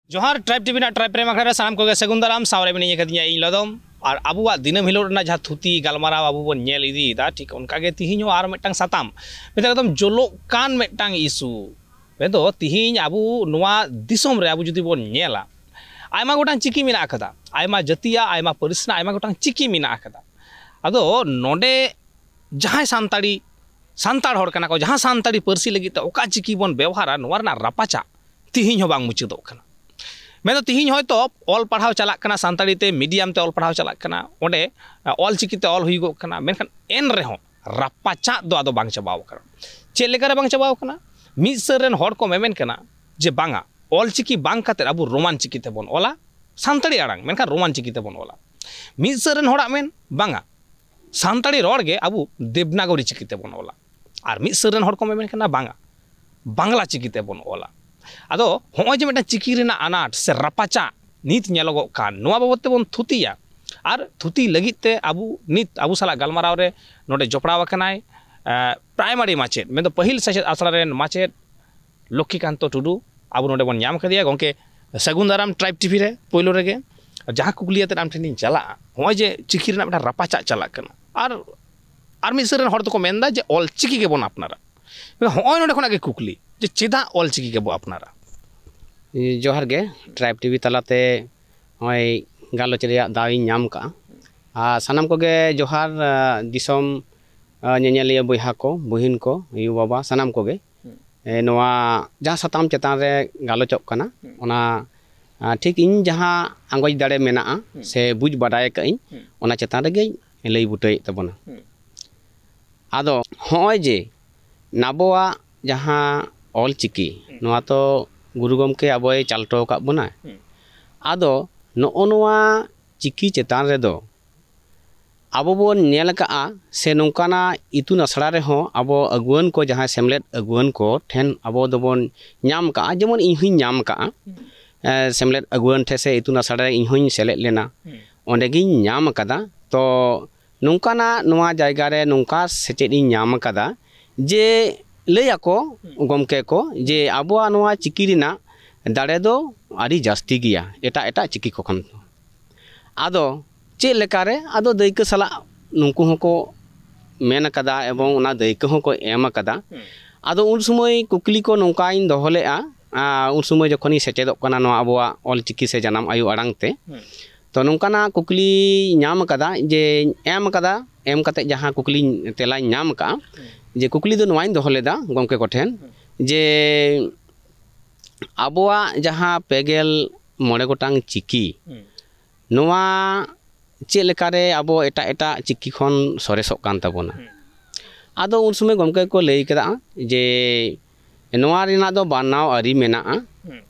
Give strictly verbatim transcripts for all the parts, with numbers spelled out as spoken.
ᱡᱚᱦᱟᱨ, tribe TV ᱨᱮᱱᱟᱜ tribe ᱯᱨᱮᱢ ᱟᱠᱷᱲᱟ ᱨᱮ ᱥᱟᱱᱟᱢ ᱠᱚᱜᱮ ᱥᱟᱹᱜᱩᱱ ᱫᱟᱨᱟᱢ᱾ ᱥᱟᱶᱨᱮ ᱢᱤᱱᱟᱹᱧ ᱟᱠᱟᱫᱤᱧᱟ ᱤᱧ ᱞᱚᱫᱚᱢ᱾ ᱟᱨ ᱟᱵᱚᱣᱟᱜ ᱫᱤᱱᱟᱹᱢ ᱦᱤᱞᱳᱜ ᱨᱮᱱᱟᱜ ᱡᱟᱦᱟᱸ ᱛᱷᱩᱛᱤ ᱜᱟᱞᱢᱟᱨᱟᱣ ᱟᱵᱚ ᱵᱚᱱ ᱧᱮᱞ ᱤᱫᱤᱭᱮᱫᱟ, ᱴᱷᱤᱠ ᱚᱱᱠᱟ ᱜᱮ ᱛᱤᱦᱤᱧ ᱦᱚᱸ ᱟᱨ ᱢᱤᱫᱴᱟᱝ ᱥᱟᱛᱟᱢ, ᱢᱮᱛᱟᱜ ᱠᱟᱱ ᱡᱚᱞᱚᱜ ᱠᱟᱱ ᱢᱤᱫᱴᱟᱝ ᱤᱥᱩ᱾ ᱢᱮᱱᱫᱚ ᱛᱤᱦᱤᱧ ᱟᱵᱚ ᱱᱚᱣᱟ ᱫᱤᱥᱚᱢ ᱨᱮ ᱟᱵᱚ ᱡᱩᱫᱤ ᱵᱚᱱ ᱧᱮᱞᱟ, ᱟᱭᱢᱟ ᱜᱚᱴᱟᱝ ᱪᱤᱠᱤ ᱢᱮᱱᱟᱜ ᱟᱠᱟᱫᱟ, ᱟᱭᱢᱟ ᱡᱟᱹᱛᱤᱭᱟᱜ, ᱟᱭᱢᱟ ᱯᱟᱹᱨᱤᱥ ᱨᱮᱱᱟᱜ ᱟᱭᱢᱟ ᱜᱚᱴᱟᱝ ᱪᱤᱠᱤ ᱢᱮᱱᱟᱜ ᱟᱠᱟᱫᱟ᱾ ᱟᱫᱚ ᱱᱚᱰᱮ ᱡᱟᱦᱟᱸᱭ ᱥᱟᱱᱛᱟᱲᱤ, ᱥᱟᱱᱛᱟᱲ ᱦᱚᱲ ᱠᱟᱱᱟ ᱠᱚ, ᱡᱟᱦᱟᱸ ᱥᱟᱱᱛᱟᱲᱤ ᱯᱟᱹᱨᱥᱤ ᱞᱟᱹᱜᱤᱫ ᱛᱮ ᱚᱠᱟ ᱪᱤᱠᱤ ᱵᱚᱱ ᱵᱮᱣᱦᱟᱨᱟ, ᱱᱚᱣᱟ ᱨᱮᱱᱟᱜ ᱨᱟᱯᱟᱪᱟᱜ ᱛᱤᱦᱤᱧ ᱦᱚᱸ ᱵᱟᱝ ᱢᱩᱪᱟᱹᱫᱚᱜ ᱠᱟᱱᱟ᱾ ᱢᱮᱱᱫᱚ ᱛᱤᱦᱤᱧ ᱦᱚᱭᱛᱳ ᱚᱞ ᱯᱟᱲᱦᱟᱣ ᱪᱟᱞᱟᱜ ᱠᱟᱱᱟ, ᱥᱟᱱᱛᱟᱲᱤ ᱛᱮ ᱢᱤᱰᱤᱭᱟᱢ ᱛᱮ ᱚᱞ ᱯᱟᱲᱦᱟᱣ ᱪᱟᱞᱟᱜ ᱠᱟᱱᱟ, ᱚᱸᱰᱮ ᱚᱞ ᱪᱤᱠᱤ ᱛᱮ ᱚᱞ ᱦᱩᱭᱩᱜᱚᱜ ᱠᱟᱱᱟ, ᱢᱮᱱᱠᱷᱟᱱ ᱮᱱ ᱨᱮᱦᱚᱸ ᱨᱟᱯᱟᱪᱟᱜ ᱫᱚ ᱟᱫᱚ ᱵᱟᱝ ᱪᱟᱵᱟᱣ ᱟᱠᱟᱱᱟ᱾ ᱪᱮᱫ ᱞᱮᱠᱟᱨᱮ ᱵᱟᱝ ᱪᱟᱵᱟᱣ ᱟᱠᱟᱱᱟ? ᱢᱤᱫ ᱥᱮᱫ ᱨᱮᱱ ᱦᱚᱲ ᱠᱚ ᱢᱮᱢᱮᱱ ᱠᱟᱱᱟ ᱡᱮ ᱵᱟᱝᱟ, ᱚᱞ ᱪᱤᱠᱤ ᱵᱟᱝ ᱠᱟᱛᱮᱫ ᱟᱵᱚ ᱨᱳᱢᱟᱱ ᱪᱤᱠᱤ ᱛᱮᱵᱚᱱ ᱚᱞᱟ, ᱥᱟᱱᱛᱟᱲᱤ ᱟᱲᱟᱝ, ᱢᱮᱱᱠᱷᱟᱱ ᱨᱳᱢᱟᱱ ᱪᱤᱠᱤ ᱛᱮᱵᱚᱱ ᱚᱞᱟ᱾ ᱢᱤᱫ ᱥᱮᱫ ᱨᱮᱱ ᱦᱚᱲᱟᱜ ᱢᱮᱱ, ᱵᱟᱝᱟ, ᱥᱟᱱᱛᱟᱲᱤ ᱨᱚᱲ ᱜᱮ ᱟᱵᱚ ᱫᱮᱵᱽᱱᱟᱜᱚᱨᱤ ᱪᱤᱠᱤ ᱛᱮᱵᱚᱱ ᱚᱞᱟ᱾ ᱟᱨ ᱢᱤᱫ ᱥᱮᱫ ᱨᱮᱱ ᱦᱚᱲ ᱠᱚ ᱢᱮᱢᱮᱱ ᱠᱟᱱᱟ, ᱵᱟᱝᱟ, ᱵᱟᱝᱞᱟ ᱪᱤᱠᱤ ᱛᱮᱵᱚᱱ ᱚᱞᱟ᱾ ᱟᱫᱚ ᱦᱚᱸᱜᱼᱚᱭ ᱡᱮ ᱢᱤᱫᱴᱟᱝ ᱪᱤᱠᱤ ᱨᱮᱱᱟᱜ ᱟᱱᱟᱴ ᱥᱮ ᱨᱟᱯᱟᱪᱟᱜ ᱱᱤᱛ ᱧᱮᱞᱚᱜᱚᱜ ᱠᱟᱱ, ᱱᱚᱣᱟ ᱵᱟᱵᱚᱫ ᱛᱮᱵᱚᱱ ᱛᱷᱩᱛᱤᱭᱟ᱾ ᱟᱨ ᱛᱷᱩᱛᱤ ᱞᱟᱹᱜᱤᱫ ᱛᱮ ᱟᱵᱚ ᱱᱤᱛ ᱟᱵᱚ ᱥᱟᱞᱟᱜ ᱜᱟᱞᱢᱟᱨᱟᱣ ᱨᱮ ᱱᱚᱰᱮ ᱡᱚᱯᱲᱟᱣ ᱟᱠᱟᱱᱟᱭ, ᱮ, ᱯᱨᱟᱭᱢᱟᱨᱤ ᱢᱟᱪᱮᱫ, ᱢᱮᱱᱫᱚ ᱯᱟᱹᱦᱤᱞ ᱥᱮᱪᱮᱫ ᱟᱥᱲᱟ ᱨᱮᱱ ᱢᱟᱪᱮᱫ ᱞᱚᱠᱠᱷᱤᱠᱟᱱᱛᱚ ᱴᱩᱰᱩ, ᱟᱵᱚ ᱱᱚᱰᱮ ᱵᱚᱱ ᱧᱟᱢ ᱠᱟᱫᱮᱭᱟ᱾ ᱜᱚᱢᱠᱮ, ᱥᱟᱹᱜᱩᱱ ᱫᱟᱨᱟᱢ ᱴᱨᱟᱭᱤᱵᱽ ᱴᱤᱵᱷᱤ ᱨᱮ᱾ ᱯᱳᱭᱞᱳ ᱨᱮᱜᱮ ᱡᱟᱦᱟᱸ ᱠᱩᱠᱞᱤ ᱟᱛᱮᱫ ᱟᱢ ᱴᱷᱮᱱᱤᱧ ᱪᱟᱞᱟᱜᱼᱟ, ᱱᱚᱜᱼᱚᱭ ᱡᱮ ᱪᱤᱠᱤ ᱨᱮᱱᱟᱜ ᱢᱤᱫᱴᱟᱝ ᱨᱟᱯᱟᱪᱟᱜ ᱪᱟᱞᱟᱜ ᱠᱟᱱᱟ, ᱟᱨ, ᱟᱨ ᱢᱤᱫ ᱥᱮᱫ ᱨᱮᱱ ᱦᱚᱲ ᱫᱚᱠᱚ ᱢᱮᱱᱫᱟ ᱡᱮ ᱚᱞ ᱪᱤᱠᱤ ᱜᱮᱵᱚᱱ ᱟᱯᱱᱟᱨᱟ᱾ ᱦᱚᱸᱜᱼᱚᱭ ᱱᱚᱰᱮ ᱠᱷᱚᱱᱟᱜ ᱜᱮ ᱠᱩᱠᱞᱤ ᱡᱮ ᱪᱮᱫᱟᱜ ᱚᱞ ᱪᱤᱠᱤ ᱜᱮᱵᱚ ᱟᱯᱱᱟᱨᱟ? ᱡᱚᱦᱟᱨ ᱜᱮ, ᱴᱨᱟᱭᱤᱵᱽ ᱴᱤᱵᱷᱤ ᱛᱟᱞᱟᱛᱮ ᱱᱚᱜᱼᱚᱭ ᱜᱟᱞᱚᱪ ᱨᱮᱭᱟᱜ ᱫᱟᱣ ᱤᱧ ᱧᱟᱢ ᱠᱟᱜᱼᱟ᱾ ᱟᱨ ᱥᱟᱱᱟᱢ ᱠᱚᱜᱮ ᱡᱚᱦᱟᱨ, ᱟ, ᱫᱤᱥᱚᱢ, ᱟ, ᱧᱮᱧᱮᱞᱤᱭᱟᱹ ᱵᱚᱭᱦᱟ ᱠᱚ, ᱵᱩᱦᱤᱱ ᱠᱚ, ᱟᱭᱳ ᱵᱟᱵᱟ, ᱥᱟᱱᱟᱢ ᱠᱚᱜᱮ᱾ ᱦᱩᱸ᱾ ᱮ, ᱱᱚᱣᱟ ᱡᱟᱦᱟᱸ ᱥᱟᱛᱟᱢ ᱪᱮᱛᱟᱱ ᱨᱮ ᱜᱟᱞᱚᱪᱚᱜ ᱠᱟᱱᱟ, ᱦᱩᱸ᱾ ᱚᱱᱟ, ᱟ, ᱴᱷᱤᱠ ᱤᱧ ᱡᱟᱦᱟᱸ ᱟᱸᱜᱚᱪ ᱫᱟᱲᱮ ᱢᱮᱱᱟᱜᱼᱟ, ᱦᱩᱸ᱾ ᱥᱮ ᱵᱩᱡᱽ ᱵᱟᱰᱟᱭ ᱟᱠᱟᱫ ᱟᱹᱧ, ᱦᱩᱸ᱾ ᱚᱱᱟ ᱪᱮᱛᱟᱱ ᱨᱮᱜᱮᱧ ᱞᱟᱹᱭ ᱵᱩᱴᱟᱹᱭᱮᱫ ᱛᱟᱵᱚᱱᱟ᱾ ᱦᱩᱸ᱾ ᱟᱫᱚ ᱦᱚᱸᱜᱼᱚᱭ ᱡᱮ ᱱᱟᱵᱚᱣᱟᱜ ᱡᱟᱦᱟᱸ ᱚᱞ ᱪᱤᱠᱤ, ᱦᱩᱸ᱾ ᱱᱚᱣᱟ ᱛᱚ ᱜᱩᱨᱩ ᱜᱚᱢᱠᱮ ᱟᱵᱚᱭ ᱪᱟᱞ ᱦᱚᱴᱚ ᱟᱠᱟᱫ ᱵᱚᱱᱟᱭ᱾ ᱦᱩᱸ᱾ ᱟᱫᱚ ᱱᱚᱜᱼᱚ ᱱᱚᱣᱟ ᱪᱤᱠᱤ ᱪᱮᱛᱟᱱ ᱨᱮᱫᱚ ᱟᱵᱚ ᱵᱚᱱ ᱧᱮᱞ ᱟᱠᱟᱫᱼᱟ, ᱥᱮ ᱱᱚᱝᱠᱟᱱᱟᱜ ᱤᱛᱩᱱ ᱟᱥᱲᱟ ᱨᱮᱦᱚᱸ ᱟᱵᱚ ᱟᱹᱜᱩᱣᱟᱹᱱ ᱠᱚ, ᱡᱟᱦᱟᱸᱭ ᱥᱮᱢᱞᱮᱫ ᱟᱹᱜᱩᱣᱟᱹᱱ ᱠᱚ ᱴᱷᱮᱱ ᱟᱵᱚ ᱫᱚᱵᱚᱱ ᱧᱟᱢ ᱠᱟᱜᱼᱟ, ᱡᱮᱢᱚᱱ ᱤᱧ ᱦᱚᱧ ᱧᱟᱢ ᱠᱟᱜᱼᱟ, ᱦᱩᱸ᱾ ᱮ, ᱥᱮᱢᱞᱮᱫ ᱟᱹᱜᱩᱣᱟᱹᱱ ᱴᱷᱮᱱ ᱥᱮ ᱤᱛᱩᱱ ᱟᱥᱲᱟ ᱨᱮ ᱤᱧ ᱦᱚᱧ ᱥᱮᱞᱮᱫ ᱞᱮᱱᱟ, ᱦᱩᱸ᱾ ᱚᱸᱰᱮ ᱜᱤᱧ ᱧᱟᱢ ᱟᱠᱟᱫᱟ᱾ ᱛᱚ ᱱᱚᱝᱠᱟᱱᱟᱜ ᱱᱚᱣᱟ ᱡᱟᱭᱜᱟ ᱨᱮ ᱱᱚᱝᱠᱟ ᱥᱮᱪᱮᱫ ᱤᱧ ᱧᱟᱢ ᱟᱠᱟᱫᱟ ᱡᱮ ᱞᱟᱹᱭ ᱟᱠᱚ ᱦᱩᱸ᱾ ᱜᱚᱢᱠᱮ ᱠᱚ ᱡᱮ ᱟᱵᱚᱣᱟᱜ ᱱᱚᱣᱟ ᱪᱤᱠᱤ ᱨᱮᱱᱟᱜ ᱫᱟᱲᱮ ᱫᱚ ᱟᱹᱰᱤ ᱡᱟᱹᱥᱛᱤ ᱜᱮᱭᱟ ᱮᱴᱟᱜ ᱮᱴᱟᱜ ᱪᱤᱠᱤ ᱠᱚ ᱠᱷᱚᱱ ᱫᱚ᱾ ᱟᱫᱚ ᱪᱮᱫ ᱞᱮᱠᱟᱨᱮ? ᱟᱫᱚ ᱫᱟᱹᱭᱠᱟᱹ ᱥᱟᱞᱟᱜ ᱱᱩᱠᱩ ᱦᱚᱸᱠᱚ ᱢᱮᱱ ᱟᱠᱟᱫᱟ ᱮᱵᱚᱝ ᱚᱱᱟ ᱫᱟᱹᱭᱠᱟᱹ ᱦᱚᱸᱠᱚ ᱮᱢ ᱟᱠᱟᱫᱟ᱾ ᱟᱫᱚ ᱩᱱ ᱥᱚᱢᱚᱭ ᱠᱩᱠᱞᱤ ᱠᱚ ᱱᱚᱝᱠᱟᱧ ᱫᱚᱦᱚ ᱞᱮᱫᱼᱟ, ᱟᱨ ᱩᱱ ᱥᱚᱢᱚᱭ ᱡᱚᱠᱷᱚᱱᱤᱧ ᱥᱮᱪᱮᱫᱚᱜ ᱠᱟᱱᱟ ᱱᱚᱣᱟ ᱟᱵᱚᱣᱟᱜ ᱚᱞ ᱪᱤᱠᱤ ᱥᱮ ᱡᱟᱱᱟᱢ ᱟᱭᱳ ᱟᱲᱟᱝ ᱛᱮ, ᱛᱚ ᱱᱚᱝᱠᱟᱱᱟᱜ ᱠᱩᱠᱞᱤ ᱧᱟᱢ ᱟᱠᱟᱫᱟ ᱡᱮ ᱮᱢ ᱟᱠᱟᱫᱟ, ᱮᱢ ᱠᱟᱛᱮ ᱡᱟᱦᱟᱸ ᱠᱩᱠᱞᱤ ᱛᱮᱞᱟᱧ ᱧᱟᱢ ᱟᱠᱟᱫᱼᱟ, ᱡᱮ ᱠᱩᱠᱞᱤ ᱫᱚ ᱱᱚᱣᱟᱧ ᱫᱚᱦᱚ ᱞᱮᱫᱟ ᱜᱚᱢᱠᱮ ᱠᱚᱴᱷᱮᱱ, ᱡᱮ ᱟᱵᱚᱣᱟᱜ ᱡᱟᱦᱟᱸ ᱯᱮ ᱜᱮᱞ ᱢᱚᱬᱮ ᱜᱚᱴᱟᱝ ᱪᱤᱠᱤ, ᱱᱚᱣᱟ ᱪᱮᱫ ᱞᱮᱠᱟᱨᱮ ᱟᱵᱚ ᱮᱴᱟᱜ ᱮᱴᱟᱜ ᱪᱤᱠᱤ ᱠᱷᱚᱱ ᱥᱚᱨᱮᱥᱚᱜ ᱠᱟᱱ ᱛᱟᱵᱚᱱᱟ? ᱟᱫᱚ ᱩᱱ ᱥᱚᱢᱚᱭ ᱜᱚᱢᱠᱮ ᱠᱚ ᱞᱟᱹᱭ ᱠᱮᱫᱟ ᱡᱮ ᱱᱚᱣᱟ ᱨᱮᱱᱟᱜ ᱫᱚ ᱵᱟᱱᱟᱣ ᱟᱹᱨᱤ ᱢᱮᱱᱟᱜᱼᱟ,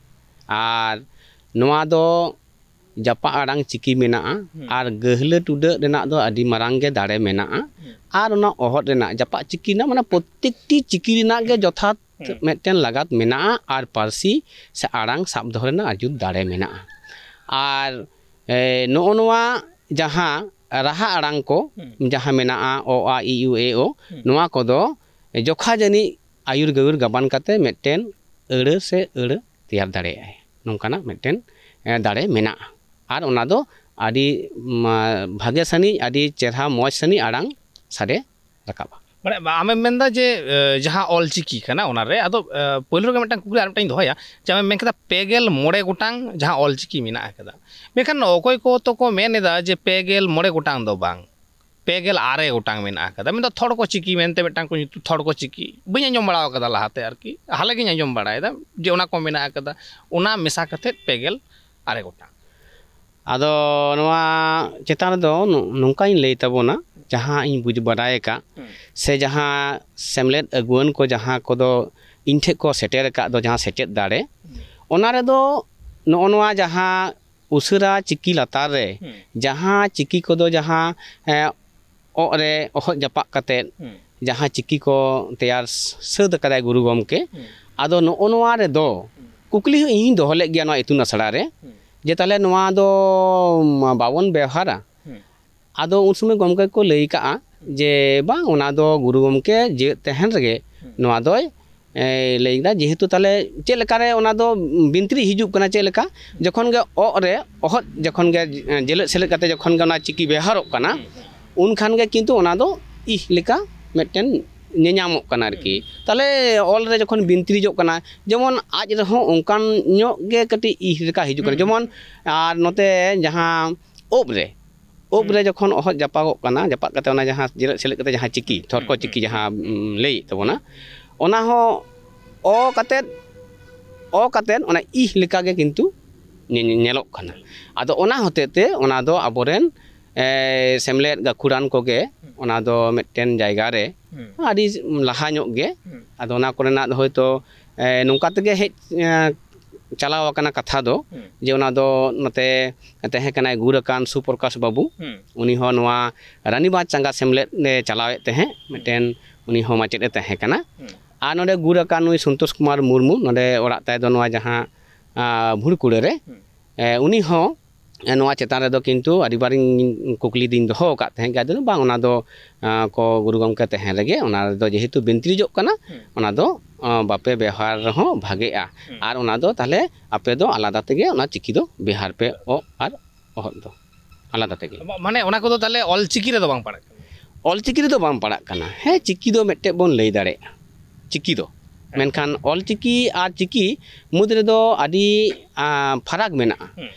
ᱟᱨ ᱱᱚᱣᱟ ᱫᱚ ᱡᱟᱯᱟᱜ ᱟᱲᱟᱝ ᱪᱤᱠᱤ ᱢᱮᱱᱟᱜᱼᱟ, ᱟᱨ ᱜᱟᱹᱦᱞᱟᱹ ᱴᱩᱰᱟᱹᱜ ᱨᱮᱱᱟᱜ ᱫᱚ ᱟᱹᱰᱤ ᱢᱟᱨᱟᱝ ᱜᱮ ᱫᱟᱲᱮ ᱢᱮᱱᱟᱜᱼᱟ, ᱟᱨ ᱚᱱᱟ ᱚᱦᱚᱫ ᱨᱮᱱᱟᱜ ᱡᱟᱯᱟᱜ ᱪᱤᱠᱤ ᱨᱮᱱᱟᱜ ᱢᱟᱱᱮ ᱯᱨᱚᱛᱮᱠᱴᱤ ᱪᱤᱠᱤ ᱨᱮᱱᱟᱜ ᱜᱮ ᱡᱚᱛᱷᱟᱛ ᱢᱤᱫᱴᱮᱱ ᱞᱟᱜᱟᱛ ᱢᱮᱱᱟᱜᱼᱟ, ᱟᱨ ᱯᱟᱹᱨᱥᱤ ᱥᱮ ᱟᱲᱟᱝ ᱥᱟᱵ ᱫᱚᱦᱚ ᱨᱮᱱᱟᱜ ᱟᱹᱰᱤ ᱡᱳᱨ ᱫᱟᱲᱮ ᱢᱮᱱᱟᱜᱼᱟ᱾ ᱟᱨ ᱮ, ᱱᱚᱜᱼᱚ ᱱᱚᱣᱟ ᱡᱟᱦᱟᱸ ᱨᱟᱦᱟ ᱟᱲᱟᱝ ᱠᱚ ᱡᱟᱦᱟᱸ ᱢᱮᱱᱟᱜᱼᱟ, ᱚ, ᱟ, ᱤ, ᱩ, ᱮ, ᱳ, ᱱᱚᱣᱟ ᱠᱚᱫᱚ ᱡᱚᱠᱷᱟ ᱡᱟᱹᱱᱤᱡ ᱟᱹᱭᱩᱨ ᱜᱟᱹᱭᱩᱨ ᱜᱟᱵᱟᱱ ᱠᱟᱛᱮ ᱢᱤᱫᱴᱮᱱ ᱟᱹᱲᱟᱹ ᱥᱮ ᱟᱹᱲᱟᱹ ᱛᱮᱭᱟᱨ ᱫᱟᱲᱮᱭᱟᱜᱼᱟᱭ, ᱱᱚᱝᱠᱟᱱᱟᱜ ᱢᱤᱫᱴᱮᱱ ᱮ, ᱫᱟᱲᱮ ᱢᱮᱱᱟᱜᱼᱟ᱾ ᱟᱨ ᱚᱱᱟ ᱫᱚ ᱟᱹᱰᱤ ᱢᱟ, ᱵᱷᱟᱜᱮ ᱥᱟᱺᱦᱤᱡ, ᱟᱹᱰᱤ ᱪᱮᱨᱦᱟ ᱢᱚᱡᱽ ᱥᱟᱺᱦᱤᱡ ᱟᱲᱟᱝ ᱥᱟᱰᱮ ᱨᱟᱠᱟᱵᱼᱟ᱾ ᱢᱟᱱᱮ ᱟᱢᱮᱢ ᱢᱮᱱᱫᱟ ᱡᱮ ᱮ, ᱡᱟᱦᱟᱸ ᱚᱞ ᱪᱤᱠᱤ ᱠᱟᱱᱟ ᱚᱱᱟᱨᱮ, ᱟᱫᱚ ᱮ, ᱯᱳᱭᱞᱳ ᱨᱮᱜᱮ ᱢᱤᱫᱴᱟᱝ ᱠᱩᱠᱞᱤ ᱟᱨ ᱢᱤᱫᱴᱟᱝ ᱤᱧ ᱫᱚᱦᱚᱭᱟ, ᱡᱮ ᱟᱢᱮᱢ ᱢᱮᱱ ᱠᱮᱫᱟ ᱯᱮ ᱜᱮᱞ ᱢᱚᱬᱮ ᱜᱚᱴᱟᱝ ᱡᱟᱦᱟᱸ ᱚᱞ ᱪᱤᱠᱤ ᱢᱮᱱᱟᱜ ᱟᱠᱟᱫᱟ, ᱢᱮᱱᱠᱷᱟᱱ ᱚᱠᱚᱭ ᱠᱚ ᱛᱚᱠᱚ ᱢᱮᱱ ᱮᱫᱟ ᱡᱮ ᱯᱮ ᱜᱮᱞ ᱢᱚᱬᱮ ᱜᱚᱴᱟᱝ ᱫᱚ ᱵᱟᱝ, ᱯᱮ ᱜᱮᱞ ᱟᱨᱮ ᱜᱚᱴᱟᱝ ᱢᱮᱱᱟᱜ ᱟᱠᱟᱫᱟ᱾ ᱢᱮᱱᱫᱚ ᱛᱷᱚᱲ ᱠᱚ ᱪᱤᱠᱤ ᱢᱮᱱᱛᱮ ᱢᱤᱫᱴᱟᱝ ᱠᱚ ᱧᱩᱛᱩᱢ, ᱛᱷᱚᱲ ᱠᱚ ᱪᱤᱠᱤ, ᱵᱟᱹᱧ ᱟᱸᱡᱚᱢ ᱵᱟᱲᱟ ᱟᱠᱟᱫᱟ ᱞᱟᱦᱟᱛᱮ ᱟᱨᱠᱤ, ᱦᱟᱞᱮ ᱜᱤᱧ ᱟᱸᱡᱚᱢ ᱵᱟᱲᱟᱭᱮᱫᱟ ᱡᱮ ᱚᱱᱟ ᱠᱚ ᱢᱮᱱᱟᱜ ᱟᱠᱟᱫᱟ, ᱚᱱᱟ ᱢᱮᱥᱟ ᱠᱟᱛᱮᱫ ᱯᱮ ᱜᱮᱞ ᱟᱨᱮ ᱜᱚᱴᱟᱝ᱾ ᱟᱫᱚ ᱱᱚᱣᱟ ᱪᱮᱛᱟᱱ ᱨᱮᱫᱚ ᱱᱚ-, ᱱᱚᱝᱠᱟᱧ ᱞᱟᱹᱭ ᱛᱟᱵᱚᱱᱟ, ᱡᱟᱦᱟᱸ ᱤᱧ ᱵᱩᱡᱽ ᱵᱟᱰᱟᱭ ᱟᱠᱟᱫ ᱥᱮ ᱡᱟᱦᱟᱸ ᱥᱮᱢᱞᱮᱫ ᱟᱹᱜᱩᱣᱟᱹᱱ ᱠᱚ ᱡᱟᱦᱟᱸ ᱠᱚᱫᱚ ᱤᱧ ᱴᱷᱮᱱ ᱠᱚ ᱥᱮᱴᱮᱨ ᱟᱠᱟᱫ ᱫᱚ, ᱡᱟᱦᱟᱸ ᱥᱮᱪᱮᱫ ᱫᱟᱲᱮ, ᱚᱱᱟ ᱨᱮᱫᱚ ᱱᱚᱜᱼᱚ ᱱᱚᱣᱟ ᱡᱟᱦᱟᱸ ᱩᱥᱟᱹᱨᱟ ᱪᱤᱠᱤ ᱞᱟᱛᱟᱨ ᱨᱮ ᱡᱟᱦᱟᱸ ᱪᱤᱠᱤ ᱠᱚᱫᱚ ᱡᱟᱦᱟᱸ, ᱮ, ᱚᱜ ᱨᱮ ᱚᱦᱚᱫ ᱡᱟᱯᱟᱜ ᱠᱟᱛᱮᱫ ᱡᱟᱦᱟᱸ ᱪᱤᱠᱤ ᱠᱚ ᱛᱮᱭᱟᱨ ᱥᱟᱹᱛ ᱟᱠᱟᱫᱟᱭ ᱜᱩᱨᱩ ᱜᱚᱢᱠᱮ, ᱟᱫᱚ ᱱᱚᱜᱼᱚ ᱱᱚᱣᱟ ᱨᱮᱫᱚ ᱠᱩᱠᱞᱤ ᱦᱚᱸ ᱤᱧ ᱦᱚᱸᱧ ᱫᱚᱦᱚ ᱞᱮᱫ ᱜᱮᱭᱟ ᱱᱚᱣᱟ ᱤᱛᱩᱱ ᱟᱥᱲᱟ ᱨᱮ, ᱡᱮ ᱛᱟᱦᱚᱞᱮ ᱱᱚᱣᱟ ᱫᱚ ᱵᱟᱵᱚᱱ ᱵᱮᱣᱦᱟᱨᱟ? ᱟᱫᱚ ᱩᱱ ᱥᱚᱢᱚᱭ ᱜᱚᱢᱠᱮ ᱠᱚ ᱞᱟᱹᱭ ᱠᱟᱜᱼᱟ ᱡᱮ ᱵᱟᱝ, ᱚᱱᱟ ᱫᱚ ᱜᱩᱨᱩ ᱜᱚᱢᱠᱮ ᱡᱮᱣᱮᱫ ᱛᱟᱦᱮᱱ ᱨᱮᱜᱮ ᱱᱚᱣᱟ ᱫᱚᱭ ᱞᱟᱹᱭ ᱠᱮᱫᱟ, ᱡᱮᱦᱮᱛᱩ ᱛᱟᱦᱚᱞᱮ ᱪᱮᱫ ᱞᱮᱠᱟᱨᱮ ᱚᱱᱟ ᱫᱚ ᱵᱤᱱᱛᱨᱤ ᱦᱤᱡᱩᱜ ᱠᱟᱱᱟ, ᱪᱮᱫ ᱞᱮᱠᱟ ᱡᱚᱠᱷᱚᱱ ᱜᱮ ᱚᱜ ᱨᱮ ᱚᱦᱚᱫ ᱡᱚᱠᱷᱚᱱ ᱜᱮ ᱡᱮᱞᱮᱫ ᱥᱮᱞᱮᱫ ᱠᱟᱛᱮ ᱡᱚᱠᱷᱚᱱ ᱜᱮ ᱚᱱᱟ ᱪᱤᱠᱤ ᱵᱮᱣᱦᱟᱨᱚᱜ ᱠᱟᱱᱟ, ᱩᱱ ᱠᱷᱟᱱ ᱜᱮ ᱠᱤᱱᱛᱩ ᱚᱱᱟ ᱫᱚ ᱤᱦ ᱞᱮᱠᱟ ᱢᱤᱫᱴᱮᱱ ᱧᱮᱧᱟᱢᱚᱜ ᱠᱟᱱᱟ ᱟᱨᱠᱤ᱾ ᱛᱟᱦᱚᱞᱮ ᱚᱞ ᱨᱮ ᱡᱚᱠᱷᱚᱱ ᱵᱤᱱᱛᱨᱤᱡᱚᱜ ᱠᱟᱱᱟ, ᱡᱮᱢᱚᱱ ᱟᱡ ᱨᱮᱦᱚᱸ ᱚᱱᱠᱟᱱ ᱧᱚᱜ ᱜᱮ ᱠᱟᱹᱴᱤᱡ ᱤᱦ ᱞᱮᱠᱟ ᱦᱤᱡᱩᱜ ᱠᱟᱱᱟ᱾ ᱡᱮᱢᱚᱱ ᱟᱨ ᱱᱚᱛᱮ ᱡᱟᱦᱟᱸ ᱳᱵ ᱨᱮ, ᱳᱵ ᱨᱮ ᱡᱚᱠᱷᱚᱱ ᱚᱦᱚᱫ ᱡᱟᱯᱟᱜᱚᱜ ᱠᱟᱱᱟ, ᱡᱟᱯᱟᱜ ᱠᱟᱛᱮ ᱚᱱᱟ ᱡᱟᱦᱟᱸ ᱡᱮᱞᱮᱫ ᱥᱮᱞᱮᱫ ᱠᱟᱛᱮ ᱡᱟᱦᱟᱸ ᱪᱤᱠᱤ, ᱛᱚᱨᱠᱚ ᱪᱤᱠᱤ ᱡᱟᱦᱟᱸ ᱞᱟᱹᱭᱮᱫ ᱛᱟᱵᱚᱱᱟ, ᱚᱱᱟ ᱦᱚᱸ ᱚ ᱠᱟᱛᱮᱫ, ᱚ ᱠᱟᱛᱮᱫ ᱚᱱᱟ ᱤᱦ ᱞᱮᱠᱟᱜᱮ ᱠᱤᱱᱛᱩ ᱧᱮ-, ᱧᱮᱞᱚᱜ ᱠᱟᱱᱟ᱾ ᱟᱫᱚ ᱚᱱᱟ ᱦᱚᱛᱮᱡ ᱛᱮ ᱚᱱᱟ ᱫᱚ ᱟᱵᱚᱨᱮᱱ ᱮ, ᱥᱮᱢᱞᱮᱫ ᱜᱟᱹᱠᱷᱩᱲᱟᱱ ᱠᱚᱜᱮ ᱚᱱᱟ ᱫᱚ ᱢᱤᱫᱴᱮᱱ ᱡᱟᱭᱜᱟ ᱨᱮ ᱟᱹᱰᱤ ᱞᱟᱦᱟ ᱧᱚᱜ ᱜᱮ᱾ ᱟᱫᱚ ᱚᱱᱟ ᱠᱚᱨᱮᱱᱟᱜ ᱫᱚ ᱦᱳᱭᱛᱳ, ᱮ, ᱱᱚᱝᱠᱟ ᱛᱮᱜᱮ ᱦᱮᱡ, ᱮ, ᱪᱟᱞᱟᱣ ᱟᱠᱟᱱᱟ ᱠᱟᱛᱷᱟ ᱫᱚ, ᱡᱮ ᱚᱱᱟ ᱫᱚ ᱱᱚᱛᱮ ᱛᱟᱦᱮᱸ ᱠᱟᱱᱟᱭ ᱜᱩᱨ ᱟᱠᱟᱱ ᱥᱩᱯᱨᱚᱠᱟᱥ ᱵᱟᱹᱵᱩ᱾ ᱩᱱᱤ ᱦᱚᱸ ᱱᱚᱣᱟ ᱨᱟᱱᱤᱵᱟᱸᱫᱷ ᱪᱟᱸᱜᱟ ᱥᱮᱢᱞᱮᱫ ᱮ ᱪᱟᱞᱟᱣᱮᱫ ᱛᱟᱦᱮᱸᱫ, ᱢᱤᱫᱴᱮᱱ ᱩᱱᱤ ᱦᱚᱸ ᱢᱟᱪᱮᱫ ᱮ ᱛᱟᱦᱮᱸ ᱠᱟᱱᱟ᱾ ᱟᱨ ᱱᱚᱰᱮ ᱜᱩᱨ ᱟᱠᱟᱱ ᱱᱩᱭ ᱥᱚᱱᱛᱳᱥ ᱠᱩᱢᱟᱨ ᱢᱩᱨᱢᱩ, ᱱᱚᱰᱮ ᱚᱲᱟᱜ ᱛᱟᱭ ᱫᱚ ᱱᱚᱣᱟ ᱡᱟᱦᱟᱸ, ᱟ, ᱵᱷᱩᱲᱠᱩᱲᱟᱹ ᱨᱮ, ᱮ, ᱩᱱᱤ ᱦᱚᱸ ᱮ, ᱱᱚᱣᱟ ᱪᱮᱛᱟᱱ ᱨᱮᱫᱚ ᱠᱤᱱᱛᱩ ᱟᱹᱰᱤ ᱵᱟᱨᱤᱧ ᱠᱩᱠᱞᱤ ᱫᱚᱧ ᱫᱚᱦᱚ ᱟᱠᱟᱫ ᱛᱟᱦᱮᱸᱫ ᱜᱮ, ᱟᱫᱚ ᱵᱟᱝ, ᱚᱱᱟ ᱫᱚ, ᱟ, ᱠᱚ ᱜᱩᱨᱩ ᱜᱚᱢᱠᱮ ᱛᱟᱦᱮᱸ ᱨᱮᱜᱮ, ᱚᱱᱟ ᱨᱮᱫᱚ ᱡᱮᱦᱮᱛᱩ ᱵᱤᱱᱛᱨᱤᱡᱚᱜ ᱠᱟᱱᱟ, ᱚᱱᱟ ᱫᱚ, ᱟ, ᱵᱟᱯᱮ ᱵᱮᱣᱦᱟᱨ ᱨᱮᱦᱚᱸ ᱵᱷᱟᱜᱮᱜᱼᱟ᱾ ᱟᱨ ᱚᱱᱟ ᱫᱚ ᱛᱟᱦᱞᱮ ᱟᱯᱮ ᱫᱚ ᱟᱞᱟᱫᱟ ᱛᱮᱜᱮ ᱚᱱᱟ ᱪᱤᱠᱤ ᱫᱚ ᱵᱮᱣᱦᱟᱨ ᱯᱮ, ᱚ ᱟᱨ ᱚᱦᱚᱫ ᱫᱚ ᱟᱞᱟᱫᱟ ᱛᱮᱜᱮ᱾ ᱢᱟ-, ᱢᱟᱱᱮ ᱚᱱᱟ ᱠᱚᱫᱚ ᱛᱟᱦᱞᱮ ᱚᱞ ᱪᱤᱠᱤ ᱨᱮᱫᱚ ᱵᱟᱝ ᱯᱟᱲᱟᱜ ᱠᱟᱱᱟ? ᱚᱞ ᱪᱤᱠᱤ ᱨᱮᱫᱚ ᱵᱟᱝ ᱯᱟᱲᱟᱜ ᱠᱟᱱᱟ᱾ ᱦᱮᱸ, ᱪᱤᱠᱤ ᱫᱚ ᱢᱤᱫᱴᱮᱡ ᱵᱚᱱ ᱞᱟᱹᱭ ᱫᱟᱲᱮᱭᱟᱜᱼᱟ, ᱪᱤᱠᱤ ᱫᱚ᱾ ᱢᱮᱱᱠᱷᱟᱱ ᱚᱞ ᱪᱤᱠᱤ ᱟᱨ ᱪᱤᱠᱤ ᱢᱩᱫᱽ ᱨᱮᱫᱚ ᱟᱹᱰᱤ, ᱟ, ᱯᱷᱟᱨᱟᱠ ᱢᱮᱱᱟᱜᱼᱟ᱾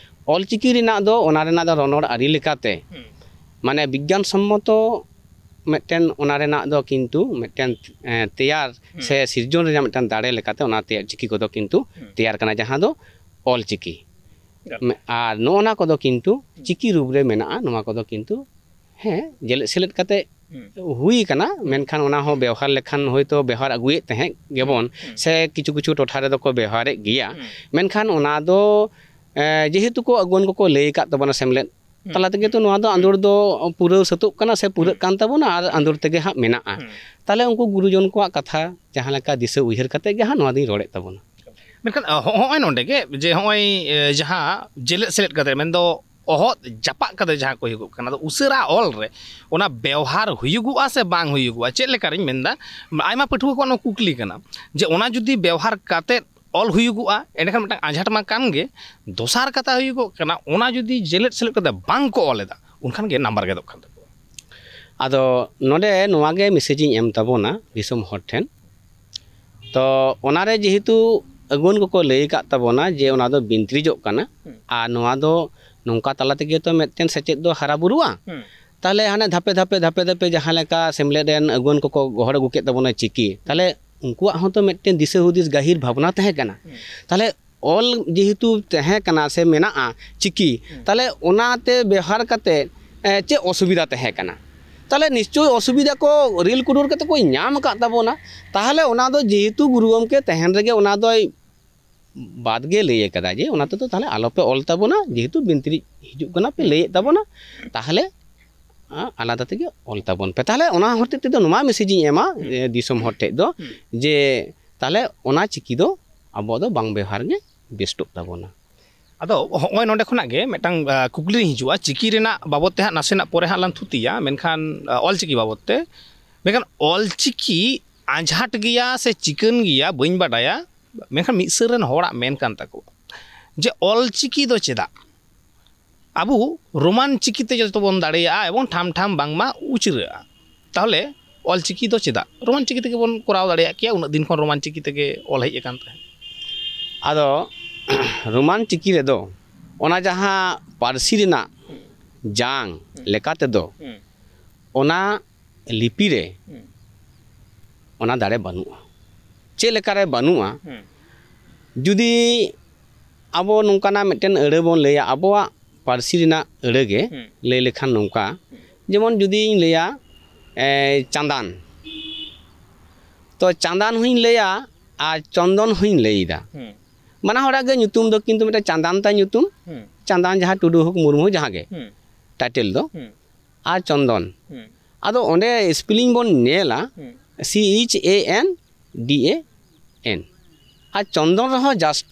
ᱚᱞ ᱪᱤᱠᱤ ᱨᱮᱱᱟᱜ ᱫᱚ, ᱚᱱᱟ ᱨᱮᱱᱟᱜ ᱫᱚ ᱨᱚᱱᱚᱲ ᱟᱹᱨᱤ ᱞᱮᱠᱟᱛᱮ, ᱢᱟᱱᱮ ᱵᱤᱜᱽᱜᱟᱱ ᱥᱚᱢᱢᱚᱛᱚ ᱢᱤᱫᱴᱮᱱ ᱚᱱᱟ ᱨᱮᱱᱟᱜ ᱫᱚ ᱠᱤᱱᱛᱩ ᱢᱤᱫᱴᱮᱱ, ᱮ, ᱛᱮᱭᱟᱨ ᱥᱮ ᱥᱤᱨᱡᱚᱱ ᱨᱮᱱᱟᱜ ᱢᱤᱫᱴᱮᱱ ᱫᱟᱲᱮ ᱞᱮᱠᱟᱛᱮ ᱚᱱᱟ ᱛᱮᱭᱟᱨ ᱪᱤᱠᱤ ᱠᱚᱫᱚ ᱠᱤᱱᱛᱩ ᱛᱮᱭᱟᱨ ᱠᱟᱱᱟ, ᱡᱟᱦᱟᱸ ᱫᱚ ᱚᱞ ᱪᱤᱠᱤ᱾ ᱟᱨ ᱱᱚᱜᱼᱚ ᱱᱟ ᱠᱚᱫᱚ ᱠᱤᱱᱛᱩ ᱪᱤᱠᱤ ᱨᱩᱯ ᱨᱮ ᱢᱮᱱᱟᱜᱼᱟ᱾ ᱱᱚᱣᱟ ᱠᱚᱫᱚ ᱠᱤᱱᱛᱩ, ᱦᱮᱸ, ᱡᱮᱞᱮᱫ ᱥᱮᱞᱮᱫ ᱠᱟᱛᱮ ᱦᱩᱭ ᱠᱟᱱᱟ, ᱢᱮᱱᱠᱷᱟᱱ ᱚᱱᱟ ᱦᱚᱸ ᱵᱮᱣᱦᱟᱨ ᱞᱮᱠᱷᱟᱱ ᱦᱳᱭᱛᱳ ᱵᱮᱣᱦᱟᱨ ᱟᱹᱜᱩᱭᱮᱫ ᱛᱟᱦᱮᱸᱫ ᱜᱮᱵᱚᱱ, ᱥᱮ ᱠᱤᱪᱷᱩ ᱠᱤᱪᱷᱩ ᱴᱚᱴᱷᱟ ᱨᱮᱫᱚ ᱠᱚ ᱵᱮᱣᱦᱟᱨᱮᱫ ᱜᱮᱭᱟ, ᱢᱮᱱᱠᱷᱟᱱ ᱚᱱᱟ ᱫᱚ, ᱮ, ᱡᱮᱦᱮᱛᱩ ᱠᱚ ᱟᱹᱜᱩᱣᱟᱹᱱ ᱠᱚᱠᱚ ᱞᱟᱹᱭ ᱟᱠᱟᱫ ᱛᱟᱵᱚᱱᱟ ᱥᱮᱢᱞᱮᱫ ᱛᱟᱞᱟ ᱛᱮᱜᱮ ᱛᱚ ᱱᱚᱣᱟ ᱫᱚ ᱟᱸᱫᱳᱲ ᱫᱚ ᱯᱩᱨᱟᱹᱣ ᱥᱟᱹᱛᱚᱜ ᱠᱟᱱᱟ ᱥᱮ ᱯᱩᱨᱟᱹᱜ ᱠᱟᱱ ᱛᱟᱵᱚᱱᱟ ᱟᱨ ᱟᱸᱫᱳᱲ ᱛᱮᱜᱮ ᱦᱟᱸᱜ ᱢᱮᱱᱟᱜᱼᱟ᱾ ᱛᱟᱦᱞᱮ ᱩᱱᱠᱩ ᱜᱩᱨᱩᱡᱚᱱ ᱠᱚᱣᱟᱜ ᱠᱟᱛᱷᱟ ᱡᱟᱦᱟᱸ ᱞᱮᱠᱟ ᱫᱤᱥᱟᱹ ᱩᱭᱦᱟᱹᱨ ᱠᱟᱛᱮ ᱜᱮ ᱦᱟᱸᱜ ᱱᱚᱣᱟ ᱫᱚᱧ ᱨᱚᱲᱮᱫ ᱛᱟᱵᱚᱱᱟ᱾ ᱢᱮᱱᱠᱷᱟᱱ, ᱟ, ᱦᱚᱸᱜᱼᱚᱭ ᱱᱚᱰᱮ ᱜᱮ ᱡᱮ ᱦᱚᱸᱜᱼᱚᱭ, ᱮ, ᱡᱟᱦᱟᱸ ᱡᱮᱞᱮᱫ ᱥᱮᱞᱮᱫ ᱠᱟᱛᱮ, ᱢᱮᱱᱫᱚ ᱚᱦᱚᱫ ᱡᱟᱯᱟᱜ ᱠᱟᱛᱮ ᱡᱟᱦᱟᱸ ᱠᱚ ᱦᱩᱭᱩᱜᱚᱜ ᱠᱟᱱᱟ, ᱟᱫᱚ ᱩᱥᱟᱹᱨᱟ ᱚᱞ ᱨᱮ ᱚᱱᱟ ᱵᱮᱣᱦᱟᱨ ᱦᱩᱭᱩᱜᱚᱜᱼᱟ ᱥᱮ ᱵᱟᱝ ᱦᱩᱭᱩᱜᱚᱜᱼᱟ? ᱪᱮᱫ ᱞᱮᱠᱟᱨᱤᱧ ᱢᱮᱱᱫᱟ, ᱟᱭᱢᱟ ᱯᱟᱹᱴᱷᱩᱣᱟᱹ ᱠᱚᱣᱟᱜ ᱱᱚᱣᱟ ᱠᱩᱠᱞᱤ ᱠᱟᱱᱟ ᱡᱮ ᱚᱱᱟ ᱡᱩᱫᱤ ᱵᱮᱣᱦᱟᱨ ᱠᱟᱛᱮ ᱚᱞ ᱦᱩᱭᱩᱜᱚᱜᱼᱟ, ᱮᱸᱰᱮᱠᱷᱟᱱ ᱢᱤᱫᱴᱟᱝ ᱟᱸᱡᱷᱟᱴ ᱢᱟ ᱠᱟᱱ ᱜᱮ᱾ ᱫᱚᱥᱟᱨ ᱠᱟᱛᱷᱟ ᱦᱩᱭᱩᱜᱚᱜ ᱠᱟᱱᱟ, ᱚᱱᱟ ᱡᱩᱫᱤ ᱡᱮᱞᱮᱫ ᱥᱮᱞᱮᱫ ᱠᱟᱛᱮ ᱵᱟᱝ ᱠᱚ ᱚᱞ ᱮᱫᱟ, ᱩᱱᱠᱷᱟᱱ ᱜᱮ ᱱᱟᱢᱵᱟᱨ ᱜᱮᱫᱚᱜ ᱠᱟᱱ ᱛᱟᱠᱚᱣᱟ᱾ ᱟᱫᱚ ᱱᱚᱰᱮ ᱱᱚᱣᱟ ᱜᱮ ᱢᱮᱥᱮᱡᱽ ᱤᱧ ᱮᱢ ᱛᱟᱵᱚᱱᱟ ᱫᱤᱥᱚᱢ ᱦᱚᱲ ᱴᱷᱮᱱ᱾ ᱛᱚ ᱚᱱᱟᱨᱮ ᱡᱮᱦᱮᱛᱩ ᱟᱹᱜᱩᱣᱟᱹᱱ ᱠᱚᱠᱚ ᱞᱟᱹᱭ ᱟᱠᱟᱫ ᱛᱟᱵᱚᱱᱟ ᱡᱮ ᱚᱱᱟ ᱫᱚ ᱵᱤᱱᱛᱨᱤᱡᱚᱜ ᱠᱟᱱᱟ, ᱟᱨ ᱱᱚᱣᱟ ᱫᱚ ᱱᱚᱝᱠᱟ ᱛᱟᱞᱟ ᱛᱮᱜᱮ ᱛᱚ ᱢᱤᱫᱴᱮᱱ ᱥᱮᱪᱮᱫ ᱫᱚ ᱦᱟᱨᱟ ᱵᱩᱨᱩᱜᱼᱟ᱾ ᱛᱟᱦᱞᱮ ᱦᱟᱱᱮ ᱫᱷᱟᱯᱮ ᱫᱷᱟᱯᱮ ᱫᱷᱟᱯᱮ ᱫᱷᱟᱯᱮ ᱡᱟᱦᱟᱸ ᱞᱮᱠᱟ ᱥᱮᱢᱞᱮᱫ ᱨᱮᱱ ᱟᱹᱜᱩᱣᱟᱹᱱ ᱠᱚᱠᱚ ᱜᱚᱦᱚᱲ ᱟᱹᱜᱩ ᱠᱮᱫ ᱛᱟᱵᱚᱱᱟ ᱪᱤᱠᱤ, ᱛᱟᱦᱞᱮ ᱩᱱᱠᱩᱣᱟᱜ ᱦᱚᱸᱛᱚ ᱢᱤᱫᱴᱮᱱ ᱫᱤᱥᱟᱹ ᱦᱩᱫᱤᱥ ᱜᱟᱹᱦᱤᱨ ᱵᱷᱟᱵᱽᱱᱟ ᱛᱟᱦᱮᱸ ᱠᱟᱱᱟ᱾ ᱛᱟᱦᱞᱮ ᱚᱞ ᱡᱮᱦᱮᱛᱩ ᱛᱟᱦᱮᱸ ᱠᱟᱱᱟ ᱥᱮ ᱢᱮᱱᱟᱜᱼᱟ ᱪᱤᱠᱤ, ᱛᱟᱦᱞᱮ ᱚᱱᱟᱛᱮ ᱵᱮᱣᱦᱟᱨ ᱠᱟᱛᱮ ᱮ, ᱪᱮᱫ ᱚᱥᱩᱵᱤᱫᱷᱟ ᱛᱟᱦᱮᱸ ᱠᱟᱱᱟ? ᱛᱟᱦᱞᱮ ᱱᱤᱥᱪᱳᱭ ᱚᱥᱩᱵᱤᱫᱷᱟ ᱠᱚ ᱨᱤᱞ ᱠᱩᱰᱩᱨ ᱠᱟᱛᱮ ᱠᱚ ᱧᱟᱢ ᱟᱠᱟᱫ ᱛᱟᱵᱚᱱᱟ᱾ ᱛᱟᱦᱞᱮ ᱚᱱᱟ ᱫᱚ ᱡᱮᱦᱮᱛᱩ ᱜᱩᱨᱩ ᱜᱚᱢᱠᱮ ᱛᱟᱦᱮᱱ ᱨᱮᱜᱮ ᱚᱱᱟ ᱫᱚᱭ ᱵᱟᱫ ᱜᱮ ᱞᱟᱹᱭ ᱟᱠᱟᱫᱟ ᱡᱮ ᱚᱱᱟ ᱛᱮᱫᱚ ᱛᱟᱦᱞᱮ ᱟᱞᱚᱯᱮ ᱚᱞ ᱛᱟᱵᱚᱱᱟ, ᱡᱮᱦᱮᱛᱩ ᱵᱤᱱᱛᱤᱨᱤᱡ ᱦᱤᱡᱩᱜ ᱠᱟᱱᱟ ᱯᱮ ᱞᱟᱹᱭᱮᱫ ᱛᱟᱵᱚᱱᱟ, ᱛᱟᱦᱞᱮ ᱟ, ᱟᱞᱟᱫᱟ ᱛᱮᱜᱮ ᱚᱞ ᱛᱟᱵᱚᱱ ᱯᱮ᱾ ᱛᱟᱦᱞᱮ ᱚᱱᱟ ᱦᱚᱛᱮᱡ ᱛᱮᱫᱚ ᱱᱚᱣᱟ ᱢᱮᱥᱮᱡᱽ ᱤᱧ ᱮᱢᱟ ᱮ, ᱫᱤᱥᱚᱢ ᱦᱚᱲ ᱴᱷᱮᱡ ᱫᱚ ᱡᱮ ᱛᱟᱦᱞᱮ ᱚᱱᱟ ᱪᱤᱠᱤ ᱫᱚ ᱟᱵᱚ ᱫᱚ ᱵᱟᱝ ᱵᱮᱣᱦᱟᱨ ᱜᱮ ᱵᱮᱥᱴᱚᱜ ᱛᱟᱵᱚᱱᱟ᱾ ᱟᱫᱚ ᱦᱚᱸᱜᱼᱚᱭ ᱱᱚᱰᱮ ᱠᱷᱚᱱᱟᱜ ᱜᱮ ᱢᱤᱫᱴᱟᱝ ᱟ, ᱠᱩᱠᱞᱤ ᱦᱤᱡᱩᱜᱼᱟ, ᱪᱤᱠᱤ ᱨᱮᱱᱟᱜ ᱵᱟᱵᱚᱫ ᱛᱮ ᱦᱟᱸᱜ ᱱᱟᱥᱮᱱᱟᱜ ᱯᱚᱨᱮ ᱦᱟᱸᱜ ᱞᱟᱝ ᱛᱷᱩᱛᱤᱭᱟ, ᱢᱮᱱᱠᱷᱟᱱ ᱟ, ᱚᱞᱪᱤᱠᱤ ᱵᱟᱵᱚᱫ ᱛᱮ᱾ ᱢᱮᱱᱠᱷᱟᱱ ᱚᱞᱪᱤᱠᱤ ᱟᱸᱡᱷᱟᱴ ᱜᱮᱭᱟ ᱥᱮ ᱪᱤᱠᱟᱹᱱ ᱜᱮᱭᱟ ᱵᱟᱹᱧ ᱵᱟᱰᱟᱭᱟ, ᱢᱮᱱᱠᱷᱟᱱ ᱢᱤᱫ ᱥᱟᱹᱨ ᱨᱮᱱ ᱦᱚᱲᱟᱜ ᱢᱮᱱ ᱠᱟᱱ ᱛᱟᱠᱚᱣᱟ ᱡᱮ ᱚᱞᱪᱤᱠᱤ ᱫᱚ ᱪᱮᱫᱟᱜ ᱟᱵᱚ ᱨᱳᱢᱟᱱ ᱪᱤᱠᱤ ᱛᱮ ᱡᱚᱛᱚ ᱵᱚᱱ ᱫᱟᱲᱮᱭᱟᱜᱼᱟ ᱮᱵᱚᱝ ᱴᱷᱟᱢ ᱴᱷᱟᱢ ᱵᱟᱝᱢᱟ ᱩᱪᱨᱟᱹᱜᱼᱟ, ᱛᱟᱦᱚᱞᱮ ᱚᱞᱪᱤᱠᱤ ᱫᱚ ᱪᱮᱫᱟᱜ ᱨᱳᱢᱟᱱ ᱪᱤᱠᱤ ᱛᱮᱜᱮ ᱵᱚᱱ ᱠᱚᱨᱟᱣ ᱫᱟᱲᱮᱭᱟᱜ ᱠᱮᱭᱟ? ᱩᱱᱟᱹᱜ ᱫᱤᱱ ᱠᱷᱚᱱ ᱨᱳᱢᱟᱱ ᱪᱤᱠᱤ ᱛᱮᱜᱮ ᱚᱞ ᱦᱮᱡ ᱟᱠᱟᱱ ᱛᱟᱦᱮᱸᱫ᱾ ᱟᱫᱚ ᱨᱳᱢᱟᱱ ᱪᱤᱠᱤ ᱨᱮᱫᱚ ᱚᱱᱟ ᱡᱟᱦᱟᱸ ᱯᱟᱹᱨᱥᱤ ᱨᱮᱱᱟᱜ ᱡᱟᱝ ᱞᱮᱠᱟ ᱛᱮᱫᱚ ᱚᱱᱟ ᱞᱤᱯᱤ ᱨᱮ ᱚᱱᱟ ᱫᱟᱲᱮ ᱵᱟᱹᱱᱩᱜᱼᱟ᱾ ᱪᱮᱫ ᱞᱮᱠᱟᱨᱮ ᱵᱟᱹᱱᱩᱜᱼᱟ? ᱡᱩᱫᱤ ᱟᱵᱚ ᱱᱚᱝᱠᱟᱱᱟᱜ ᱢᱤᱫᱴᱮᱱ ᱟᱹᱲᱟᱹ ᱵᱚᱱ ᱞᱟᱹᱭᱟ, ᱟᱵᱚᱣᱟᱜ ᱯᱟᱹᱨᱥᱤ ᱨᱮᱱᱟᱜ ᱟᱹᱲᱟᱹ ᱜᱮ ᱞᱟᱹᱭ ᱞᱮᱠᱷᱟᱱ ᱱᱚᱝᱠᱟ, ᱡᱮᱢᱚᱱ ᱡᱩᱫᱤᱧ ᱞᱟᱹᱭᱟ ᱮ, ᱪᱟᱸᱫᱟᱱ, ᱛᱚ ᱪᱟᱸᱫᱟᱱ ᱦᱚᱸᱧ ᱞᱟᱹᱭᱟ ᱟᱨ ᱪᱚᱱᱫᱚᱱ ᱦᱚᱸᱧ ᱞᱟᱹᱭ ᱮᱫᱟ᱾ ᱵᱟᱱᱟ ᱦᱚᱲᱟᱜ ᱜᱮ ᱧᱩᱛᱩᱢ ᱫᱚ ᱠᱤᱱᱛᱩ ᱢᱤᱫᱴᱮᱱ ᱪᱟᱸᱫᱟᱱ ᱛᱟᱭ ᱧᱩᱛᱩᱢ, ᱪᱟᱸᱫᱟᱱ ᱡᱟᱦᱟᱸ ᱴᱩᱰᱩ ᱦᱳᱠ ᱢᱩᱨᱢᱩ ᱡᱟᱦᱟᱸ ᱜᱮ ᱴᱟᱭᱴᱮᱞ ᱫᱚ, ᱟᱨ ᱪᱚᱱᱫᱚᱱ᱾ ᱟᱫᱚ ᱚᱸᱰᱮ ᱥᱯᱮᱞᱤᱝ ᱵᱚᱱ ᱧᱮᱞᱟ, C H A N D A N, ᱟᱨ ᱪᱚᱱᱫᱚᱱ ᱨᱮᱦᱚᱸ just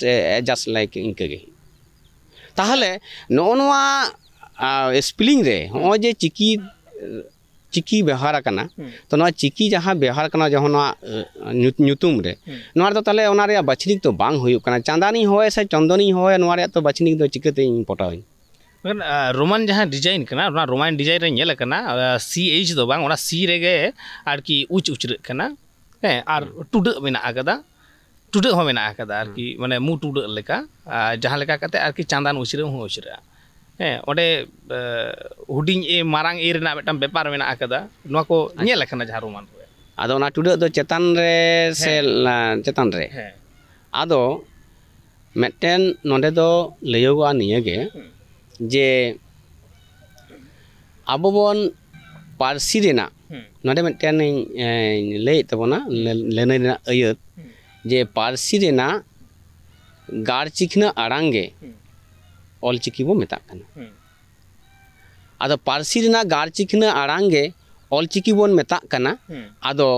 just like ᱤᱱᱠᱟᱹ ᱜᱮ᱾ ᱛᱟᱦᱚᱞᱮ ᱱᱚᱜᱼᱚ ᱱᱚᱣᱟ ᱥᱯᱮᱞᱤᱝ ᱨᱮ ᱱᱚᱜᱼᱚᱭ ᱡᱮ ᱪᱤᱠᱤ ᱪᱤᱠᱤ ᱵᱮᱣᱦᱟᱨ ᱟᱠᱟᱱᱟ, ᱦᱩᱸ᱾ ᱛᱚ ᱱᱚᱣᱟ ᱪᱤᱠᱤ ᱡᱟᱦᱟᱸ ᱵᱮᱣᱦᱟᱨ ᱠᱟᱱᱟ ᱡᱚᱠᱷᱚᱱ ᱱᱚᱣᱟ ᱧᱩ- ᱧᱩᱛᱩᱢ ᱨᱮ, ᱦᱩᱸ᱾ ᱱᱚᱣᱟ ᱨᱮᱫᱚ ᱛᱟᱦᱚᱞᱮ ᱚᱱᱟ ᱨᱮᱭᱟᱜ ᱵᱟᱪᱷᱱᱤᱠ ᱫᱚ ᱵᱟᱝ ᱦᱩᱭᱩᱜ ᱠᱟᱱᱟ᱾ ᱪᱟᱸᱫᱟᱱᱤᱧ ᱦᱚᱦᱚᱭᱟ ᱥᱮ ᱪᱚᱱᱫᱚᱱᱤᱧ ᱦᱚᱦᱚᱭᱟ, ᱱᱚᱣᱟ ᱨᱮᱭᱟᱜ ᱛᱚ ᱵᱟᱪᱷᱱᱤᱠ ᱫᱚ ᱪᱤᱠᱟᱹᱛᱮ ᱤᱧ ᱯᱚᱴᱟᱣᱟᱹᱧ? ᱢᱮᱱᱠᱷᱟᱱ, ᱟ, ᱨᱳᱢᱟᱱ ᱡᱟᱦᱟᱸ ᱰᱤᱡᱟᱭᱤᱱ ᱠᱟᱱᱟ, ᱚᱱᱟ ᱨᱳᱢᱟᱱ ᱰᱤᱡᱟᱭᱤᱱ ᱨᱮ ᱧᱮᱞ ᱟᱠᱟᱱᱟ, ᱟ, ᱥᱤ ᱮᱭᱤᱪ ᱫᱚ ᱵᱟᱝ, ᱚᱱᱟ ᱥᱤ ᱨᱮᱜᱮ ᱟᱨᱠᱤ ᱩᱪ ᱩᱪᱨᱟᱹᱜ ᱠᱟᱱᱟ᱾ ᱦᱮᱸ, ᱟᱨ ᱦᱩᱸ᱾ ᱴᱩᱰᱟᱹᱜ ᱢᱮᱱᱟᱜ ᱟᱠᱟᱫᱟ, ᱴᱩᱰᱟᱹᱜ ᱦᱚᱸ ᱢᱮᱱᱟᱜ ᱟᱠᱟᱫᱟ ᱟᱨᱠᱤ, ᱦᱩᱸ᱾ ᱢᱟᱱᱮ ᱢᱩ ᱴᱩᱰᱟᱹᱜ ᱞᱮᱠᱟ, ᱟ, ᱡᱟᱦᱟᱸ ᱞᱮᱠᱟ ᱠᱟᱛᱮ ᱟᱨᱠᱤ ᱪᱟᱸᱫᱟᱱ ᱩᱪᱨᱟᱹᱜ ᱦᱚᱸ ᱩᱪᱨᱟᱹᱜᱼᱟ᱾ ᱦᱮᱸ, ᱚᱸᱰᱮ, ᱟ, ᱦᱩᱰᱤᱧ ᱮ ᱢᱟᱨᱟᱝ ᱮ ᱨᱮᱱᱟᱜ ᱢᱤᱫᱴᱟᱝ ᱵᱮᱯᱟᱨ ᱢᱮᱱᱟᱜ ᱟᱠᱟᱫᱟ, ᱱᱚᱣᱟ ᱠᱚ ᱟᱪᱪᱷᱟ᱾ ᱧᱮᱞ ᱟᱠᱟᱱᱟ ᱡᱟᱦᱟᱸ ᱨᱳᱢᱟᱱ ᱨᱮ᱾ ᱟᱫᱚ ᱚᱱᱟ ᱴᱩᱰᱟᱹᱜ ᱫᱚ ᱪᱮᱛᱟᱱ ᱨᱮ ᱥᱮ ᱦᱮᱸ᱾ ᱞᱟ- ᱪᱮᱛᱟᱱ ᱨᱮ? ᱦᱮᱸ᱾ ᱟᱫᱚ ᱢᱤᱫᱴᱮᱱ ᱱᱚᱰᱮ ᱫᱚ ᱞᱟᱹᱭᱟᱹᱜᱚᱜᱼᱟ ᱱᱤᱭᱟᱹᱜᱮ ᱦᱩᱸ᱾ ᱡᱮ ᱟᱵᱚ ᱵᱚᱱ ᱯᱟᱹᱨᱥᱤ ᱨᱮᱱᱟᱜ ᱦᱩᱸ᱾ ᱱᱚᱰᱮ ᱢᱤᱫᱴᱮᱱ ᱤᱧ, ᱮᱸ, ᱞᱟᱹᱭᱮᱫ ᱛᱟᱵᱚᱱᱟ, ᱦᱩᱸ᱾ ᱞᱟᱹ- ᱞᱟᱹᱱᱟᱹᱭ ᱨᱮᱱᱟᱜ ᱟᱹᱭᱟᱹᱛ, ᱦᱩᱸ᱾ ᱡᱮ ᱯᱟᱹᱨᱥᱤ ᱨᱮᱱᱟᱜ ᱜᱟᱲ ᱪᱤᱠᱷᱱᱟᱹ ᱟᱲᱟᱝ ᱜᱮ ᱦᱩᱸ᱾ ᱚᱞ ᱪᱤᱠᱤ ᱵᱚ ᱢᱮᱛᱟᱜ ᱠᱟᱱᱟ᱾ ᱦᱩᱸ᱾ ᱟᱫᱚ ᱯᱟᱹᱨᱥᱤ ᱨᱮᱱᱟᱜ ᱜᱟᱲ ᱪᱤᱠᱷᱱᱟᱹ ᱟᱲᱟᱝ ᱜᱮ ᱚᱞ ᱪᱤᱠᱤ ᱵᱚᱱ ᱢᱮᱛᱟᱜ ᱠᱟᱱᱟ᱾ ᱦᱩᱸ᱾ ᱟᱫᱚ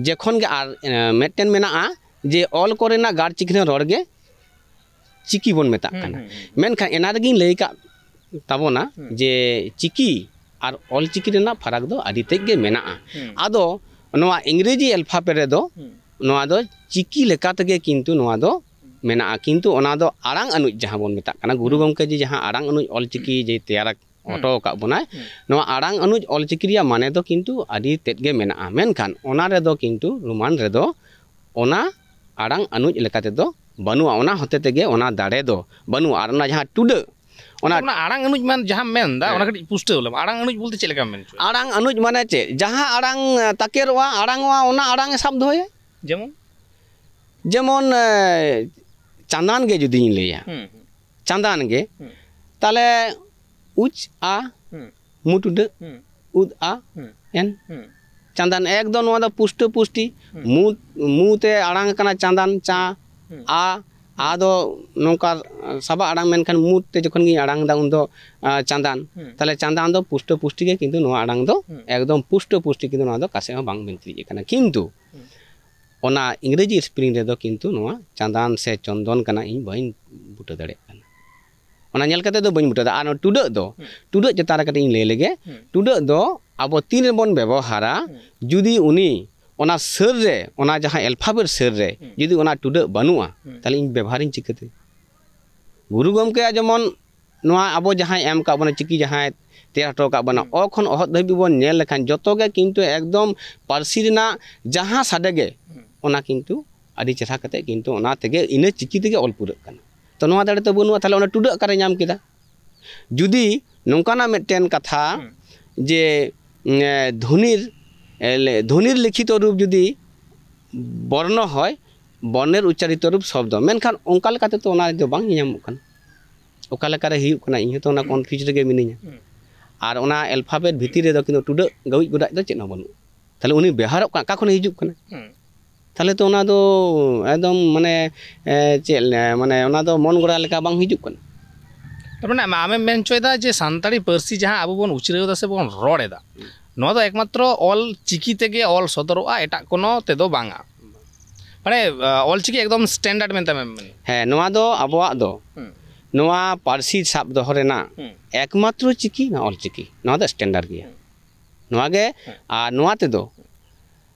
ᱡᱚᱠᱷᱚᱱ ᱜᱮ ᱟᱨ, ᱮᱸ, ᱢᱤᱫᱴᱮᱱ ᱢᱮᱱᱟᱜᱼᱟ ᱡᱮ ᱚᱞ ᱠᱚᱨᱮᱱᱟᱜ ᱜᱟᱲ ᱪᱤᱠᱷᱱᱟᱹ ᱨᱚᱲ ᱜᱮ ᱪᱤᱠᱤ ᱵᱚᱱ ᱢᱮᱛᱟᱜ ᱦᱩᱸ, ᱠᱟᱱᱟ᱾ ᱦᱩᱸ, ᱦᱩᱸ᱾ ᱢᱮᱱᱠᱷᱟᱱ ᱮᱱᱟ ᱨᱮᱜᱮᱧ ᱞᱟᱹᱭ ᱟᱠᱟᱫ ᱛᱟᱵᱚᱱᱟ ᱦᱩᱸ᱾ ᱡᱮ ᱪᱤᱠᱤ ᱟᱨ ᱚᱞ ᱪᱤᱠᱤ ᱨᱮᱱᱟᱜ ᱯᱷᱟᱨᱟᱠ ᱫᱚ ᱟᱹᱰᱤ ᱛᱮᱫ ᱜᱮ ᱢᱮᱱᱟᱜᱼᱟ᱾ ᱦᱩᱸ᱾ ᱟᱫᱚ ᱱᱚᱣᱟ ᱤᱝᱨᱮᱡᱤ ᱟᱞᱯᱷᱟᱵᱮᱴ ᱨᱮᱫᱚ ᱦᱩᱸ᱾ ᱱᱚᱣᱟ ᱫᱚ ᱪᱤᱠᱤ ᱞᱮᱠᱟ ᱛᱮᱜᱮ ᱠᱤᱱᱛᱩ ᱱᱚᱣᱟ ᱫᱚ ᱦᱩᱸ᱾ ᱢᱮᱱᱟᱜᱼᱟ, ᱠᱤᱱᱛᱩ ᱚᱱᱟ ᱫᱚ ᱟᱲᱟᱝ ᱟᱹᱱᱩᱡ ᱡᱟᱦᱟᱸ ᱵᱚᱱ ᱢᱮᱛᱟᱜ ᱠᱟᱱᱟ, ᱜᱩᱨᱩ ᱦᱩᱸ᱾ ᱜᱚᱢᱠᱮ ᱡᱮ ᱡᱟᱦᱟᱸ ᱟᱲᱟᱝ ᱟᱹᱱᱩᱡ ᱚᱞ ᱪᱤᱠᱤ ᱡᱮ ᱛᱮᱭᱟᱨ ᱦᱩᱸ᱾ ᱦᱚᱴᱚ ᱟᱠᱟᱫ ᱵᱚᱱᱟᱭ, ᱦᱩᱸ᱾ ᱱᱚᱣᱟ ᱟᱲᱟᱝ ᱟᱹᱱᱩᱡ ᱚᱞ ᱪᱤᱠᱤ ᱨᱮᱭᱟᱜ ᱢᱟᱱᱮ ᱫᱚ ᱠᱤᱱᱛᱩ ᱟᱹᱰᱤ ᱛᱮᱫ ᱜᱮ ᱢᱮᱱᱟᱜᱼᱟ, ᱢᱮᱱᱠᱷᱟᱱ ᱚᱱᱟ ᱨᱮᱫᱚ ᱠᱤᱱᱛᱩ ᱨᱳᱢᱟᱱ ᱨᱮᱫᱚ ᱚᱱᱟ ᱟᱲᱟᱝ ᱟᱹᱱᱩᱡ ᱞᱮᱠᱟ ᱛᱮᱫᱚ ᱵᱟᱹᱱᱩᱜᱼᱟ, ᱚᱱᱟ ᱦᱚᱛᱮ ᱛᱮᱜᱮ ᱚᱱᱟ ᱫᱟᱲᱮ ᱫᱚ ᱵᱟᱹᱱᱩᱜᱼᱟ᱾ ᱟᱨ ᱚᱱᱟ ᱡᱟᱦᱟᱸ ᱴᱩᱰᱟᱹᱜ, ᱚᱱᱟ ᱚᱱᱟ ᱟᱲᱟᱝ ᱟᱹᱱᱩᱡ ᱢᱟᱱ ᱡᱟᱦᱟᱸᱢ ᱢᱮᱱ ᱫᱟ, ᱦᱮᱸ᱾ ᱚᱱᱟ ᱠᱟᱹᱴᱤᱡ ᱯᱩᱥᱴᱟᱹᱣ ᱞᱮᱢ᱾ ᱟᱲᱟᱝ ᱟᱹᱱᱩᱡ ᱵᱚᱞᱛᱮ ᱪᱮᱫ ᱞᱮᱠᱟᱢ ᱢᱮᱱ ᱦᱚᱪᱚᱭᱟ? ᱟᱲᱟᱝ ᱟᱹᱱᱩᱡ ᱢᱟᱱᱮ ᱪᱮᱫ? ᱡᱟᱦᱟᱸ ᱟᱲᱟᱝ, ᱮ, ᱛᱟᱠᱮᱨᱚᱜᱼᱟ, ᱟᱲᱟᱝᱚᱜᱼᱟ, ᱚᱱᱟ ᱟᱲᱟᱝ ᱮ ᱥᱟᱵ ᱫᱚᱦᱚᱭᱟ᱾ ᱡᱮᱢᱚᱱ? ᱡᱮᱢᱚᱱ, ᱮ, ᱪᱟᱸᱫᱟᱱ ᱜᱮ ᱡᱩᱫᱤᱧ ᱞᱟᱹᱭᱟ, ᱦᱩᱸ, ᱦᱩᱸ᱾ ᱪᱟᱸᱫᱟᱱ ᱜᱮ, ᱦᱩᱸ᱾ ᱛᱟᱦᱞᱮ ᱩᱪ ᱟ, ᱦᱩᱸ᱾ ᱢᱩ ᱴᱩᱰᱟᱹᱜ, ᱦᱩᱸ᱾ ᱩᱫ ᱟ, ᱦᱩᱸ᱾ ᱮᱱ᱾ ᱦᱩᱸ᱾ ᱪᱟᱸᱫᱟᱱ ᱮᱠᱫᱚᱢ ᱱᱚᱣᱟ ᱫᱚ ᱯᱩᱥᱴᱟᱹ ᱯᱩᱥᱴᱤ, ᱦᱩᱸ᱾ ᱢᱩ, ᱢᱩ ᱛᱮ ᱟᱲᱟᱝ ᱟᱠᱟᱱᱟ ᱪᱟᱸᱫᱟᱱ, ᱪᱟ, ᱦᱩᱸ᱾ ᱟ, ᱟ ᱫᱚ ᱱᱚᱝᱠᱟ ᱥᱟᱵᱟᱜ ᱟᱲᱟᱝ, ᱢᱮᱱᱠᱷᱟᱱ ᱢᱩ ᱛᱮ ᱡᱚᱠᱷᱚᱱ ᱜᱤᱧ ᱟᱲᱟᱝ ᱮᱫᱟ ᱩᱱᱫᱚ, ᱟ, ᱪᱟᱸᱫᱟᱱ᱾ ᱦᱩᱸ᱾ ᱛᱟᱦᱞᱮ ᱪᱟᱸᱫᱟᱱ ᱫᱚ ᱯᱩᱥᱴᱟᱹ ᱯᱩᱥᱴᱤ ᱜᱮ ᱠᱤᱱᱛᱩ ᱱᱚᱣᱟ ᱟᱲᱟᱝ ᱫᱚ ᱦᱩᱸ᱾ ᱮᱠᱫᱚᱢ ᱯᱩᱥᱴᱟᱹ ᱯᱩᱥᱴᱤ ᱠᱤᱱᱛᱩ ᱱᱚᱣᱟ ᱫᱚ ᱚᱠᱟ ᱥᱮᱫ ᱦᱚᱸ ᱵᱟᱝ ᱵᱤᱱᱛᱤᱡ ᱟᱠᱟᱱᱟ᱾ ᱠᱤᱱᱛᱩ ᱦᱩᱸ᱾ ᱚᱱᱟ ᱤᱝᱨᱮᱡᱤ ᱥᱯᱮᱞᱤᱝ ᱨᱮᱫᱚ ᱠᱤᱱᱛᱩ ᱱᱚᱣᱟ ᱪᱟᱸᱫᱟᱱ ᱥᱮ ᱪᱚᱱᱫᱚᱱ ᱠᱟᱱᱟ, ᱤᱧ ᱵᱟᱹᱧ ᱵᱩᱴᱟᱹ ᱫᱟᱲᱮᱭᱟᱜ ᱠᱟᱱᱟ᱾ ᱚᱱᱟ ᱧᱮᱞ ᱠᱟᱛᱮ ᱫᱚ ᱵᱟᱹᱧ ᱵᱩᱴᱟᱹᱫᱟ᱾ ᱟᱨ ᱱᱚᱣᱟ ᱴᱩᱰᱟᱹᱜ ᱫᱚ, ᱦᱩᱸ᱾ ᱴᱩᱰᱟᱹᱜ ᱪᱮᱛᱟᱱ ᱨᱮ ᱠᱟᱹᱴᱤᱡ ᱤᱧ ᱞᱟᱹᱭ ᱞᱮᱜᱮ᱾ ᱦᱩᱸ᱾ ᱴᱩᱰᱟᱹᱜ ᱫᱚ ᱟᱵᱚ ᱛᱤᱱ ᱨᱮᱵᱚᱱ ᱵᱮᱵᱚᱦᱟᱨᱟ, ᱦᱩᱸ᱾ ᱡᱩᱫᱤ ᱩᱱᱤ ᱚᱱᱟ ᱥᱟᱹᱨ ᱨᱮ, ᱚᱱᱟ ᱡᱟᱦᱟᱸ alphabet ᱥᱟᱹᱨ ᱨᱮ, ᱦᱩᱸ᱾ ᱡᱩᱫᱤ ᱚᱱᱟ ᱴᱩᱰᱟᱹᱜ ᱵᱟᱹᱱᱩᱜᱼᱟ, ᱦᱩᱸ᱾ ᱛᱟᱦᱞᱮ ᱤᱧ ᱵᱮᱵᱚᱦᱟᱨᱤᱧ ᱪᱤᱠᱟᱹᱛᱮ? ᱜᱩᱨᱩ ᱜᱚᱢᱠᱮᱭᱟᱜ ᱡᱮᱢᱚᱱ ᱱᱚᱣᱟ ᱟᱵᱚ ᱡᱟᱦᱟᱸᱭ ᱮᱢ ᱠᱟᱜ ᱵᱚᱱᱟ, ᱪᱤᱠᱤ ᱡᱟᱦᱟᱸᱭ ᱛᱮᱭᱟᱨ ᱦᱚᱴᱚ ᱠᱟᱜ ᱵᱚᱱᱟ, ᱦᱩᱸ᱾ ᱚ ᱠᱷᱚᱱ ᱚᱦᱚᱫ ᱫᱷᱟᱹᱵᱤᱡ ᱵᱚᱱ ᱧᱮᱞ ᱞᱮᱠᱷᱟᱱ, ᱡᱚᱛᱚ ᱜᱮ ᱠᱤᱱᱛᱩ ᱮᱠᱫᱚᱢ ᱯᱟᱹᱨᱥᱤ ᱨᱮᱱᱟᱜ ᱡᱟᱦᱟᱸ ᱥᱟᱰᱮ ᱜᱮ, ᱦᱩᱸ᱾ ᱚᱱᱟ ᱠᱤᱱᱛᱩ ᱟᱹᱰᱤ ᱪᱮᱦᱨᱟ ᱠᱟᱛᱮ ᱠᱤᱱᱛᱩ ᱚᱱᱟ ᱛᱮᱜᱮ, ᱤᱱᱟᱹ ᱪᱤᱠᱤ ᱛᱮᱜᱮ ᱚᱞ ᱯᱩᱨᱟᱹᱜ ᱠᱟᱱᱟ᱾ ᱛᱚ ᱱᱚᱣᱟ ᱫᱟᱲᱮ ᱛᱚ ᱵᱟᱹᱱᱩᱜᱼᱟ, ᱛᱟᱦᱞᱮ ᱚᱱᱟ ᱴᱩᱰᱟᱹᱜ ᱚᱠᱟᱨᱮ ᱧᱟᱢ ᱠᱮᱫᱟ? ᱡᱩᱫᱤ ᱱᱚᱝᱠᱟᱱᱟᱜ ᱢᱤᱫᱴᱮᱱ ᱠᱟᱛᱷᱟ ᱦᱩᱸ᱾ ᱡᱮ, ᱮ, ᱫᱷᱚᱱᱤᱨ, ᱮ, ᱞᱮ-, ᱫᱷᱚᱱᱤᱨ ᱞᱤᱠᱷᱤᱛᱚ ᱨᱩᱯ ᱡᱩᱫᱤ ᱵᱚᱨᱱᱚ ᱦᱚᱭ, ᱵᱚᱨᱱᱮᱨ ᱩᱪᱪᱟᱨᱤᱛᱚ ᱨᱩᱯ ᱥᱚᱵᱫᱚ, ᱢᱮᱱᱠᱷᱟᱱ ᱚᱱᱠᱟ ᱞᱮᱠᱟ ᱛᱮᱫᱚ ᱚᱱᱟ ᱫᱚ ᱵᱟᱝ ᱧᱮᱧᱟᱢᱚᱜ ᱠᱟᱱᱟ᱾ ᱚᱠᱟ ᱞᱮᱠᱟᱨᱮ ᱦᱩᱭᱩᱜ ᱠᱟᱱᱟ, ᱤᱧ ᱦᱚᱸᱛᱚ ᱚᱱᱟ ᱦᱩᱸ᱾ confuse ᱨᱮᱜᱮ ᱢᱤᱱᱟᱹᱧᱟ᱾ ᱦᱩᱸ᱾ ᱟᱨ ᱚᱱᱟ alphabet ᱵᱷᱤᱛᱤᱨ ᱨᱮᱫᱚ ᱠᱤᱱᱛᱩ ᱴᱩᱰᱟᱹᱜ ᱜᱟᱹᱣᱤᱡ ᱜᱚᱰᱟᱡ ᱫᱚ ᱪᱮᱫ ᱦᱚᱸ ᱵᱟᱹᱱᱩᱜᱼᱟ᱾ ᱛᱟᱦᱞᱮ ᱩᱱᱤ ᱵᱮᱣᱦᱟᱨᱚᱜ ᱠᱟᱱ, ᱚᱠᱟ ᱠᱷᱚᱱᱮ ᱦᱤᱡᱩᱜ ᱠᱟᱱᱟ? ᱦᱩᱸ᱾ ᱛᱟᱦᱞᱮ ᱛᱚ ᱚᱱᱟ ᱫᱚ ᱮᱠᱫᱚᱢ ᱢᱟᱱᱮ, ᱮ, ᱪᱮᱫ ᱞᱮ-, ᱢᱟᱱᱮ ᱚᱱᱟ ᱫᱚ ᱢᱚᱱ ᱜᱚᱲᱟ ᱞᱮᱠᱟ ᱵᱟᱝ ᱦᱤᱡᱩᱜ ᱠᱟᱱᱟ᱾ ᱛᱟᱨ ᱢᱟᱱᱮ ᱟᱢᱮᱢ ᱢᱮᱱ ᱦᱚᱪᱚᱭᱮᱫᱟ ᱡᱮ ᱥᱟᱱᱛᱟᱲᱤ ᱯᱟᱹᱨᱥᱤ ᱡᱟᱦᱟᱸ ᱟᱵᱚ ᱵᱚᱱ ᱩᱪᱨᱟᱹᱣ ᱮᱫᱟ ᱥᱮ ᱵᱚᱱ ᱨᱚᱲ ᱮᱫᱟ, ᱦᱩᱸ᱾ ᱱᱚᱣᱟ ᱫᱚ ᱮᱠᱢᱟᱛᱨᱚ ᱚᱞ ᱪᱤᱠᱤ ᱛᱮᱜᱮ ᱚᱞ ᱥᱚᱫᱚᱨᱚᱜᱼᱟ, ᱮᱴᱟᱜ ᱠᱳᱱᱳ ᱛᱮᱫᱚ ᱵᱟᱝᱟ᱾ ᱢᱟᱱᱮ, ᱟ, ᱚᱞ ᱪᱤᱠᱤ ᱮᱠᱫᱚᱢ standard ᱢᱮᱱᱛᱮ ᱟᱢᱮᱢ ᱢᱮᱱ? ᱦᱮᱸ, ᱱᱚᱣᱟ ᱫᱚ ᱟᱵᱚᱣᱟᱜ ᱫᱚ, ᱦᱩᱸ᱾ ᱱᱚᱣᱟ ᱯᱟᱹᱨᱥᱤ ᱥᱟᱵ ᱫᱚᱦᱚ ᱨᱮᱱᱟᱜ ᱦᱩᱸ᱾ ᱮᱠᱢᱟᱛᱨᱚ ᱪᱤᱠᱤ ᱱᱚᱣᱟ ᱚᱞ ᱪᱤᱠᱤ, ᱱᱚᱣᱟ ᱫᱚ standard ᱜᱮᱭᱟ᱾ ᱦᱩᱸ᱾ ᱱᱚᱣᱟ ᱜᱮ, ᱦᱮᱸ᱾ ᱟᱨ ᱱᱚᱣᱟ ᱛᱮᱫᱚ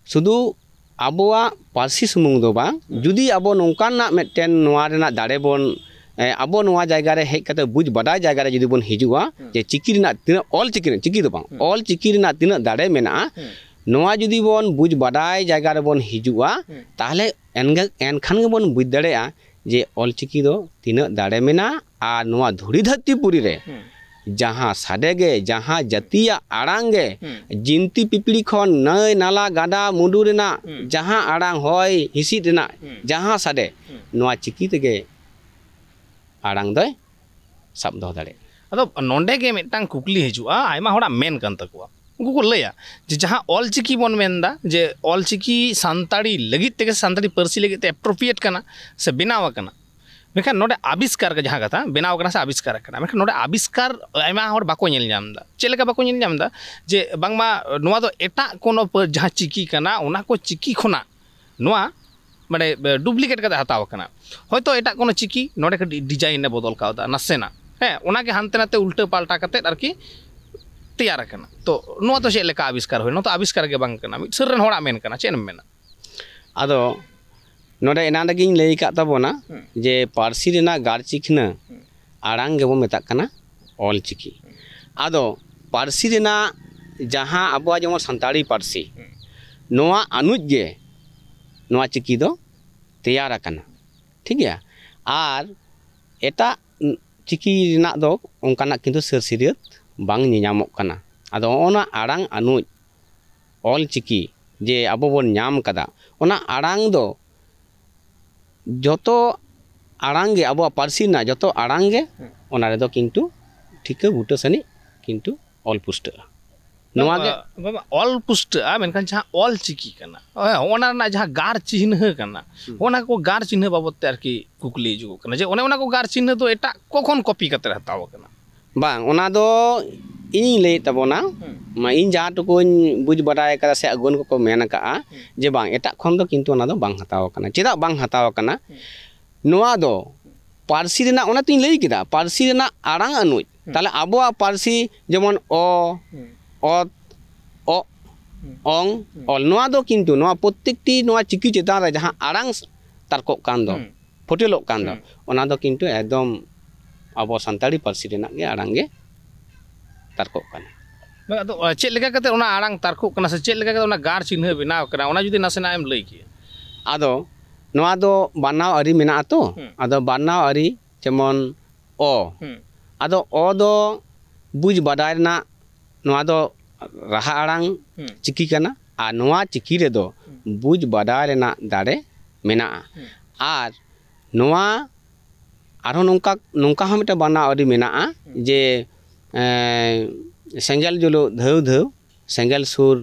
ᱥᱩᱫᱷᱩ ᱟᱵᱚᱣᱟᱜ ᱯᱟᱹᱨᱥᱤ ᱥᱩᱢᱩᱝ ᱫᱚ ᱵᱟᱝ, ᱦᱮᱸ᱾ ᱡᱩᱫᱤ ᱟᱵᱚ ᱱᱚᱝᱠᱟᱱᱟᱜ ᱢᱤᱫᱴᱮᱱ ᱱᱚᱣᱟ ᱨᱮᱱᱟᱜ ᱫᱟᱲᱮ ᱵᱚᱱ, ᱮ, ᱟᱵᱚ ᱱᱚᱣᱟ ᱡᱟᱭᱜᱟ ᱨᱮ ᱦᱮᱡ ᱠᱟᱛᱮ ᱵᱩᱡᱽ ᱵᱟᱰᱟᱭ ᱡᱟᱭᱜᱟ ᱨᱮ ᱡᱩᱫᱤ ᱵᱚᱱ ᱦᱤᱡᱩᱜᱼᱟ, ᱦᱮᱸ᱾ ᱡᱮ ᱪᱤᱠᱤ ᱨᱮᱱᱟᱜ ᱛᱤᱱᱟᱹᱜ, ᱚᱞ ᱪᱤᱠᱤ ᱨᱮᱱᱟᱜ, ᱪᱤᱠᱤ ᱫᱚ ᱵᱟᱝ, ᱦᱮᱸ᱾ ᱚᱞ ᱪᱤᱠᱤ ᱨᱮᱱᱟᱜ ᱛᱤᱱᱟᱹᱜ ᱫᱟᱲᱮ ᱢᱮᱱᱟᱜᱼᱟ, ᱦᱮᱸ᱾ ᱱᱚᱣᱟ ᱡᱩᱫᱤ ᱵᱚᱱ ᱵᱩᱡᱽ ᱵᱟᱰᱟᱭ ᱡᱟᱭᱜᱟ ᱨᱮᱵᱚᱱ ᱦᱤᱡᱩᱜᱼᱟ, ᱦᱮᱸ᱾ ᱛᱟᱦᱞᱮ ᱮᱱᱜᱮ-, ᱮᱱᱠᱷᱟᱱ ᱜᱮᱵᱚᱱ ᱵᱩᱡᱽ ᱫᱟᱲᱮᱭᱟᱜᱼᱟ ᱡᱮ ᱚᱞ ᱪᱤᱠᱤ ᱫᱚ ᱛᱤᱱᱟᱹᱜ ᱫᱟᱲᱮ ᱢᱮᱱᱟᱜᱼᱟ᱾ ᱟᱨ ᱱᱚᱣᱟ ᱫᱷᱩᱲᱤ ᱫᱷᱟᱹᱨᱛᱤ ᱯᱩᱨᱤ ᱨᱮ ᱦᱩᱸ᱾ ᱡᱟᱦᱟᱸ ᱥᱟᱰᱮ ᱜᱮ, ᱡᱟᱦᱟᱸ ᱡᱟᱹᱛᱤᱭᱟᱜ ᱟᱲᱟᱝ ᱜᱮ, ᱦᱩᱸ᱾ ᱡᱤᱱᱛᱤ ᱯᱤᱯᱤᱲᱤ ᱠᱷᱚᱱ ᱱᱟᱹᱭ, ᱱᱟᱞᱟ, ᱜᱟᱰᱟ, ᱢᱩᱰᱩ ᱨᱮᱱᱟᱜ ᱦᱩᱸ᱾ ᱡᱟᱦᱟᱸ ᱟᱲᱟᱝ, ᱦᱚᱭ ᱦᱤᱸᱥᱤᱫ ᱨᱮᱱᱟᱜ ᱦᱩᱸ᱾ ᱡᱟᱦᱟᱸ ᱥᱟᱰᱮ, ᱦᱩᱸ᱾ ᱱᱚᱣᱟ ᱪᱤᱠᱤ ᱛᱮᱜᱮ ᱟᱲᱟᱝ ᱫᱚᱭ ᱥᱟᱵ ᱫᱚᱦᱚ ᱫᱟᱲᱮᱭᱟᱜᱼᱟ᱾ ᱟᱫᱚ ᱱᱚᱰᱮ ᱜᱮ ᱢᱤᱫᱴᱟᱝ ᱠᱩᱠᱞᱤ ᱦᱤᱡᱩᱜᱼᱟ, ᱟᱭᱢᱟ ᱦᱚᱲᱟᱜ ᱢᱮᱱ ᱠᱟᱱ ᱛᱟᱠᱚᱣᱟ᱾ ᱩᱱᱠᱩ ᱠᱚ ᱞᱟᱹᱭᱟ ᱡᱮ ᱡᱟᱦᱟᱸ ᱚᱞᱪᱤᱠᱤ ᱵᱚᱱ ᱢᱮᱱᱫᱟ, ᱡᱮ ᱚᱞᱪᱤᱠᱤ ᱥᱟᱱᱛᱟᱲᱤ ᱞᱟᱹᱜᱤᱫ ᱛᱮᱜᱮ, ᱥᱟᱱᱛᱟᱲᱤ ᱯᱟᱹᱨᱥᱤ ᱞᱟᱹᱜᱤᱫ ᱛᱮ appropriate ᱠᱟᱱᱟ ᱥᱮ ᱵᱮᱱᱟᱣ ᱟᱠᱟᱱᱟ, ᱢᱮᱱᱠᱷᱟᱱ ᱱᱚᱰᱮ ᱟᱵᱤᱥᱠᱟᱨ ᱜᱮ ᱡᱟᱦᱟᱸ ᱠᱟᱛᱷᱟ, ᱵᱮᱱᱟᱣ ᱟᱠᱟᱱᱟ ᱥᱮ ᱟᱵᱤᱥᱠᱟᱨ ᱟᱠᱟᱱᱟ, ᱢᱮᱱᱠᱷᱟᱱ ᱱᱚᱰᱮ ᱟᱵᱤᱥᱠᱟᱨ ᱟᱭᱢᱟ ᱦᱚᱲ ᱵᱟᱠᱚ ᱧᱮᱞ ᱧᱟᱢ ᱮᱫᱟ᱾ ᱪᱮᱫ ᱞᱮᱠᱟ ᱵᱟᱠᱚ ᱧᱮᱞ ᱧᱟᱢ ᱮᱫᱟ? ᱡᱮ ᱵᱟᱝᱢᱟ ᱱᱚᱣᱟ ᱫᱚ ᱮᱴᱟᱜ ᱠᱳᱱᱳ ᱯᱟᱹ-, ᱡᱟᱦᱟᱸ ᱪᱤᱠᱤ ᱠᱟᱱᱟ, ᱚᱱᱟ ᱠᱚ ᱪᱤᱠᱤ ᱠᱷᱚᱱᱟᱜ ᱱᱚᱣᱟ ᱢᱟᱱᱮ, ᱮ, duplicate ᱠᱟᱛᱮ ᱦᱟᱛᱟᱣ ᱟᱠᱟᱱᱟ᱾ ᱦᱚᱭᱛᱳ ᱮᱴᱟᱜ ᱠᱳᱱᱳ ᱪᱤᱠᱤ, ᱱᱚᱰᱮ ᱠᱟᱹᱴᱤᱡ design ᱮ ᱵᱚᱫᱚᱞ ᱠᱟᱣᱫᱟ ᱱᱟᱥᱮᱱᱟᱜ, ᱦᱮᱸ, ᱚᱱᱟᱜᱮ ᱦᱟᱱᱛᱮ ᱱᱟᱛᱮ ᱩᱞᱴᱟᱹ ᱯᱟᱞᱴᱟ ᱠᱟᱛᱮᱫ ᱟᱨᱠᱤ ᱛᱮᱭᱟᱨ ᱟᱠᱟᱱᱟ᱾ ᱛᱚ ᱱᱚᱣᱟ ᱫᱚ ᱪᱮᱫ ᱞᱮᱠᱟ ᱟᱵᱤᱥᱠᱟᱨ ᱦᱩᱭᱱᱟ? ᱱᱚᱣᱟ ᱫᱚ ᱟᱵᱤᱥᱠᱟᱨ ᱜᱮ ᱵᱟᱝ ᱠᱟᱱᱟ, ᱢᱤᱫ ᱥᱟᱹᱨ ᱨᱮᱱ ᱦᱚᱲᱟᱜ ᱢᱮᱱ ᱠᱟᱱᱟ᱾ ᱪᱮᱫ ᱮᱢ ᱢᱮᱱᱟ? ᱟᱫᱚ ᱱᱚᱰᱮ ᱮᱱᱟᱱ ᱨᱮᱜᱮᱧ ᱞᱟᱹᱭ ᱟᱠᱟᱫ ᱛᱟᱵᱚᱱᱟ, ᱦᱩᱸ᱾ ᱡᱮ ᱯᱟᱹᱨᱥᱤ ᱨᱮᱱᱟᱜ ᱜᱟᱨ ᱪᱤᱠᱷᱱᱟᱹ ᱦᱩᱸ᱾ ᱟᱲᱟᱝ ᱜᱮᱵᱚᱱ ᱢᱮᱛᱟᱜ ᱠᱟᱱᱟ ᱚᱞ ᱪᱤᱠᱤ᱾ ᱟᱫᱚ ᱯᱟᱹᱨᱥᱤ ᱨᱮᱱᱟᱜ ᱡᱟᱦᱟᱸ ᱟᱵᱚᱣᱟᱜ ᱡᱮᱢᱚᱱ ᱥᱟᱱᱛᱟᱲᱤ ᱯᱟᱹᱨᱥᱤ, ᱦᱩᱸ᱾ ᱱᱚᱣᱟ ᱟᱹᱱᱩᱡ ᱜᱮ ᱱᱚᱣᱟ ᱪᱤᱠᱤ ᱫᱚ ᱛᱮᱭᱟᱨ ᱟᱠᱟᱱᱟ, ᱴᱷᱤᱠ ᱜᱮᱭᱟ᱾ ᱟᱨ ᱮᱴᱟᱜ ᱪᱤᱠᱤ ᱨᱮᱱᱟᱜ ᱫᱚ ᱚᱱᱠᱟᱱᱟᱜ ᱠᱤᱱᱛᱩ ᱥᱟᱹᱨ ᱥᱤᱨᱭᱟᱹᱛ ᱵᱟᱝ ᱧᱮᱧᱟᱢᱚᱜ ᱠᱟᱱᱟ᱾ ᱟᱫᱚ ᱚᱱᱟ ᱟᱲᱟᱝ ᱟᱹᱱᱩᱡ ᱚᱞ ᱪᱤᱠᱤ ᱡᱮ ᱟᱵᱚ ᱵᱚᱱ ᱧᱟᱢ ᱠᱟᱫᱟ, ᱚᱱᱟ ᱟᱲᱟᱝ ᱫᱚ ᱡᱚᱛᱚ ᱟᱲᱟᱝ ᱜᱮ, ᱟᱵᱚᱣᱟᱜ ᱯᱟᱹᱨᱥᱤ ᱨᱮᱱᱟᱜ ᱡᱚᱛᱚ ᱟᱲᱟᱝ ᱜᱮ ᱦᱩᱸ᱾ ᱚᱱᱟ ᱨᱮᱫᱚ ᱠᱤᱱᱛᱩ ᱴᱷᱤᱠᱟᱹ ᱵᱩᱴᱟᱹ ᱥᱟᱺᱦᱤᱡ ᱠᱤᱱᱛᱩ ᱚᱞ ᱯᱩᱥᱴᱟᱹᱜᱼᱟ᱾ ᱱᱚᱣᱟ ᱜᱮ ᱵᱟᱵᱟ, ᱚᱞ ᱯᱩᱥᱴᱟᱹᱜᱼᱟ, ᱢᱮᱱᱠᱷᱟᱱ ᱡᱟᱦᱟᱸ ᱚᱞ ᱪᱤᱠᱤ ᱠᱟᱱᱟ, ᱦᱮᱸ, ᱚᱱᱟ ᱨᱮᱱᱟᱜ ᱡᱟᱦᱟᱸ ᱜᱟᱨ ᱪᱤᱱᱦᱟᱹ ᱠᱟᱱᱟ, ᱦᱩᱸ᱾ ᱚᱱᱟ ᱠᱚ ᱜᱟᱨ ᱪᱤᱱᱦᱟᱹ ᱵᱟᱵᱚᱫ ᱛᱮ ᱟᱨᱠᱤ ᱠᱩᱠᱞᱤ ᱦᱤᱡᱩᱜᱚᱜ ᱠᱟᱱᱟ, ᱡᱮ ᱚᱱᱮ ᱚᱱᱟ ᱠᱚ ᱜᱟᱨ ᱪᱤᱱᱦᱟᱹ ᱫᱚ ᱮᱴᱟᱜ ᱠᱚ ᱠᱷᱚᱱ ᱠᱚᱯᱤ ᱠᱟᱛᱮ ᱦᱟᱛᱟᱣ ᱟᱠᱟᱱᱟ᱾ ᱵᱟᱝ, ᱚᱱᱟ ᱫᱚ ᱤᱧᱤᱧ ᱞᱟᱹᱭᱮᱫ ᱛᱟᱵᱚᱱᱟ, ᱦᱩᱸ᱾ ᱢᱟ ᱤᱧ ᱡᱟᱦᱟᱸ ᱴᱩᱠᱩᱧ ᱵᱩᱡᱽ ᱵᱟᱰᱟᱭ ᱠᱟᱫᱟ ᱥᱮ ᱟᱹᱜᱩᱣᱟᱹᱱ ᱠᱚᱠᱚ ᱢᱮᱱ ᱟᱠᱟᱫᱼᱟ, ᱦᱩᱸ᱾ ᱡᱮ ᱵᱟᱝ, ᱮᱴᱟᱜ ᱠᱷᱚᱱ ᱫᱚ ᱠᱤᱱᱛᱩ ᱚᱱᱟ ᱫᱚ ᱵᱟᱝ ᱦᱟᱛᱟᱣ ᱟᱠᱟᱱᱟ᱾ ᱪᱮᱫᱟᱜ ᱵᱟᱝ ᱦᱟᱛᱟᱣ ᱟᱠᱟᱱᱟ? ᱦᱩᱸ᱾ ᱱᱚᱣᱟ ᱫᱚ ᱯᱟᱹᱨᱥᱤ ᱨᱮᱱᱟᱜ, ᱚᱱᱟᱛᱤᱧ ᱞᱟᱹᱭ ᱠᱮᱫᱟ, ᱯᱟᱹᱨᱥᱤ ᱨᱮᱱᱟᱜ ᱟᱲᱟᱝ ᱟᱹᱱᱩᱡ᱾ ᱦᱩᱸ᱾ ᱛᱟᱦᱞᱮ ᱟᱵᱚᱣᱟᱜ ᱯᱟᱹᱨᱥᱤ ᱡᱮᱢᱚᱱ ᱚ, ᱦᱩᱸ᱾ ᱚᱛ, ᱚᱜ, ᱦᱩᱸ᱾ ᱚᱝ, ᱦᱩᱸ᱾ ᱚᱞ, ᱱᱚᱣᱟ ᱫᱚ ᱠᱤᱱᱛᱩ ᱱᱚᱣᱟ ᱯᱨᱚᱛᱮᱠᱴᱤ ᱱᱚᱣᱟ ᱪᱤᱠᱤ ᱪᱮᱛᱟᱱ ᱨᱮ ᱡᱟᱦᱟᱸ ᱟᱲᱟᱝ ᱛᱟᱨᱠᱚᱜ ᱠᱟᱱ ᱫᱚ, ᱦᱩᱸ᱾ ᱯᱷᱩᱴᱮᱞᱚᱜ ᱠᱟᱱ ᱫᱚ, ᱦᱩᱸ᱾ ᱚᱱᱟ ᱫᱚ ᱠᱤᱱᱛᱩ ᱮᱠᱫᱚᱢ ᱟᱵᱚ ᱥᱟᱱᱛᱟᱲᱤ ᱯᱟᱹᱨᱥᱤ ᱨᱮᱱᱟᱜ ᱜᱮ ᱟᱲᱟᱝ ᱜᱮ ᱛᱟᱨᱠᱚᱜ ᱠᱟᱱᱟ᱾ ᱵᱟᱝ, ᱟᱫᱚ, ᱟ, ᱪᱮᱫ ᱞᱮᱠᱟ ᱠᱟᱛᱮ ᱚᱱᱟ ᱟᱲᱟᱝ ᱛᱟᱨᱠᱚᱜ ᱠᱟᱱᱟ ᱥᱮ ᱪᱮᱫ ᱞᱮᱠᱟ ᱠᱟᱛᱮ ᱚᱱᱟ ᱜᱟᱨ ᱪᱤᱱᱦᱟᱹ ᱵᱮᱱᱟᱣ ᱠᱟᱱᱟ, ᱚᱱᱟ ᱡᱩᱫᱤ ᱱᱟᱥᱮᱱᱟᱜ ᱮᱢ ᱞᱟᱹᱭ ᱠᱮᱭᱟ? ᱟᱫᱚ ᱱᱚᱣᱟ ᱫᱚ ᱵᱟᱱᱟᱣ ᱟᱹᱨᱤ ᱢᱮᱱᱟᱜᱼᱟ ᱛᱚ, ᱦᱩᱸ᱾ ᱟᱫᱚ ᱵᱟᱱᱟᱣ ᱟᱹᱨᱤ ᱡᱮᱢᱚᱱ ᱚ, ᱦᱩᱸ᱾ ᱟᱫᱚ ᱚ ᱫᱚ ᱵᱩᱡᱽ ᱵᱟᱰᱟᱭ ᱨᱮᱱᱟᱜ, ᱱᱚᱣᱟ ᱫᱚ ᱨᱟᱦᱟ ᱟᱲᱟᱝ ᱦᱩᱸ᱾ ᱪᱤᱠᱤ ᱠᱟᱱᱟ, ᱟᱨ ᱱᱚᱣᱟ ᱪᱤᱠᱤ ᱨᱮᱫᱚ ᱦᱩᱸ᱾ ᱵᱩᱡᱽ ᱵᱟᱰᱟᱭ ᱨᱮᱱᱟᱜ ᱫᱟᱲᱮ ᱢᱮᱱᱟᱜᱼᱟ᱾ ᱦᱩᱸ᱾ ᱟᱨ ᱱᱚᱣᱟ ᱟᱨᱦᱚᱸ ᱱᱚᱝᱠᱟ, ᱱᱚᱝᱠᱟ ᱦᱚᱸ ᱢᱤᱫᱴᱮᱱ ᱵᱟᱱᱟᱣ ᱟᱹᱨᱤ ᱢᱮᱱᱟᱜᱼᱟ ᱦᱩᱸ᱾ ᱡᱮ, ᱮᱸ, ᱥᱮᱸᱜᱮᱞ ᱡᱩᱞᱩᱜ ᱫᱷᱟᱹᱣ ᱫᱷᱟᱹᱣ ᱥᱮᱸᱜᱮᱞ ᱥᱩᱨ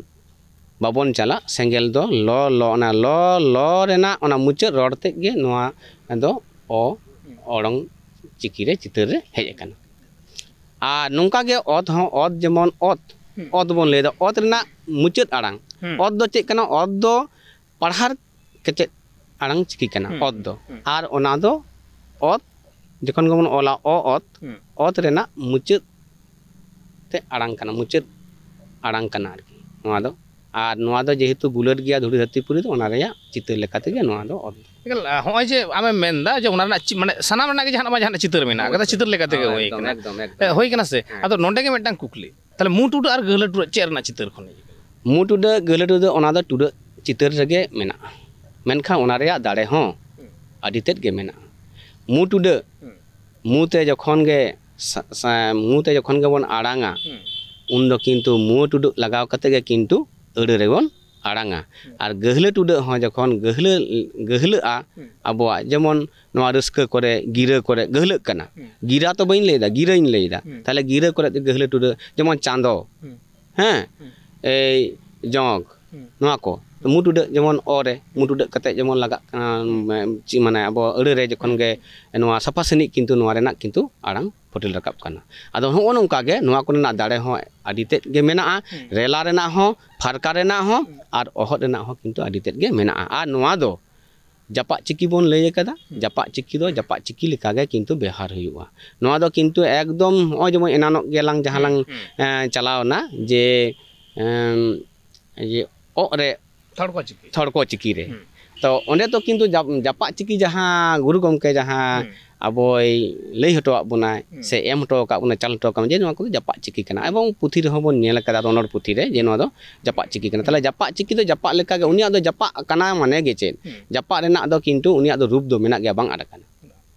ᱵᱟᱵᱚᱱ ᱪᱟᱞᱟᱜ, ᱥᱮᱸᱜᱮᱞ ᱫᱚ ᱞᱚ, ᱞᱚ, ᱚᱱᱟ ᱞᱚ, ᱞᱚ ᱨᱮᱱᱟᱜ ᱚᱱᱟ ᱢᱩᱪᱟᱹᱫ ᱨᱚᱲ ᱛᱮᱫ ᱜᱮ ᱱᱚᱣᱟ ᱫᱚ ᱚ ᱚᱲᱚᱝ ᱪᱤᱠᱤ ᱨᱮ, ᱪᱤᱛᱟᱹᱨ ᱨᱮ ᱦᱮᱡ ᱟᱠᱟᱱᱟ᱾ ᱟᱨ ᱱᱚᱝᱠᱟ ᱜᱮ ᱚᱛ ᱦᱚᱸ, ᱚᱛ ᱡᱮᱢᱚᱱ ᱚᱛ, ᱦᱩᱸ᱾ ᱚᱛ ᱵᱚᱱ ᱞᱟᱹᱭ ᱮᱫᱟ, ᱚᱛ ᱨᱮᱱᱟᱜ ᱢᱩᱪᱟᱹᱫ ᱟᱲᱟᱝ᱾ ᱦᱩᱸ᱾ ᱚᱛ ᱫᱚ ᱪᱮᱫ ᱠᱟᱱᱟ? ᱚᱛ ᱫᱚ ᱯᱟᱲᱦᱟᱨ ᱠᱮᱪᱮᱫ ᱟᱲᱟᱝ ᱪᱤᱠᱤ ᱠᱟᱱᱟ, ᱦᱩᱸ, ᱚᱛ ᱫᱚ᱾ ᱦᱩᱸ᱾ ᱟᱨ ᱚᱱᱟ ᱫᱚ ᱚᱛ ᱡᱚᱠᱷᱚᱱ ᱜᱮᱵᱚᱱ ᱚᱞᱟ ᱚ ᱚᱛ, ᱦᱩᱸ᱾ ᱚᱛ ᱨᱮᱱᱟᱜ ᱢᱩᱪᱟᱹᱫ ᱛᱮ ᱟᱲᱟᱝ ᱠᱟᱱᱟ, ᱢᱩᱪᱟᱹᱫ ᱟᱲᱟᱝ ᱠᱟᱱᱟ ᱟᱨᱠᱤ ᱱᱚᱣᱟ ᱫᱚ᱾ ᱟᱨ ᱱᱚᱣᱟ ᱫᱚ ᱡᱮᱦᱮᱛᱩ ᱵᱩᱞᱟᱹᱴ ᱜᱮᱭᱟ ᱫᱷᱩᱲᱤ ᱫᱷᱟᱹᱨᱛᱤ ᱯᱩᱨᱤ ᱫᱚ, ᱚᱱᱟ ᱨᱮᱭᱟᱜ ᱪᱤᱛᱟᱹᱨ ᱞᱮᱠᱟ ᱛᱮᱜᱮ ᱱᱚᱣᱟ ᱫᱚ ᱚᱞ᱾ ᱮᱠᱟᱞ, ᱟ, ᱦᱚᱸᱜᱼᱚᱭ ᱡᱮ ᱟᱢᱮᱢ ᱢᱮᱱᱫᱟ ᱡᱮ ᱚᱱᱟ ᱨᱮᱱᱟᱜ ᱪᱮᱫ, ᱢᱟᱱᱮ ᱥᱟᱱᱟᱢ ᱨᱮᱱᱟᱜ ᱜᱮ ᱡᱟᱦᱟᱱᱟᱜ ᱵᱟᱝ ᱡᱟᱦᱟᱱᱟᱜ ᱪᱤᱛᱟᱹᱨ ᱢᱮᱱᱟᱜ ᱟᱠᱟᱫᱟ, ᱦᱳᱭ, ᱪᱤᱛᱟᱹᱨ ᱞᱮᱠᱟ ᱛᱮᱜᱮ ᱦᱳᱭ, ᱦᱩᱭ ᱮᱠᱫᱚᱢ, ᱠᱟᱱᱟ᱾ ᱮᱠᱫᱚᱢ, ᱮᱠᱫᱚᱢ᱾ ᱦᱮᱸ, ᱦᱩᱭ ᱠᱟᱱᱟ ᱥᱮ? ᱦᱮᱸ᱾ ᱟᱫᱚ ᱱᱚᱰᱮ ᱜᱮ ᱢᱤᱫᱴᱟᱝ ᱠᱩᱠᱞᱤ, ᱛᱟᱦᱞᱮ ᱢᱩ ᱴᱩᱰᱟᱹᱜ ᱟᱨ ᱜᱟᱹᱦᱞᱟᱹ ᱴᱩᱰᱟᱹᱜ ᱪᱮᱫ ᱨᱮᱱᱟᱜ ᱪᱤᱛᱟᱹᱨ ᱠᱷᱚᱱ ᱦᱤᱡᱩᱜ ᱠᱟᱱᱟ? ᱢᱩ ᱴᱩᱰᱟᱹᱜ ᱜᱟᱹᱦᱞᱟᱹ ᱴᱩᱰᱟᱹᱜ ᱚᱱᱟ ᱫᱚ ᱴᱩᱰᱟᱹᱜ ᱪᱤᱛᱟᱹᱨ ᱨᱮᱜᱮ ᱢᱮᱱᱟᱜᱼᱟ, ᱢᱮᱱᱠᱷᱟᱱ ᱚᱱᱟ ᱨᱮᱭᱟᱜ ᱫᱟᱲᱮ ᱦᱚᱸ ᱦᱩᱸ᱾ ᱟᱹᱰᱤ ᱛᱮᱫ ᱜᱮ ᱢᱮᱱᱟᱜᱼᱟ᱾ ᱢᱩ ᱴᱩᱰᱟᱹᱜ, ᱦᱩᱸ᱾ ᱢᱩ ᱛᱮ ᱡᱚᱠᱷᱚᱱ ᱜᱮ ᱥᱟ-, ᱥᱟ-, ᱢᱩ ᱛᱮ ᱡᱚᱠᱷᱚᱱ ᱜᱮᱵᱚᱱ ᱟᱲᱟᱝᱟ, ᱦᱩᱸ᱾ ᱩᱱ ᱫᱚ ᱠᱤᱱᱛᱩ ᱢᱩ ᱴᱩᱰᱟᱹᱜ ᱞᱟᱜᱟᱣ ᱠᱟᱛᱮ ᱜᱮ ᱠᱤᱱᱛᱩ ᱟᱹᱲᱟᱹ ᱨᱮᱵᱚᱱ ᱟᱲᱟᱝᱟ᱾ ᱦᱩᱸ᱾ ᱟᱨ ᱜᱟᱹᱦᱞᱟᱹ ᱴᱩᱰᱟᱹᱜ ᱦᱚᱸ ᱡᱚᱠᱷᱚᱱ ᱜᱟᱹᱦᱞᱟᱹ, ᱜᱟᱹᱦᱞᱟᱹᱜᱼᱟ ᱦᱩᱸ᱾ ᱟᱵᱚᱣᱟᱜ, ᱡᱮᱢᱚᱱ ᱱᱚᱣᱟ ᱨᱟᱹᱥᱠᱟᱹ ᱠᱚᱨᱮ, ᱜᱤᱨᱟᱹ ᱠᱚᱨᱮ ᱜᱟᱹᱦᱞᱟᱹᱜ ᱠᱟᱱᱟ᱾ ᱦᱩᱸ᱾ ᱜᱤᱨᱟ ᱛᱚ ᱵᱟᱹᱧ ᱞᱟᱹᱭᱫᱟ, ᱜᱤᱨᱟᱹᱧ ᱞᱟᱹᱭᱫᱟ᱾ ᱦᱩᱸ᱾ ᱛᱟᱦᱞᱮ ᱜᱤᱨᱟᱹ ᱠᱚᱨᱮ ᱫᱚ ᱜᱟᱹᱦᱞᱟᱹ ᱴᱩᱰᱟᱹᱜ, ᱡᱮᱢᱚᱱ ᱪᱟᱸᱫᱚ, ᱦᱩᱸ᱾ ᱦᱮᱸ, ᱦᱩᱸ᱾ ᱮᱭ ᱡᱚᱸᱠ, ᱦᱩᱸ᱾ ᱱᱚᱣᱟ ᱠᱚ᱾ ᱢᱩ ᱴᱩᱰᱟᱹᱜ ᱡᱮᱢᱚᱱ ᱚ ᱨᱮ, ᱢᱩ ᱴᱩᱰᱟᱹᱜ ᱠᱟᱛᱮ ᱡᱮᱢᱚᱱ ᱞᱟᱜᱟᱜ ᱠᱟᱱᱟ, ᱦᱩᱸ᱾ ᱢᱮ-, ᱪᱮᱫ ᱢᱟᱱᱮ ᱟᱵᱚ ᱟᱹᱲᱟᱹ ᱨᱮ ᱡᱚᱠᱷᱚᱱ ᱜᱮ ᱱᱚᱣᱟ ᱥᱟᱯᱷᱟ ᱥᱟᱺᱦᱤᱡ ᱠᱤᱱᱛᱩ ᱱᱚᱣᱟ ᱨᱮᱱᱟᱜ ᱠᱤᱱᱛᱩ ᱟᱲᱟᱝ ᱯᱷᱩᱴᱮᱞ ᱨᱟᱠᱟᱵ ᱠᱟᱱᱟ᱾ ᱟᱫᱚ ᱦᱚᱸᱜᱼᱚ ᱱᱚᱝᱠᱟ ᱜᱮ ᱱᱚᱣᱟ ᱠᱚᱨᱮᱱᱟᱜ ᱫᱟᱲᱮ ᱦᱚᱸ ᱟᱹᱰᱤ ᱛᱮᱫ ᱜᱮ ᱢᱮᱱᱟᱜᱼᱟ, ᱦᱩᱸ᱾ ᱨᱮᱞᱟ ᱨᱮᱱᱟᱜ ᱦᱚᱸ, ᱯᱷᱟᱨᱠᱟ ᱨᱮᱱᱟᱜ ᱦᱚᱸ, ᱦᱩᱸ᱾ ᱟᱨ ᱚᱦᱚᱫ ᱨᱮᱱᱟᱜ ᱦᱚᱸ ᱠᱤᱱᱛᱩ ᱟᱹᱰᱤ ᱛᱮᱫ ᱜᱮ ᱢᱮᱱᱟᱜᱼᱟ᱾ ᱟᱨ ᱱᱚᱣᱟ ᱫᱚ ᱡᱟᱯᱟᱜ ᱪᱤᱠᱤ ᱵᱚᱱ ᱞᱟᱹᱭ ᱟᱠᱟᱫᱟ, ᱦᱩᱸ᱾ ᱡᱟᱯᱟᱜ ᱪᱤᱠᱤ ᱫᱚ ᱡᱟᱯᱟᱜ ᱪᱤᱠᱤ ᱞᱮᱠᱟᱜᱮ ᱠᱤᱱᱛᱩ ᱵᱮᱣᱦᱟᱨ ᱦᱩᱭᱩᱜᱼᱟ᱾ ᱱᱚᱣᱟ ᱫᱚ ᱠᱤᱱᱛᱩ ᱮᱠᱫᱚᱢ ᱱᱚᱜᱼᱚᱭ ᱡᱮᱢᱚᱱ ᱮᱱᱟᱱᱚᱜ ᱜᱮᱞᱟᱝ ᱡᱟᱦᱟᱸ ᱞᱟᱝ, ᱦᱩᱸ᱾ ᱮᱸ, ᱪᱟᱞᱟᱣᱱᱟ ᱡᱮ, ᱮᱸ, ᱤᱭᱟᱹ, ᱚᱜ ᱨᱮ ᱛᱷᱚᱲᱠᱚ ᱪᱤᱠᱤ᱾ ᱛᱷᱚᱲᱠᱚ ᱪᱤᱠᱤ ᱨᱮ᱾ ᱦᱩᱸ᱾ ᱛᱚ ᱚᱸᱰᱮ ᱫᱚ ᱠᱤᱱᱛᱩ ᱡᱟᱯ-, ᱡᱟᱯᱟᱜ ᱪᱤᱠᱤ ᱡᱟᱦᱟᱸ ᱜᱩᱨᱩ ᱜᱚᱢᱠᱮ ᱡᱟᱦᱟᱸ ᱦᱩᱸ᱾ ᱟᱵᱚᱭ ᱞᱟᱹᱭ ᱦᱚᱴᱚᱣᱟᱜ ᱵᱚᱱᱟᱭ ᱦᱩᱸ᱾ ᱥᱮ ᱮᱢ ᱦᱚᱴᱚ ᱟᱠᱟᱫ ᱵᱚᱱᱟᱭ, ᱪᱟᱞ ᱦᱚᱴᱚ ᱟᱠᱟᱫ ᱵᱚᱱᱟᱭ ᱡᱮ ᱱᱚᱣᱟ ᱠᱚᱫᱚ ᱡᱟᱯᱟᱜ ᱪᱤᱠᱤ ᱠᱟᱱᱟ, ᱮᱵᱚᱝ ᱯᱩᱛᱷᱤ ᱨᱮᱦᱚᱸ ᱵᱚᱱ ᱧᱮᱞ ᱟᱠᱟᱫᱟ, ᱨᱚᱱᱚᱲ ᱯᱩᱛᱷᱤ ᱨᱮ, ᱡᱮ ᱱᱚᱣᱟ ᱫᱚ ᱡᱟᱯᱟᱜ ᱪᱤᱠᱤ ᱠᱟᱱᱟ᱾ ᱛᱟᱦᱞᱮ ᱡᱟᱯᱟᱜ ᱪᱤᱠᱤ ᱫᱚ ᱡᱟᱯᱟᱜ ᱞᱮᱠᱟᱜᱮ, ᱩᱱᱤᱭᱟᱜ ᱫᱚ ᱡᱟᱯᱟᱜ ᱠᱟᱱᱟ ᱢᱟᱱᱮ ᱜᱮ ᱪᱮᱫ? ᱦᱩᱸ᱾ ᱡᱟᱯᱟᱜ ᱨᱮᱱᱟᱜ ᱫᱚ ᱠᱤᱱᱛᱩ ᱩᱱᱤᱭᱟᱜ ᱫᱚ ᱨᱩᱯ ᱫᱚ ᱢᱮᱱᱟᱜ ᱜᱮᱭᱟ, ᱵᱟᱝ ᱟᱫ ᱟᱠᱟᱱᱟ᱾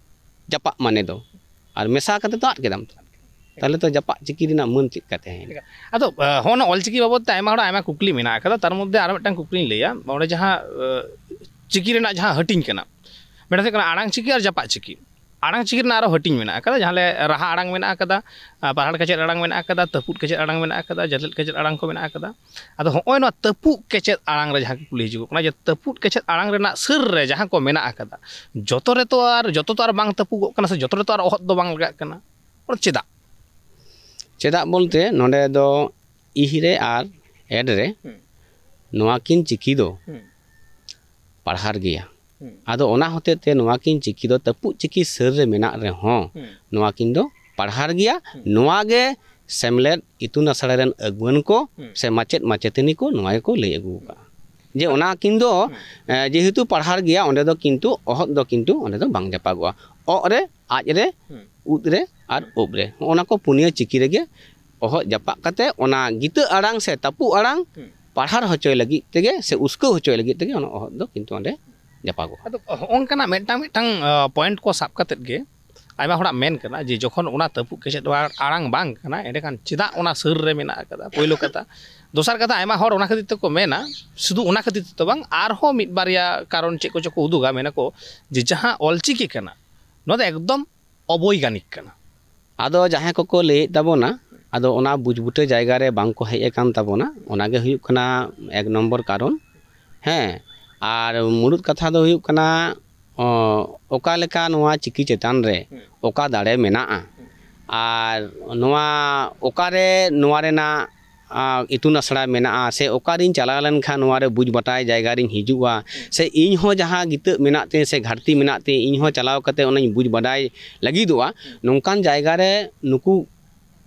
ᱡᱟᱯᱟᱜ ᱢᱟᱱᱮ ᱫᱚ, ᱟᱨ ᱢᱮᱥᱟ ᱠᱟᱛᱮ ᱫᱚ ᱟᱫ ᱠᱮᱫᱟᱢ ᱛᱚ᱾ ᱛᱟᱦᱞᱮ ᱛᱚ ᱡᱟᱯᱟᱜ ᱪᱤᱠᱤ ᱨᱮᱱᱟᱜ ᱢᱟᱹᱱ ᱪᱮᱫ ᱠᱟ ᱛᱟᱦᱮᱸᱭᱮᱱᱟ? ᱟᱫᱚ, ᱟ, ᱦᱚᱸᱜᱼᱚ ᱱᱚᱣᱟ ᱚᱞᱪᱤᱠᱤ ᱵᱟᱵᱚᱫ ᱛᱮ ᱟᱭᱢᱟ ᱦᱚᱲᱟᱜ ᱟᱭᱢᱟ ᱠᱩᱠᱞᱤ ᱢᱮᱱᱟᱜ ᱟᱠᱟᱫᱟ, ᱛᱟᱨ ᱢᱚᱫᱽᱫᱷᱮ ᱟᱨ ᱢᱤᱫᱴᱟᱝ ᱠᱩᱠᱞᱤᱧ ᱞᱟᱹᱭᱟ, ᱚᱸᱰᱮ ᱡᱟᱦᱟᱸ, ᱟ, ᱪᱤᱠᱤ ᱨᱮᱱᱟᱜ ᱡᱟᱦᱟᱸ ᱦᱟᱹᱴᱤᱧ ᱠᱟᱱᱟ, ᱢᱤᱫᱴᱟᱝ ᱦᱩᱭᱩᱜ ᱠᱟᱱᱟ ᱟᱲᱟᱝ ᱪᱤᱠᱤ ᱟᱨ ᱡᱟᱯᱟᱜ ᱪᱤᱠᱤ᱾ ᱟᱲᱟᱝ ᱪᱤᱠᱤ ᱨᱮᱱᱟᱜ ᱟᱨᱚ ᱦᱟᱹᱴᱤᱧ ᱢᱮᱱᱟᱜ ᱟᱠᱟᱫᱟ, ᱡᱟᱦᱟᱸ ᱞᱮ ᱨᱟᱦᱟ ᱟᱲᱟᱝ ᱢᱮᱱᱟᱜ ᱟᱠᱟᱫᱟ, ᱟ, ᱯᱟᱨᱦᱟᱲ ᱠᱮᱪᱮᱫ ᱟᱲᱟᱝ ᱢᱮᱱᱟᱜ ᱟᱠᱟᱫᱟ, ᱛᱟᱹᱯᱩᱫ ᱠᱮᱪᱮᱫ ᱟᱲᱟᱝ ᱢᱮᱱᱟᱜ ᱟᱠᱟᱫᱟ, ᱡᱟᱹᱞᱮᱫ ᱠᱮᱪᱮᱫ ᱟᱲᱟᱝ ᱠᱚ ᱢᱮᱱᱟᱜ ᱟᱠᱟᱫᱟ᱾ ᱟᱫᱚ ᱦᱚᱸᱜᱼᱚᱭ ᱱᱚᱣᱟ ᱛᱟᱹᱯᱩᱫ ᱠᱮᱪᱮᱫ ᱟᱲᱟᱝ ᱨᱮ ᱡᱟᱦᱟᱸ ᱠᱩᱠᱞᱤ ᱦᱤᱡᱩᱜᱚᱜ ᱠᱟᱱᱟ ᱡᱮ ᱛᱟᱹᱯᱩᱫ ᱠᱮᱪᱮᱫ ᱟᱲᱟᱝ ᱨᱮᱱᱟᱜ ᱥᱟᱹᱨ ᱨᱮ ᱡᱟᱦᱟᱸ ᱠᱚ ᱢᱮᱱᱟᱜ ᱟᱠᱟᱫᱟ, ᱡᱚᱛᱚ ᱨᱮᱛᱚ ᱟᱨ, ᱡᱚᱛᱚ ᱛᱚ ᱟᱨ ᱵᱟᱝ ᱛᱟᱹᱯᱩᱜᱚᱜ ᱠᱟᱱᱟ ᱥᱮ ᱡᱚᱛᱚ ᱨᱮᱛᱚ ᱟᱨ ᱚᱦᱚᱫ ᱫᱚ ᱵᱟᱝ ᱞᱟᱜᱟᱜ ᱠᱟᱱᱟ᱾ ᱚᱱᱟ ᱪᱮᱫᱟᱜ? ᱪᱮᱫᱟᱜ ᱵᱚᱞᱛᱮ ᱱᱚᱰᱮ ᱫᱚ ᱤᱦ ᱨᱮ ᱟᱨ ᱮᱰ ᱨᱮ ᱦᱩᱸ᱾ ᱱᱚᱣᱟ ᱠᱤᱱ ᱪᱤᱠᱤ ᱫᱚ ᱦᱩᱸ᱾ ᱯᱟᱲᱦᱟᱨ ᱜᱮᱭᱟ᱾ ᱦᱩᱸ᱾ ᱟᱫᱚ ᱚᱱᱟ ᱦᱚᱛᱮᱡ ᱛᱮ ᱱᱚᱣᱟ ᱠᱤᱱ ᱪᱤᱠᱤ ᱫᱚ ᱛᱟᱹᱯᱩᱜ ᱪᱤᱠᱤ ᱥᱟᱹᱨ ᱨᱮ ᱢᱮᱱᱟᱜ ᱨᱮᱦᱚᱸ, ᱦᱩᱸ᱾ ᱱᱚᱣᱟ ᱠᱤᱱ ᱫᱚ ᱯᱟᱲᱦᱟᱨ ᱜᱮᱭᱟ᱾ ᱦᱩᱸ᱾ ᱱᱚᱣᱟ ᱜᱮ ᱥᱮᱢᱞᱮᱫ ᱤᱛᱩᱱ ᱟᱥᱲᱟ ᱨᱮᱱ ᱟᱹᱜᱩᱣᱟᱹᱱ ᱠᱚ ᱦᱩᱸ᱾ ᱥᱮ ᱢᱟᱪᱮᱫ ᱢᱟᱪᱮᱛᱟᱹᱱᱤ ᱠᱚ ᱱᱚᱣᱟ ᱜᱮᱠᱚ ᱞᱟᱹᱭ ᱟᱹᱜᱩ ᱟᱠᱟᱫᱼᱟ ᱡᱮ ᱚᱱᱟ ᱠᱤᱱ ᱫᱚ, ᱦᱩᱸ᱾ ᱮ, ᱡᱮᱦᱮᱛᱩ ᱯᱟᱲᱦᱟᱨ ᱜᱮᱭᱟ, ᱚᱸᱰᱮ ᱫᱚ ᱠᱤᱱᱛᱩ ᱚᱦᱚᱫ ᱫᱚ ᱠᱤᱱᱛᱩ ᱚᱸᱰᱮ ᱫᱚ ᱵᱟᱝ ᱡᱟᱯᱟᱜᱚᱜᱼᱟ᱾ ᱚᱜ ᱨᱮ, ᱟᱡ ᱨᱮ, ᱦᱩᱸ᱾ ᱩᱫ ᱨᱮ ᱟᱨ ᱦᱩᱸ᱾ ᱩᱵ ᱨᱮ, ᱱᱚᱜᱼᱚ ᱱᱟ ᱠᱚ ᱯᱩᱱᱭᱟᱹ ᱪᱤᱠᱤ ᱨᱮᱜᱮ ᱚᱦᱚᱫ ᱡᱟᱯᱟᱜ ᱠᱟᱛᱮ ᱚᱱᱟ ᱜᱤᱛᱟᱹ ᱟᱲᱟᱝ ᱥᱮ ᱛᱟᱹᱯᱩᱜ ᱟᱲᱟᱝ ᱦᱩᱸ᱾ ᱯᱟᱲᱦᱟᱨ ᱦᱚᱪᱚᱭ ᱞᱟᱹᱜᱤᱫ ᱛᱮᱜᱮ ᱥᱮ ᱩᱥᱠᱟᱹᱣ ᱦᱚᱪᱚᱭ ᱞᱟᱹᱜᱤᱫ ᱛᱮᱜᱮ ᱚᱱᱟ ᱚᱦᱚᱫ ᱫᱚ ᱠᱤᱱᱛᱩ ᱚᱸᱰᱮ ᱡᱟᱯᱟᱜᱚᱜᱼᱟ᱾ ᱟᱫᱚ ᱦᱚᱸᱜᱼᱚ ᱱᱚᱝᱠᱟᱱᱟᱜ ᱢᱤᱫᱴᱟᱝ ᱢᱤᱫᱴᱟᱝ, ᱟ, ᱯᱚᱭᱮᱱᱴ ᱠᱚ ᱥᱟᱵ ᱠᱟᱛᱮᱫ ᱜᱮ ᱟᱭᱢᱟ ᱦᱚᱲᱟᱜ ᱢᱮᱱ ᱠᱟᱱᱟ ᱡᱮ ᱡᱚᱠᱷᱚᱱ ᱚᱱᱟ ᱛᱟᱹᱯᱩᱜ ᱠᱮᱪᱮᱫ ᱟᱲᱟᱝ ᱵᱟᱝ ᱠᱟᱱᱟ, ᱮᱸᱰᱮᱠᱷᱟᱱ ᱪᱮᱫᱟᱜ ᱚᱱᱟ ᱥᱟᱹᱨ ᱨᱮ ᱢᱮᱱᱟᱜ ᱟᱠᱟᱫᱟ? ᱯᱳᱭᱞᱳ ᱠᱟᱛᱷᱟ᱾ ᱫᱚᱥᱟᱨ ᱠᱟᱛᱷᱟ, ᱟᱭᱢᱟ ᱦᱚᱲ ᱚᱱᱟ ᱠᱷᱟᱹᱛᱤᱨ ᱛᱮᱠᱚ ᱢᱮᱱᱟ, ᱥᱩᱫᱷᱩ ᱚᱱᱟ ᱠᱷᱟᱹᱛᱤᱨ ᱛᱮᱫᱚ ᱵᱟᱝ, ᱟᱨᱦᱚᱸ ᱢᱤᱫ ᱵᱟᱨᱭᱟ ᱠᱟᱨᱚᱱ ᱪᱮᱫ ᱠᱚᱪᱚ ᱠᱚ ᱩᱫᱩᱜᱟ, ᱢᱮᱱᱟᱠᱚ ᱡᱮ ᱡᱟᱦᱟᱸ ᱚᱞᱪᱤᱠᱤ ᱠᱟᱱᱟ, ᱱᱚᱣᱟ ᱫᱚ ᱮᱠᱫᱚᱢ ᱚᱵᱳᱭᱜᱟᱱᱤᱠ ᱠᱟᱱᱟ᱾ ᱟᱫᱚ ᱡᱟᱦᱟᱸᱭ ᱠᱚᱠᱚ ᱞᱟᱹᱭᱮᱫ ᱛᱟᱵᱚᱱᱟ, ᱟᱫᱚ ᱚᱱᱟ ᱵᱩᱡᱽ ᱵᱩᱴᱟᱹ ᱡᱟᱭᱜᱟ ᱨᱮ ᱵᱟᱝ ᱠᱚ ᱦᱮᱡ ᱟᱠᱟᱱ ᱛᱟᱵᱚᱱᱟ, ᱚᱱᱟ ᱜᱮ ᱦᱩᱭᱩᱜ ᱠᱟᱱᱟ ᱮᱠ ᱱᱚᱢᱵᱚᱨ ᱠᱟᱨᱚᱱ᱾ ᱦᱮᱸ, ᱟᱨ ᱢᱩᱲᱩᱫ ᱠᱟᱛᱷᱟ ᱫᱚ ᱦᱩᱭᱩᱜ ᱠᱟᱱᱟ, ᱚ, ᱚᱠᱟ ᱞᱮᱠᱟ ᱱᱚᱣᱟ ᱪᱤᱠᱤ ᱪᱮᱛᱟᱱ ᱨᱮ ᱦᱩᱸ᱾ ᱚᱠᱟ ᱫᱟᱲᱮ ᱢᱮᱱᱟᱜᱼᱟ, ᱦᱩᱸ᱾ ᱟᱨ ᱱᱚᱣᱟ ᱚᱠᱟᱨᱮ ᱱᱚᱣᱟ ᱨᱮᱱᱟᱜ, ᱟ, ᱤᱛᱩᱱ ᱟᱥᱲᱟ ᱢᱮᱱᱟᱜᱼᱟ, ᱥᱮ ᱚᱠᱟᱨᱤᱧ ᱪᱟᱞᱟᱣ ᱞᱮᱱᱠᱷᱟᱱ ᱱᱚᱣᱟ ᱨᱮ ᱵᱩᱡᱽ ᱵᱟᱰᱟᱭ ᱡᱟᱭᱜᱟ ᱨᱤᱧ ᱦᱤᱡᱩᱜᱼᱟ, ᱦᱩᱸ᱾ ᱥᱮ ᱤᱧ ᱦᱚᱸ ᱡᱟᱦᱟᱸ ᱜᱤᱛᱟᱹᱜ ᱢᱮᱱᱟᱜ ᱛᱤᱧ ᱥᱮ ᱜᱷᱟᱴᱛᱤ ᱢᱮᱱᱟᱜ ᱛᱤᱧ, ᱤᱧ ᱦᱚᱸ ᱪᱟᱞᱟᱣ ᱠᱟᱛᱮ ᱚᱱᱟᱧ ᱵᱩᱡᱽ ᱵᱟᱰᱟᱭ ᱞᱟᱹᱜᱤᱫᱚᱜᱼᱟ, ᱦᱩᱸ᱾ ᱱᱚᱝᱠᱟᱱ ᱡᱟᱭᱜᱟ ᱨᱮ ᱱᱩᱠᱩ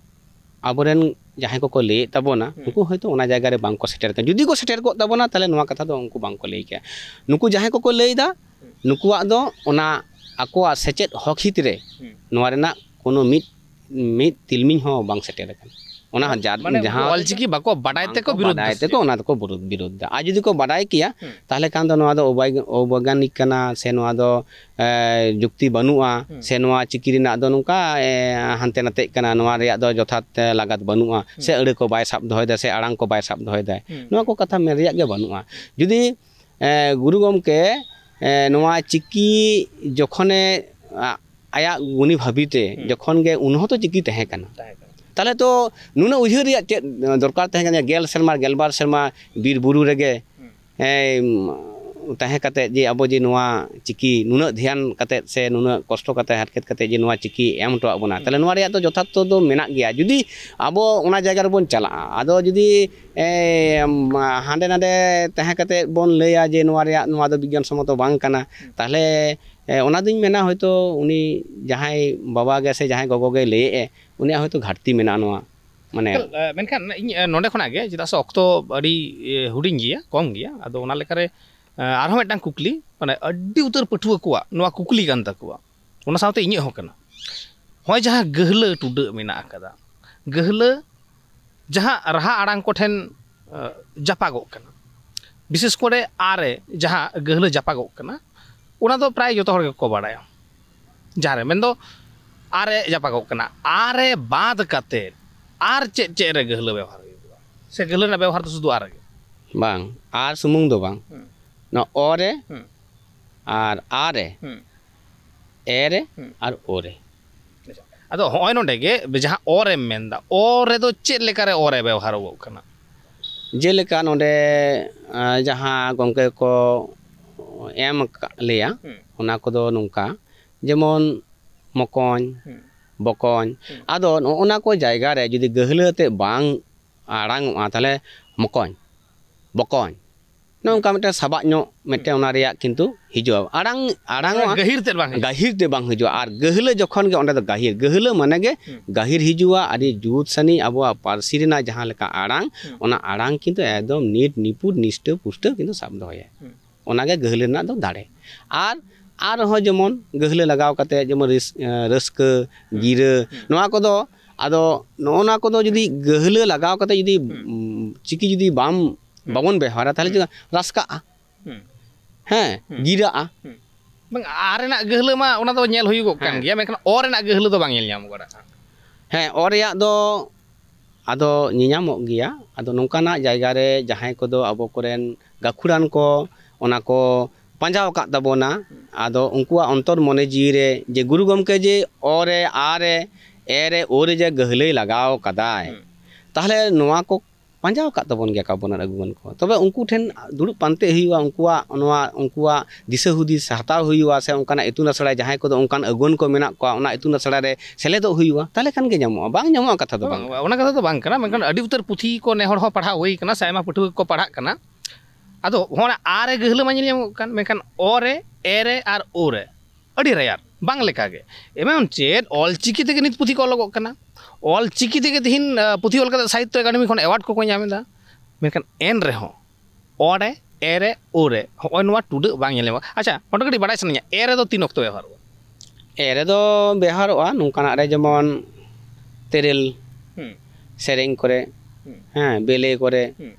ᱟᱵᱚᱨᱮᱱ ᱡᱟᱦᱟᱸᱭ ᱠᱚᱠᱚ ᱞᱟᱹᱭᱮᱫ ᱛᱟᱵᱚᱱᱟ, ᱦᱩᱸ᱾ ᱩᱱᱠᱩ ᱦᱚᱭᱛᱳ ᱚᱱᱟ ᱡᱟᱭᱜᱟ ᱨᱮ ᱵᱟᱝ ᱠᱚ ᱥᱮᱴᱮᱨ ᱠᱟᱱᱟ᱾ ᱡᱩᱫᱤ ᱠᱚ ᱥᱮᱴᱮᱨ ᱠᱚᱜ ᱛᱟᱵᱚᱱᱟ, ᱛᱟᱦᱚᱞᱮ ᱱᱚᱣᱟ ᱠᱟᱛᱷᱟ ᱫᱚ ᱩᱱᱠᱩ ᱵᱟᱝ ᱠᱚ ᱞᱟᱹᱭ ᱠᱮᱭᱟ᱾ ᱱᱩᱠᱩ ᱡᱟᱦᱟᱸᱭ ᱠᱚᱠᱚ ᱞᱟᱹᱭᱫᱟ, ᱦᱩᱸ᱾ ᱱᱩᱠᱩᱣᱟᱜ ᱫᱚ ᱚᱱᱟ ᱟᱠᱚᱣᱟᱜ ᱥᱮᱪᱮᱫ ᱦᱚᱠ ᱦᱤᱛ ᱨᱮ ᱦᱩᱸ᱾ ᱱᱚᱣᱟ ᱨᱮᱱᱟᱜ ᱠᱳᱱᱳ ᱢᱤᱫ, ᱢᱤᱫ ᱛᱤᱞᱢᱤᱧ ᱦᱚᱸ ᱵᱟᱝ ᱥᱮᱴᱮᱨ ᱟᱠᱟᱱᱟ᱾ ᱚᱱᱟ ᱦᱚᱸ ᱡᱟ-, ᱢᱟᱱᱮ ᱡᱟᱦᱟᱸ ᱚᱞᱪᱤᱠᱤ ᱵᱟᱠᱚ ᱵᱟᱰᱟᱭ ᱵᱟᱝ ᱛᱮᱠᱚ ᱠᱚ ᱵᱤᱨᱳᱫ ᱵᱟᱰᱟᱭ ᱫᱟ ᱥᱮ ᱛᱮᱠᱚ ᱪᱮᱫ? ᱚᱱᱟ ᱫᱚᱠᱚ ᱵᱤᱨᱳᱫ, ᱵᱤᱨᱳᱫ ᱫᱟ᱾ ᱟᱨ ᱡᱩᱫᱤ ᱠᱚ ᱵᱟᱰᱟᱭ ᱠᱮᱭᱟ, ᱦᱩᱸ᱾ ᱛᱟᱦᱚᱞᱮ ᱠᱷᱟᱱ ᱫᱚ ᱱᱚᱣᱟ ᱫᱚ ᱚᱵᱟᱭ-, ᱚᱵᱚᱭᱜᱟᱱᱤᱠ ᱠᱟᱱᱟ ᱥᱮ ᱱᱚᱣᱟ ᱫᱚ, ᱮ, ᱡᱩᱠᱛᱤ ᱵᱟᱹᱱᱩᱜᱼᱟ, ᱦᱩᱸ᱾ ᱥᱮ ᱱᱚᱣᱟ ᱪᱤᱠᱤ ᱨᱮᱱᱟᱜ ᱫᱚ ᱱᱚᱝᱠᱟ, ᱮ, ᱦᱟᱱᱛᱮ ᱱᱟᱛᱮᱜ ᱠᱟᱱᱟ, ᱱᱚᱣᱟ ᱨᱮᱭᱟᱜ ᱫᱚ ᱡᱚᱛᱷᱟᱛ, ᱮ, ᱞᱟᱜᱟᱛ ᱵᱟᱹᱱᱩᱜᱼᱟ, ᱦᱩᱸ᱾ ᱥᱮ ᱟᱹᱲᱟᱹ ᱠᱚ ᱵᱟᱭ ᱥᱟᱵ ᱫᱚᱦᱚᱭᱮᱫᱟ, ᱥᱮ ᱟᱲᱟᱝ ᱠᱚ ᱵᱟᱭ ᱥᱟᱵ ᱫᱚᱦᱚᱭᱮᱫᱟ, ᱦᱩᱸ᱾ ᱱᱚᱣᱟ ᱠᱚ ᱠᱟᱛᱷᱟ ᱢᱮᱱ ᱨᱮᱭᱟᱜ ᱜᱮ ᱵᱟᱹᱱᱩᱜᱼᱟ᱾ ᱡᱩᱫᱤ, ᱮ, ᱜᱩᱨᱩ ᱜᱚᱢᱠᱮ, ᱮ, ᱱᱚᱣᱟ ᱪᱤᱠᱤ ᱡᱚᱠᱷᱚᱱᱮ, ᱟ-, ᱟᱭᱟᱜ ᱜᱩᱱᱤ ᱵᱷᱟᱹᱵᱤᱛᱮ ᱦᱩᱸ᱾ ᱡᱚᱠᱷᱚᱱ ᱜᱮ, ᱩᱱ ᱦᱚᱸᱛᱚ ᱪᱤᱠᱤ ᱛᱟᱦᱮᱸ ᱠᱟᱱᱟ᱾ ᱛᱟᱦᱮᱸ ᱠᱟᱱᱟ᱾ ᱛᱟᱦᱚᱞᱮ ᱛᱚ ᱱᱩᱱᱟᱹᱜ ᱩᱭᱦᱟᱹᱨ ᱨᱮᱭᱟᱜ ᱪᱮᱫ ᱫᱚᱨᱠᱟᱨ ᱛᱟᱦᱮᱸ ᱠᱟᱱᱟ? ᱜᱮᱞ ᱥᱮᱨᱢᱟ, ᱜᱮᱞᱵᱟᱨ ᱥᱮᱨᱢᱟ ᱵᱤᱨ ᱵᱩᱨᱩ ᱨᱮᱜᱮ, ᱦᱩᱸ᱾ ᱮ, ᱛᱟᱦᱮᱸ ᱠᱟᱛᱮ ᱡᱮ ᱟᱵᱚ ᱡᱮ ᱱᱚᱣᱟ ᱪᱤᱠᱤ ᱱᱩᱱᱟᱹᱜ ᱫᱷᱮᱭᱟᱱ ᱠᱟᱛᱮ ᱥᱮ ᱱᱩᱱᱟᱹᱜ ᱠᱚᱥᱴᱚ ᱠᱟᱛᱮ ᱦᱟᱨᱠᱮᱛ ᱠᱟᱛᱮ ᱡᱮ ᱱᱚᱣᱟ ᱪᱤᱠᱤ ᱮᱢ ᱦᱚᱴᱚᱣᱟᱜ ᱵᱚᱱᱟ, ᱛᱟᱦᱚᱞᱮ ᱱᱚᱣᱟ ᱨᱮᱭᱟᱜ ᱫᱚ ᱡᱚᱛᱷᱟᱨᱛᱷᱚ ᱫᱚ ᱢᱮᱱᱟᱜ ᱜᱮᱭᱟ᱾ ᱡᱩᱫᱤ ᱟᱵᱚ ᱚᱱᱟ ᱡᱟᱭᱜᱟ ᱨᱮᱵᱚᱱ ᱪᱟᱞᱟᱜᱼᱟ, ᱟᱫᱚ ᱡᱩᱫᱤ ᱮ, ᱢᱟ, ᱦᱟᱸᱰᱮ ᱱᱟᱰᱮ ᱛᱟᱦᱮᱸ ᱠᱟᱛᱮ ᱵᱚᱱ ᱞᱟᱹᱭᱟ ᱡᱮ ᱱᱚᱣᱟ ᱨᱮᱭᱟᱜ, ᱱᱚᱣᱟ ᱫᱚ ᱵᱤᱜᱽᱜᱟᱱ ᱥᱚᱢᱢᱚᱛᱚ ᱵᱟᱝ ᱠᱟᱱᱟ, ᱛᱟᱦᱚᱞᱮ ᱮ, ᱚᱱᱟ ᱫᱩᱧ ᱢᱮᱱᱟ ᱦᱚᱭᱛᱳ ᱩᱱᱤ ᱡᱟᱦᱟᱸᱭ ᱵᱟᱵᱟ ᱜᱮ ᱥᱮ ᱡᱟᱦᱟᱸᱭ ᱜᱚᱜᱚ ᱜᱮ ᱞᱟᱹᱭᱮᱫ ᱮ, ᱩᱱᱤᱭᱟᱜ ᱦᱚᱭᱛᱳ ᱜᱷᱟᱴᱛᱤ ᱢᱮᱱᱟᱜᱼᱟ ᱱᱚᱣᱟ, ᱢᱟᱱᱮ᱾ ᱮᱠᱟᱞ, ᱮ, ᱢᱮᱱᱠᱷᱟᱱ ᱤᱧ, ᱮ, ᱱᱚᱰᱮ ᱠᱷᱚᱱᱟᱜ ᱜᱮ, ᱪᱮᱫᱟᱜ ᱥᱮ ᱚᱠᱛᱚ ᱟᱹᱰᱤ, ᱮ, ᱦᱩᱰᱤᱧ ᱜᱮᱭᱟ, ᱠᱚᱢ ᱜᱮᱭᱟ, ᱟᱫᱚ ᱚᱱᱟ ᱞᱮᱠᱟᱨᱮ, ᱮ, ᱟᱨᱦᱚᱸ ᱢᱤᱫᱴᱟᱝ ᱠᱩᱠᱞᱤ, ᱢᱟᱱᱮ ᱟᱹᱰᱤ ᱩᱛᱟᱹᱨ ᱯᱟᱹᱴᱷᱩᱣᱟᱹ ᱠᱚᱣᱟᱜ ᱱᱚᱣᱟ ᱠᱩᱠᱞᱤ ᱠᱟᱱ ᱛᱟᱠᱚᱣᱟ, ᱚᱱᱟ ᱥᱟᱶᱛᱮ ᱤᱧᱟᱹᱜ ᱦᱚᱸ ᱠᱟᱱᱟ᱾ ᱦᱚᱸᱜᱼᱚᱭ ᱡᱟᱦᱟᱸ ᱜᱟᱹᱦᱞᱟᱹ ᱴᱩᱰᱟᱹᱜ ᱢᱮᱱᱟᱜ ᱟᱠᱟᱫᱟ, ᱜᱟᱹᱦᱞᱟᱹ ᱡᱟᱦᱟᱸ ᱨᱟᱦᱟ ᱟᱲᱟᱝ ᱠᱚᱴᱷᱮᱱ, ᱮ, ᱡᱟᱯᱟᱜᱚᱜ ᱠᱟᱱᱟ, ᱵᱤᱥᱮᱥ ᱠᱚᱨᱮ ᱟᱨᱮ ᱡᱟᱦᱟᱸ ᱜᱟᱹᱦᱞᱟᱹ ᱡᱟᱯᱟᱜᱚᱜ ᱠᱟᱱᱟ, ᱚᱱᱟ ᱫᱚ ᱯᱨᱟᱭ ᱡᱚᱛᱚ ᱦᱚᱲ ᱜᱮᱠᱚ ᱵᱟᱲᱟᱭᱟ᱾ ᱡᱟᱦᱟᱸᱨᱮ ᱢᱮᱱᱫᱚ ᱟᱨᱮ ᱡᱟᱯᱟᱜᱚᱜ ᱠᱟᱱᱟ, ᱟᱨᱮ ᱵᱟᱫ ᱠᱟᱛᱮ ᱟᱨ ᱪᱮᱫ ᱪᱮᱫ ᱨᱮ ᱜᱟᱹᱦᱞᱟᱹ ᱵᱮᱣᱦᱟᱨ ᱦᱩᱭᱩᱜᱼᱟ? ᱥᱮ ᱜᱟᱹᱦᱞᱟᱹ ᱨᱮᱱᱟᱜ ᱵᱮᱣᱦᱟᱨ ᱫᱚ ᱥᱩᱫᱷᱩ ᱟᱨᱮ ᱜᱮ? ᱵᱟᱝ, ᱟᱨ ᱥᱩᱢᱩᱝ ᱫᱚ ᱵᱟᱝ᱾ ᱦᱩᱸ᱾ ᱱᱚᱣᱟ ᱚ ᱨᱮ ᱦᱩᱸ᱾ ᱟᱨ ᱟ ᱨᱮ, ᱦᱩᱸ᱾ ᱮ ᱨᱮ ᱦᱩᱸ᱾ ᱟᱨ ᱳ ᱨᱮ᱾ ᱟᱪᱪᱷᱟ᱾ ᱟᱫᱚ ᱦᱚᱸᱜᱼᱚᱭ ᱱᱚᱰᱮ ᱜᱮ ᱡᱟᱦᱟᱸ ᱚ ᱨᱮᱢ ᱢᱮᱱᱫᱟ, ᱚ ᱨᱮᱫᱚ ᱪᱮᱫ ᱞᱮᱠᱟᱨᱮ ᱚ ᱨᱮ ᱵᱮᱣᱦᱟᱨᱚᱜᱚᱜ ᱠᱟᱱᱟ? ᱡᱮᱞᱮᱠᱟ ᱱᱚᱰᱮ, ᱟ, ᱡᱟᱦᱟᱸ ᱜᱚᱢᱠᱮ ᱠᱚ ᱮᱢ ᱟᱠᱟᱫ ᱞᱮᱭᱟ, ᱦᱩᱸ᱾ ᱚᱱᱟ ᱠᱚᱫᱚ ᱱᱚᱝᱠᱟ, ᱡᱮᱢᱚᱱ ᱢᱚᱠᱚᱧ, ᱦᱩᱸ᱾ ᱵᱚᱠᱚᱧ᱾ ᱦᱩᱸ᱾ ᱟᱫᱚ ᱱᱚᱜᱼᱚ ᱱᱟ ᱠᱚ ᱡᱟᱭᱜᱟ ᱨᱮ ᱡᱩᱫᱤ ᱜᱟᱹᱦᱞᱟᱹ ᱟᱛᱮ ᱵᱟᱝ ᱟᱲᱟᱝᱚᱜᱼᱟ, ᱛᱟᱦᱚᱞᱮ ᱢᱚᱠᱚᱧ, ᱵᱚᱠᱚᱧ, ᱱᱚᱜᱼᱚ ᱱᱚᱝᱠᱟ ᱢᱤᱫᱴᱮᱱ ᱥᱟᱵᱟᱜ ᱧᱚᱜ ᱢᱤᱫᱴᱮᱱ ᱦᱩᱸ᱾ ᱚᱱᱟ ᱨᱮᱭᱟᱜ ᱠᱤᱱᱛᱩ ᱦᱤᱡᱩᱜᱼᱟ, ᱟᱲᱟᱝ, ᱟᱲᱟᱝᱚᱜᱼᱟ᱾ ᱜᱟᱹᱦᱤᱨ ᱛᱮᱫ ᱵᱟᱝ ᱦᱤᱡᱩᱜᱼᱟ᱾ ᱜᱟᱹᱦᱤᱨ ᱛᱮ ᱵᱟᱝ ᱦᱤᱡᱩᱜᱼᱟ᱾ ᱟᱨ ᱜᱟᱹᱦᱞᱟᱹ ᱡᱚᱠᱷᱚᱱ ᱜᱮ ᱚᱸᱰᱮ ᱫᱚ ᱜᱟᱹᱦᱤᱨ, ᱜᱟᱹᱦᱞᱟᱹ ᱢᱟᱱᱮ ᱜᱮ ᱦᱩᱸ᱾ ᱜᱟᱹᱦᱤᱨ ᱦᱤᱡᱩᱜᱼᱟ, ᱟᱹᱰᱤ ᱡᱩᱛ ᱥᱟᱺᱦᱤᱡ ᱟᱵᱚᱣᱟᱜ ᱯᱟᱹᱨᱥᱤ ᱨᱮᱱᱟᱜ ᱡᱟᱦᱟᱸ ᱞᱮᱠᱟ ᱟᱲᱟᱝ, ᱦᱩᱸ᱾ ᱚᱱᱟ ᱟᱲᱟᱝ ᱠᱤᱱᱛᱩ ᱮᱠᱫᱚᱢ ᱱᱤᱴ ᱱᱤᱯᱩᱴ ᱱᱤᱥᱴᱟᱹ ᱯᱩᱥᱴᱟᱹ ᱠᱤᱱᱛᱩ ᱥᱟᱵ ᱫᱚᱦᱚᱭᱟᱭ᱾ ᱦᱩᱸ᱾ ᱚᱱᱟᱜᱮ ᱜᱟᱹᱦᱞᱟᱹ ᱨᱮᱱᱟᱜ ᱫᱚ ᱫᱟᱲᱮ᱾ ᱟᱨ ᱟᱨᱦᱚᱸ ᱡᱮᱢᱚᱱ ᱜᱟᱹᱦᱞᱟᱹ ᱞᱟᱜᱟᱣ ᱠᱟᱛᱮ ᱡᱮᱢᱚᱱ ᱨᱟᱹᱥ-, ᱮ, ᱨᱟᱹᱥᱠᱟᱹ, ᱦᱩᱸ᱾ ᱜᱤᱨᱟᱹ, ᱦᱩᱸ᱾ ᱱᱚᱣᱟ ᱠᱚᱫᱚ, ᱟᱫᱚ ᱱᱚᱜᱼᱚ ᱱᱚᱣᱟ ᱠᱚᱫᱚ ᱡᱩᱫᱤ ᱜᱟᱹᱦᱞᱟᱹ ᱞᱟᱜᱟᱣ ᱠᱟᱛᱮ ᱡᱩᱫᱤ, ᱦᱩᱸ᱾ ᱩᱢ, ᱪᱤᱠᱤ ᱡᱩᱫᱤ ᱵᱟᱢ, ᱦᱩᱸ᱾ ᱵᱟᱵᱚᱱ ᱵᱮᱣᱦᱟᱨᱟ, ᱛᱟᱦᱚᱞᱮ ᱦᱩᱸ᱾ ᱪᱮᱫᱟᱜ ᱨᱟᱥᱠᱟᱜᱼᱟ? ᱦᱩᱸ᱾ ᱦᱮᱸ, ᱦᱩᱸ᱾ ᱜᱤᱨᱟᱹᱜᱼᱟ᱾ ᱦᱩᱸ᱾ ᱵᱟᱝ, ᱟ ᱨᱮᱱᱟᱜ ᱜᱟᱹᱦᱞᱟᱹ ᱢᱟ ᱚᱱᱟ ᱫᱚ ᱧᱮᱞ ᱦᱩᱭᱩᱜᱚᱜ ᱠᱟᱱ ᱦᱮᱸ᱾ ᱜᱮᱭᱟ, ᱢᱮᱱᱠᱷᱟᱱ ᱚ ᱨᱮᱱᱟᱜ ᱜᱟᱹᱦᱞᱟᱹ ᱫᱚ ᱵᱟᱝ ᱧᱮᱞ ᱧᱟᱢᱚᱜ ᱠᱟᱱᱟ᱾ ᱦᱮᱸ, ᱚ ᱨᱮᱭᱟᱜ ᱫᱚ ᱟᱫᱚ ᱧᱮᱧᱟᱢᱚᱜ ᱜᱮᱭᱟ᱾ ᱟᱫᱚ ᱱᱚᱝᱠᱟᱱᱟᱜ ᱡᱟᱭᱜᱟ ᱨᱮ ᱡᱟᱦᱟᱸᱭ ᱠᱚᱫᱚ ᱟᱵᱚ ᱠᱚᱨᱮᱱ ᱜᱟᱹᱠᱷᱩᱲᱟᱱ ᱠᱚ ᱚᱱᱟ ᱠᱚ ᱯᱟᱸᱡᱟᱣ ᱟᱠᱟᱫ ᱛᱟᱵᱚᱱᱟ, ᱟᱫᱚ ᱩᱱᱠᱩᱣᱟᱜ ᱚᱱᱛᱚᱨ ᱢᱚᱱᱮ ᱡᱤᱣᱤ ᱨᱮ ᱡᱮ ᱜᱩᱨᱩ ᱜᱚᱢᱠᱮ ᱡᱮ ᱚ ᱨᱮ, ᱟ ᱨᱮ, ᱮ ᱨᱮ, ᱳ ᱨᱮ ᱡᱮ ᱜᱟᱹᱦᱞᱟᱹᱭ ᱞᱟᱜᱟᱣ ᱠᱟᱫᱟᱭ, ᱦᱩᱸ᱾ ᱛᱟᱦᱚᱞᱮ ᱱᱚᱣᱟ ᱠᱚ ᱯᱟᱸᱡᱟ ᱟᱠᱟᱫ ᱛᱟᱵᱚᱱ ᱜᱮᱭᱟ ᱠᱚ ᱟᱵᱚᱨᱮᱱ ᱟᱹᱜᱩᱣᱟᱹᱱ ᱠᱚ᱾ ᱛᱚᱵᱮ ᱩᱱᱠᱩ ᱴᱷᱮᱱ ᱫᱩᱲᱩᱵ ᱯᱟᱱᱛᱮ ᱦᱩᱭᱩᱜᱼᱟ, ᱩᱱᱠᱩᱣᱟᱜ ᱱᱚᱣᱟ, ᱩᱱᱠᱩᱣᱟᱜ ᱫᱤᱥᱟᱹ ᱦᱩᱫᱤᱥ ᱦᱟᱛᱟᱣ ᱦᱩᱭᱩᱜᱼᱟ, ᱥᱮ ᱚᱱᱠᱟᱱᱟᱜ ᱤᱛᱩᱱ ᱟᱥᱲᱟ ᱡᱟᱦᱟᱸᱭ ᱠᱚᱫᱚ ᱚᱱᱠᱟᱱ ᱟᱹᱜᱩᱣᱟᱹᱱ ᱠᱚ ᱢᱮᱱᱟᱜ ᱠᱚᱣᱟ, ᱚᱱᱟ ᱤᱛᱩᱱ ᱟᱥᱲᱟ ᱨᱮ ᱥᱮᱞᱮᱫᱚᱜ ᱦᱩᱭᱩᱜᱼᱟ, ᱛᱟᱦᱚᱞᱮ ᱠᱷᱟᱱ ᱜᱮ ᱧᱟᱢᱚᱜᱼᱟ, ᱵᱟᱝ ᱧᱟᱢᱚᱜᱼᱟ ᱠᱟᱛᱷᱟ ᱫᱚ ᱵᱟᱝ ᱠᱟᱱᱟ᱾ ᱚᱱᱟ ᱠᱟᱛᱷᱟ ᱫᱚ ᱵᱟᱝ ᱠᱟᱱᱟ, ᱢᱮᱱᱠᱷᱟᱱ ᱟᱹᱰᱤ ᱩᱛᱟᱹᱨ ᱯᱩᱛᱷᱤ ᱠᱚ ᱱᱮ ᱦᱚᱲ ᱦᱚᱸ ᱯᱟᱲᱦᱟᱣ ᱦᱩᱭ ᱠᱟᱱᱟ, ᱥᱮ ᱟᱭᱢᱟ ᱯᱟᱹᱴᱷᱩᱣᱟᱹ ᱠᱚ ᱯᱟᱲᱦᱟᱜ ᱠᱟᱱᱟ᱾ ᱟᱫᱚ ᱦᱚᱸ ᱚᱱᱟ ᱟ ᱨᱮ ᱜᱟᱹᱦᱞᱟᱹ ᱢᱟ ᱧᱮᱞ ᱧᱟᱢᱚᱜ ᱠᱟᱱ, ᱢᱮᱱᱠᱷᱟᱱ ᱚ ᱨᱮ, ᱮ ᱨᱮ ᱟᱨ ᱳ ᱨᱮ ᱟᱹᱰᱤ ᱨᱮᱭᱟᱨ, ᱵᱟᱝ ᱞᱮᱠᱟᱜᱮ᱾ ᱮᱢᱚᱱ ᱪᱮᱫ ᱚᱞ ᱪᱤᱠᱤ ᱛᱮᱜᱮ ᱱᱤᱛ ᱯᱩᱛᱷᱤ ᱠᱚ ᱚᱞᱚᱜᱚᱜ ᱠᱟᱱᱟ, ᱚᱞ ᱪᱤᱠᱤ ᱛᱮᱜᱮ ᱛᱤᱦᱤᱧ, ᱟ, ᱯᱩᱛᱷᱤ ᱚᱞ ᱠᱟᱛᱮ ᱥᱟᱦᱤᱛᱛᱚ ᱮᱠᱟᱰᱮᱢᱤ ᱠᱷᱚᱱ ᱮᱣᱟᱨᱰ ᱠᱚᱠᱚ ᱧᱟᱢ ᱮᱫᱟ, ᱢᱮᱱᱠᱷᱟᱱ ᱮᱱ ᱨᱮᱦᱚᱸ ᱚ ᱨᱮ, ᱮ ᱨᱮ, ᱳ ᱨᱮ ᱦᱚᱸᱜᱼᱚᱭ ᱱᱚᱣᱟ ᱴᱩᱰᱟᱹᱜ ᱵᱟᱝ ᱧᱮᱞ ᱧᱟᱢᱚᱜᱼᱟ᱾ ᱟᱪᱪᱷᱟ, ᱚᱸᱰᱮ ᱠᱟᱹᱴᱤᱡ ᱵᱟᱲᱟᱭ ᱥᱟᱱᱟᱧᱟ, ᱮ ᱨᱮᱫᱚ ᱛᱤᱱ ᱚᱠᱛᱚ ᱵᱮᱣᱦᱟᱨᱚᱜᱼᱟ? ᱮ ᱨᱮᱫᱚ ᱵᱮᱣᱦᱟᱨᱚᱜᱼᱟ ᱱᱚᱝᱠᱟᱱᱟᱜ ᱨᱮ, ᱡᱮᱢᱚᱱ ᱛᱮᱨᱮᱞ ᱦᱩᱸ᱾ ᱥᱮᱨᱮᱧ ᱠᱚᱨᱮ, ᱦᱩᱸ᱾ ᱦᱮᱸ, ᱵᱮᱞᱮ ᱠᱚᱨᱮ, ᱦᱩᱸ᱾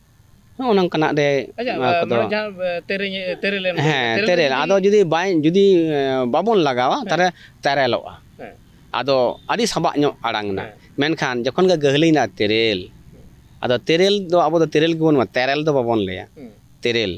ᱱᱚᱜᱼᱚ ᱱᱚᱝᱠᱟᱱᱟᱜ ᱨᱮ ᱟᱪᱪᱷᱟ, ᱱᱚᱣᱟ ᱟ, ᱠᱚᱫᱚ᱾ ᱢᱟᱱᱮ ᱡᱟᱦᱟᱸ, ᱟ, ᱛᱮᱨᱮᱧ, ᱛᱮᱨᱮᱞ ᱮᱱ ᱦᱮᱸ, ᱛᱮᱨᱮᱞ ᱛᱮᱨᱮᱞ᱾ ᱡᱩᱫᱤ ᱟᱫᱚ ᱡᱩᱫᱤ ᱵᱟᱭ, ᱡᱩᱫᱤ, ᱮ, ᱵᱟᱵᱚᱱ ᱞᱟᱜᱟᱣᱟ, ᱦᱮᱸ᱾ ᱛᱟᱦᱞᱮ ᱛᱮᱨᱮᱞᱚᱜᱼᱟ᱾ ᱦᱮᱸ᱾ ᱟᱫᱚ ᱟᱹᱰᱤ ᱥᱟᱵᱟᱜ ᱧᱚᱜ ᱟᱲᱟᱝ ᱮᱱᱟ᱾ ᱦᱮᱸ᱾ ᱢᱮᱱᱠᱷᱟᱱ ᱡᱚᱠᱷᱚᱱ ᱜᱮ ᱜᱟᱹᱦᱞᱟᱹᱭᱮᱱᱟ ᱛᱮᱨᱮᱞ, ᱟᱫᱚ ᱛᱮᱨᱮᱞ ᱫᱚ ᱟᱵᱚ ᱫᱚ ᱛᱮᱨᱮᱞ ᱜᱮᱵᱚᱱ ᱢᱮᱱᱟ, ᱛᱮᱨᱮᱞ ᱫᱚ ᱵᱟᱵᱚᱱ ᱞᱟᱹᱭᱟ᱾ ᱦᱩᱸ᱾ ᱛᱮᱨᱮᱞ᱾